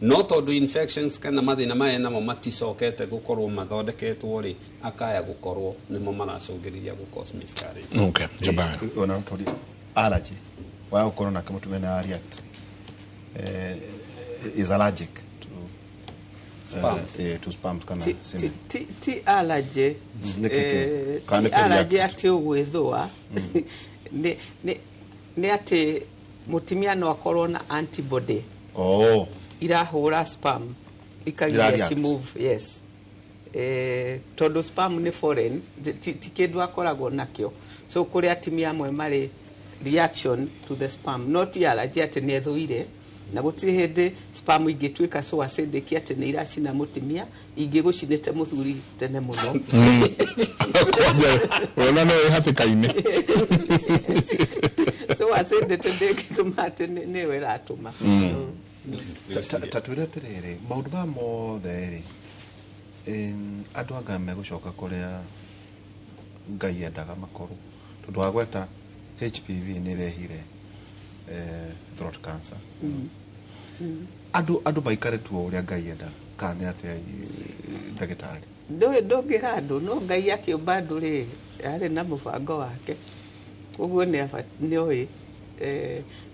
Speaker 4: no tondũ infections kana mathĩna maya namo maticokete gũkorwo mathondeketwo rĩ, akaya gũkorwo nĩmo maracũngĩrĩria gũ cause miscarriage.
Speaker 1: Okay, Jabari.
Speaker 2: Ona tori allergy wa gukorwo nake mutumia na react, is allergic to
Speaker 4: Sperms.
Speaker 2: To sperms kana
Speaker 3: ti,
Speaker 2: semen.
Speaker 3: Ti allergy.
Speaker 2: Nĩ kĩkĩ? Kana
Speaker 3: Ti
Speaker 2: nĩ
Speaker 3: allergy
Speaker 2: kũ-react?
Speaker 3: Atĩ ũgwĩthũa nĩ atĩ mũtumia no akorwo na antibody irahũra sperm ikagiria
Speaker 2: Irareact.
Speaker 3: ci move, yes. Tondũ sperm nĩ foreign, ti kĩndũ akoragwo nakĩo, so kũrĩ atumia amwe marĩ reaction to the sperm, no ti allergy atĩ nĩ ethũire, na gũtirĩ hĩndĩ sperm ingĩtuĩka so acidic atĩ nĩ iracina mũtumia, ingĩgũcinĩte mũthuri tene mũno.
Speaker 1: Kwanja wona no ĩ hatĩka-inĩ.
Speaker 3: So acidic ndĩngĩtũma atĩ nĩwe ĩratũma.
Speaker 2: Ta twĩre atĩrĩrĩ, maũndũ maya mothe rĩ, andũ anga megũcoka kũrĩa Ngai endaga makorwo, tondũ wagweta HPV nĩ ĩrehire throat cancer. Andũ maikare tu o ũrĩa Ngai endaga, kana nĩ atĩa, ndagĩtarĩ?
Speaker 3: Ndũĩ ndũngĩra andũ, no Ngai akĩũmba andũ rĩ, arĩ na mũbango wake, koguo nĩ oĩ.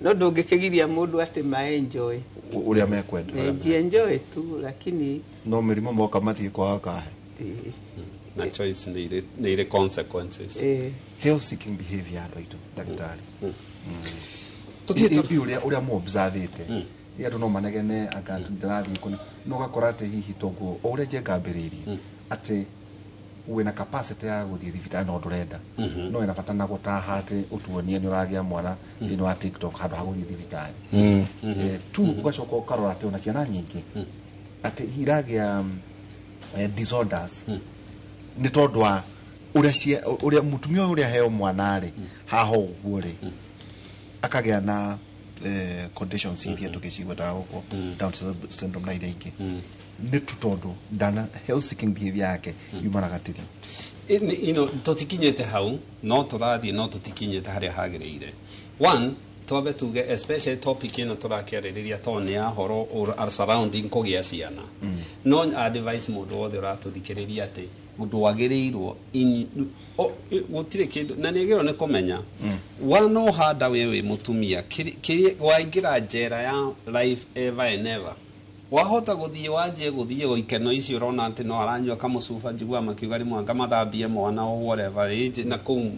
Speaker 3: No ndũngĩkĩgiria mũndũ atĩ ma enjoy
Speaker 2: ũrĩa mekwenda.
Speaker 3: Enjoy tu, lakini
Speaker 2: no mĩrimũ moka mathiĩ kwaga kahe.
Speaker 4: Na choice nĩ irĩ consequences.
Speaker 2: Health seeking behavior ya andũ aitũ, ndagĩtarĩ?
Speaker 4: Tũthiĩ
Speaker 2: Ũrĩa mu observĩte, andũ no manegene anga ndĩrathiĩ kũna, no ũgakora atĩ hihi toguo o ũrĩa Njenga ambĩrĩirie atĩ wĩna capacity ya gũthiĩ thibitarĩ no ndũrenda, no wĩna bata na gũtaha atĩ ũtuonie nĩ ũragĩa mwana thĩinĩ wa TikTok handũ ha gũthiĩ thibitarĩ. Tu ũgacoka ũkarora atĩ ona ciana nyingĩ atĩ iragĩa disorders nĩ tondũ wa ũrĩa ũrĩa mũtumia ũyũ ũrĩa aheo mwana rĩ, haha ũguo rĩ, akagĩa na conditions iria tũgĩcigwetaga gũkũ, Down syndrome na iria ingĩ, nĩ tu tondũ ndana health seeking behavior yake yumanaga tithio.
Speaker 4: Tũtikinyĩte hau, no tũrathiĩ, no tũtikinyĩte harĩa hagĩrĩire. One, twambe tuge especially topic ĩno tũrakĩarĩrĩria tondũ nĩ ya horo surrounding kũgĩa ciana, no advice mũndũ wothe ũratũthikĩrĩria atĩ ndwagĩrĩirwo gũtirĩ kĩndũ na nĩ agĩrĩirwo nĩ kũmenya wana ũhanda we wĩ mũtumia waingĩra njera ya life ever and ever. Wahota gũthiĩ wanjie gũthiĩ o ikeno icio ũrona atĩ no aranyua kamũcuba, njiguaga makiuga rĩmwe anga mathambie mwana o whatever na kũu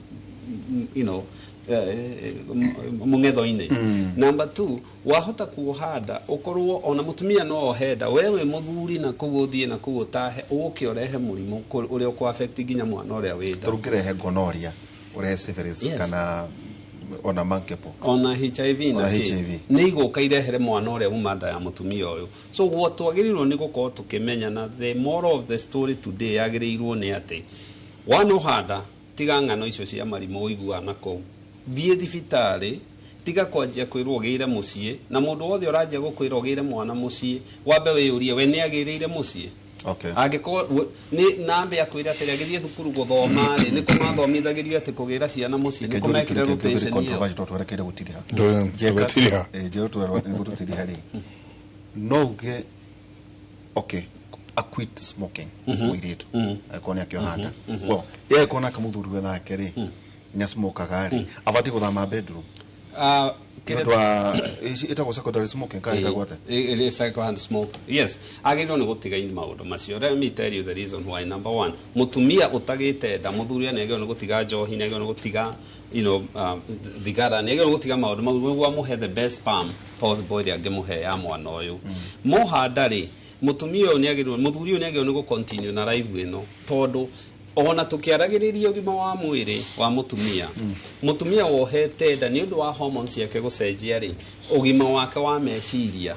Speaker 4: mũng'etho-inĩ. Number two, wahota kuoha nda, ũkorwo ona mũtumia no ohe nda, we wĩ mũthuri na kũu ũthiĩ na kũu ũtahe ũke ũrehe mũrimũ ũrĩa ũkũ affect nginya mwana ũrĩa wĩ nda.
Speaker 2: Tondũ ũngĩrehe gonorrhea, ũrehe syphilis, kana ona monkeypox,
Speaker 4: ona HIV na
Speaker 2: Ona
Speaker 4: kĩ,
Speaker 2: HIV.
Speaker 4: Nĩ igũka irehere mwana ũrĩa uma nda ya mũtumia ũyũ. So guo twagĩrĩirwo nĩ gũkorwo tũkĩmenya, na the moral of the story today yagĩrĩirwo nĩ atĩ wana ũhanda, tiga ng'ano icio cia marimũ ũiguaga na kũu, thiĩ thibitarĩ, tiga kwanjia kwĩrwo ũgĩire mũciĩ, na mũndũ wothe ũranjia gũkwĩra ũgĩire mwana mũciĩ, wambe wĩyũrie we nĩ agĩrĩire mũciĩ. Angĩkorwo nĩ nambe akwĩra atĩrĩ agĩthiĩ thukuru gũthoma rĩ, nĩ kũmathomithagĩrio atĩ kũgĩra ciana mũciĩ nĩ kũmekire rotation ĩyo.
Speaker 2: Controversial tondũ twerekeire gũtiriha.
Speaker 1: Tũgũtiriha.
Speaker 2: Njega, nĩguo tũtiriha rĩ, no uge okay. quit smoking mũirĩtu angĩkorwo nĩ akĩoha nda, well, ye angĩkorwo nake mũthuriwe nake rĩ nĩ acmokaga rĩ, abatiĩ gũthama bedroom?
Speaker 4: Kĩrĩa-
Speaker 2: Nĩ ũndũ wa ĩtagwo secondary smoking kana ĩtagwo atĩa?
Speaker 4: It is second hand smoke. Yes, agĩrĩirwo nĩ gũtiga maũndũ macio. Let me tell you the reason why. Number one, mũtumia ũtagĩte nda, mũthuri nĩ agĩrĩirwo nĩ gũtiga njohi, nĩ agĩrĩirwo nĩ gũtiga thigara, nĩ agĩrĩirwo nĩ gũtiga maũndũ mau nĩguo amũhe the best sperm possible ĩrĩa angĩmũhe ya mwana ũyũ. Moha nda rĩ, mũtumia ũyũ nĩ agĩrĩirwo, mũthuri ũyũ nĩ agĩrĩirwo nĩ gũ continue na life ĩno, tondũ ona tũkĩaragĩrĩria ũgima wa mwĩrĩ wa mũtumia, mũtumia wohete nda, nĩ ũndũ wa hormones ciake gũcenjia rĩ, ũgima wake wa meciria,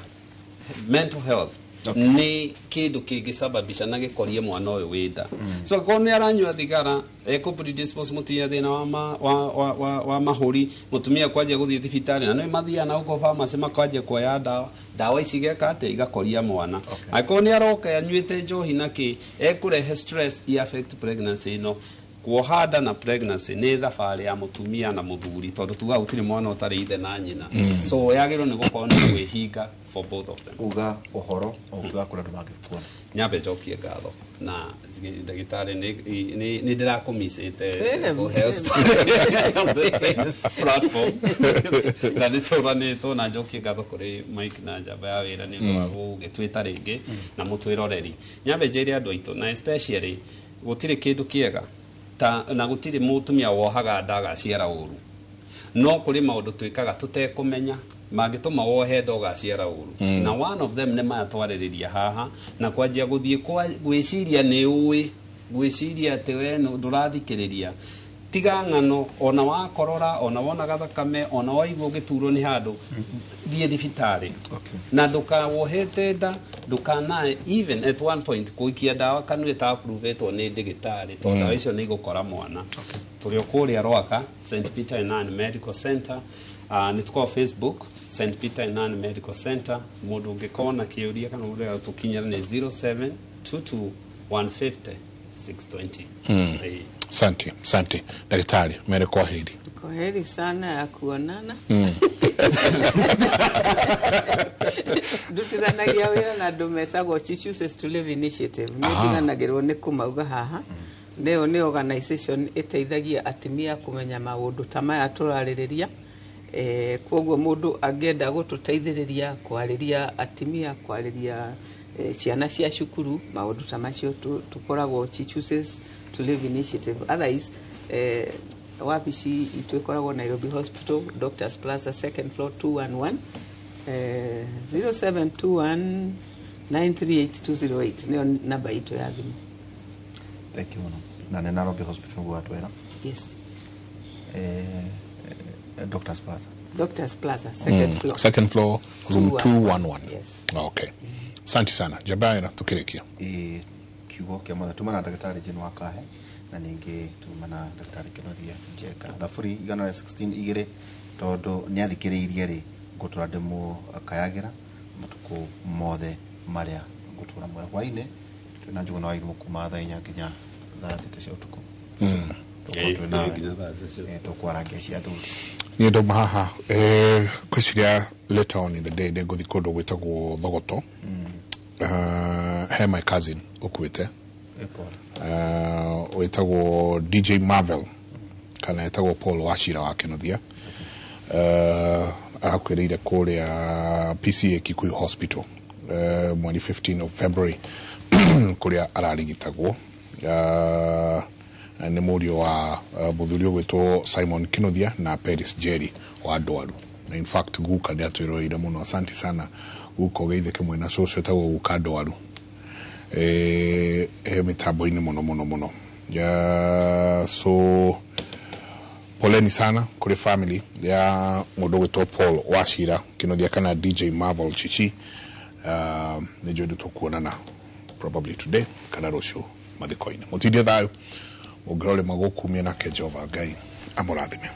Speaker 4: mental health, nĩ kĩndũ kĩngĩsababisha na gĩkorie mwana ũyũ wĩ nda. So angĩkorwo nĩ aranyua thigara, ekũ predispose mũtumia thĩna wa, ma, wa, wa, wa, wa mahũri, mũtumia kwanjia gũthiĩ thibitarĩ, na nĩ mathiaga na gũkũ pharmacy makanjia kuoya ndawa, ndawa ici igeka atĩa? Igakoria mwana. Angĩkorwo nĩ aroka anyuĩte njohi na kĩ, ekũrehe stress i affect pregnancy ĩno. Kuoha nda na pregnancy nĩ thabarĩ ya mũtumia na mũthuri, tondũ tugaga gũtirĩ mwana ũtarĩ ithe na nyina. So yagĩrĩirwo nĩ gũkorwo nĩ kwĩhinga for both of them.
Speaker 2: Uga ũhoro o ũkiuga kũrĩa andũ mangĩkuona.
Speaker 4: Nyambe njokie ngatho na ndagĩtarĩ, nĩ ndĩrakũmicĩte
Speaker 3: Same,
Speaker 4: the same platform na nĩ tũranĩtwo, na njokie ngatho kũrĩ Mike na njamba ya wĩra nĩ ũndũ wa gũgĩtwĩta rĩngĩ na mũtwĩroreri. Nyambe njĩre andũ aitũ, na especially gũtirĩ kĩndũ kĩega ta na gũtirĩ mũtumia wohaga nda agaciara ũru, no kũrĩ maũndũ twĩkaga tũtekũmenya mangĩtũma wohe nda ũgaciara ũru, na one of them nĩ maya twarĩrĩria haha, na kwanjia gũthiĩ gwĩciria nĩ ũĩ, gwĩciria atĩ we ndũrathikĩrĩria. Tiga ng'ano, ona wakorora, ona wona gathakame, ona waigua ũgĩturwo nĩ handũ, thiĩ thibitarĩ. Na ndũkawohete nda, ndũkanae even at one point kũikia ndawa kanua ĩta-approvetwo nĩ ndĩgĩtarĩ, tondũ ndawa icio nĩ igũkora mwana. Tũrĩ o kũrĩa Rwaka, St Peter and Ann Medical Center. Nĩ tũkoragwo Facebook, St Peter and Ann Medical Center. Mũndũ ũngĩkorwo na kĩũria kana mũndũ ũgũtũkinyĩra nĩ 0722 150 620. Ĩĩ.
Speaker 1: Asante, asante ndagĩtarĩ, mere kwa heri.
Speaker 3: Kwa heri sana ya kuonana. Ndutithanagia wĩra na andũ metagwo She Chooses to Live Initiative. Nĩ ndiganagĩrwo nĩ kũmauga haha. Nĩyo nĩ organization ĩteithagia atumia kũmenya maũndũ ta maya tũrarĩrĩria. Koguo mũndũ angĩenda gũtũteithĩrĩria kwarĩria atumia, kwarĩria ciana cia cukuru maũndũ ta macio, tũkoragwo She Chooses to Live Initiative. Otherwise, wabici itũ ĩkoragwo Nairobi Hospital, Doctors Plaza, second floor, 211. 0721 938 208 nĩyo namba itũ ya thimũ.
Speaker 2: Thank you mũno. Na nĩ Nairobi Hospital nĩguo watwĩra?
Speaker 3: Yes.
Speaker 2: Doctors Plaza.
Speaker 3: Doctors Plaza, second floor.
Speaker 1: Second floor, room 211.
Speaker 3: Yes.
Speaker 1: Okay, asante sana Jabaira, tukĩrĩkia.
Speaker 2: Ĩ, kiugo kĩa mothe, tuma na ndagĩtarĩ Jane Wakahe na ningĩ tuma na ndagĩtarĩ Kĩnuthia Njenga, 0116 igĩrĩ, tondũ nĩ athikĩrĩirie rĩ, ngũtũra ndĩmũkayagĩra matukũ mothe marĩa ngũtũra muoyo. Hwainĩ twĩna Njũgũna wa Irimũ kuma thaa 4 nginya thaa 6 cia ũtukũ. Tũgũkorwo twĩ nawe.
Speaker 4: Nginya thaa 6 cia
Speaker 2: Ĩ, tũkwarangia cia athuri.
Speaker 1: Niĩ ndauma haha, ngwĩciria later on in the day nĩ ngũthiĩ kũndũ gwĩtagwo Thogoto. He my cousin ũkuĩte.
Speaker 2: Ĩ, pole.
Speaker 1: Wĩtagwo DJ Marvel kana etagwo Paul Wachira wa Kĩnuthia. Arakuĩrĩire kũrĩa PCA Kikuyu Hospital, mweri 15 of February, kũrĩa ararigitagwo. Nĩ mũriũ wa mũthuri ũgwĩtwo Simon Kinuthia na Peris Jerry wa Ndwaru. Na in fact guka nĩ atwĩroreire mũno. Asante sana guka, ũgeithe kĩmwe na cũcũ ĩtagwo guka Ndwaru, mĩtambo-inĩ mũno mũno mũno. So poleni sana kũrĩ family ya mũndũ ũgwĩtwo Paul Wachira Kinuthia kana DJ Marvel Chichi. Nĩ njũĩ tũkuonana probably today kana rũciũ mathiko-inĩ. Mũtindie thayũ, mũngĩrore magũkumia nake Jehova Ngai amũrathime.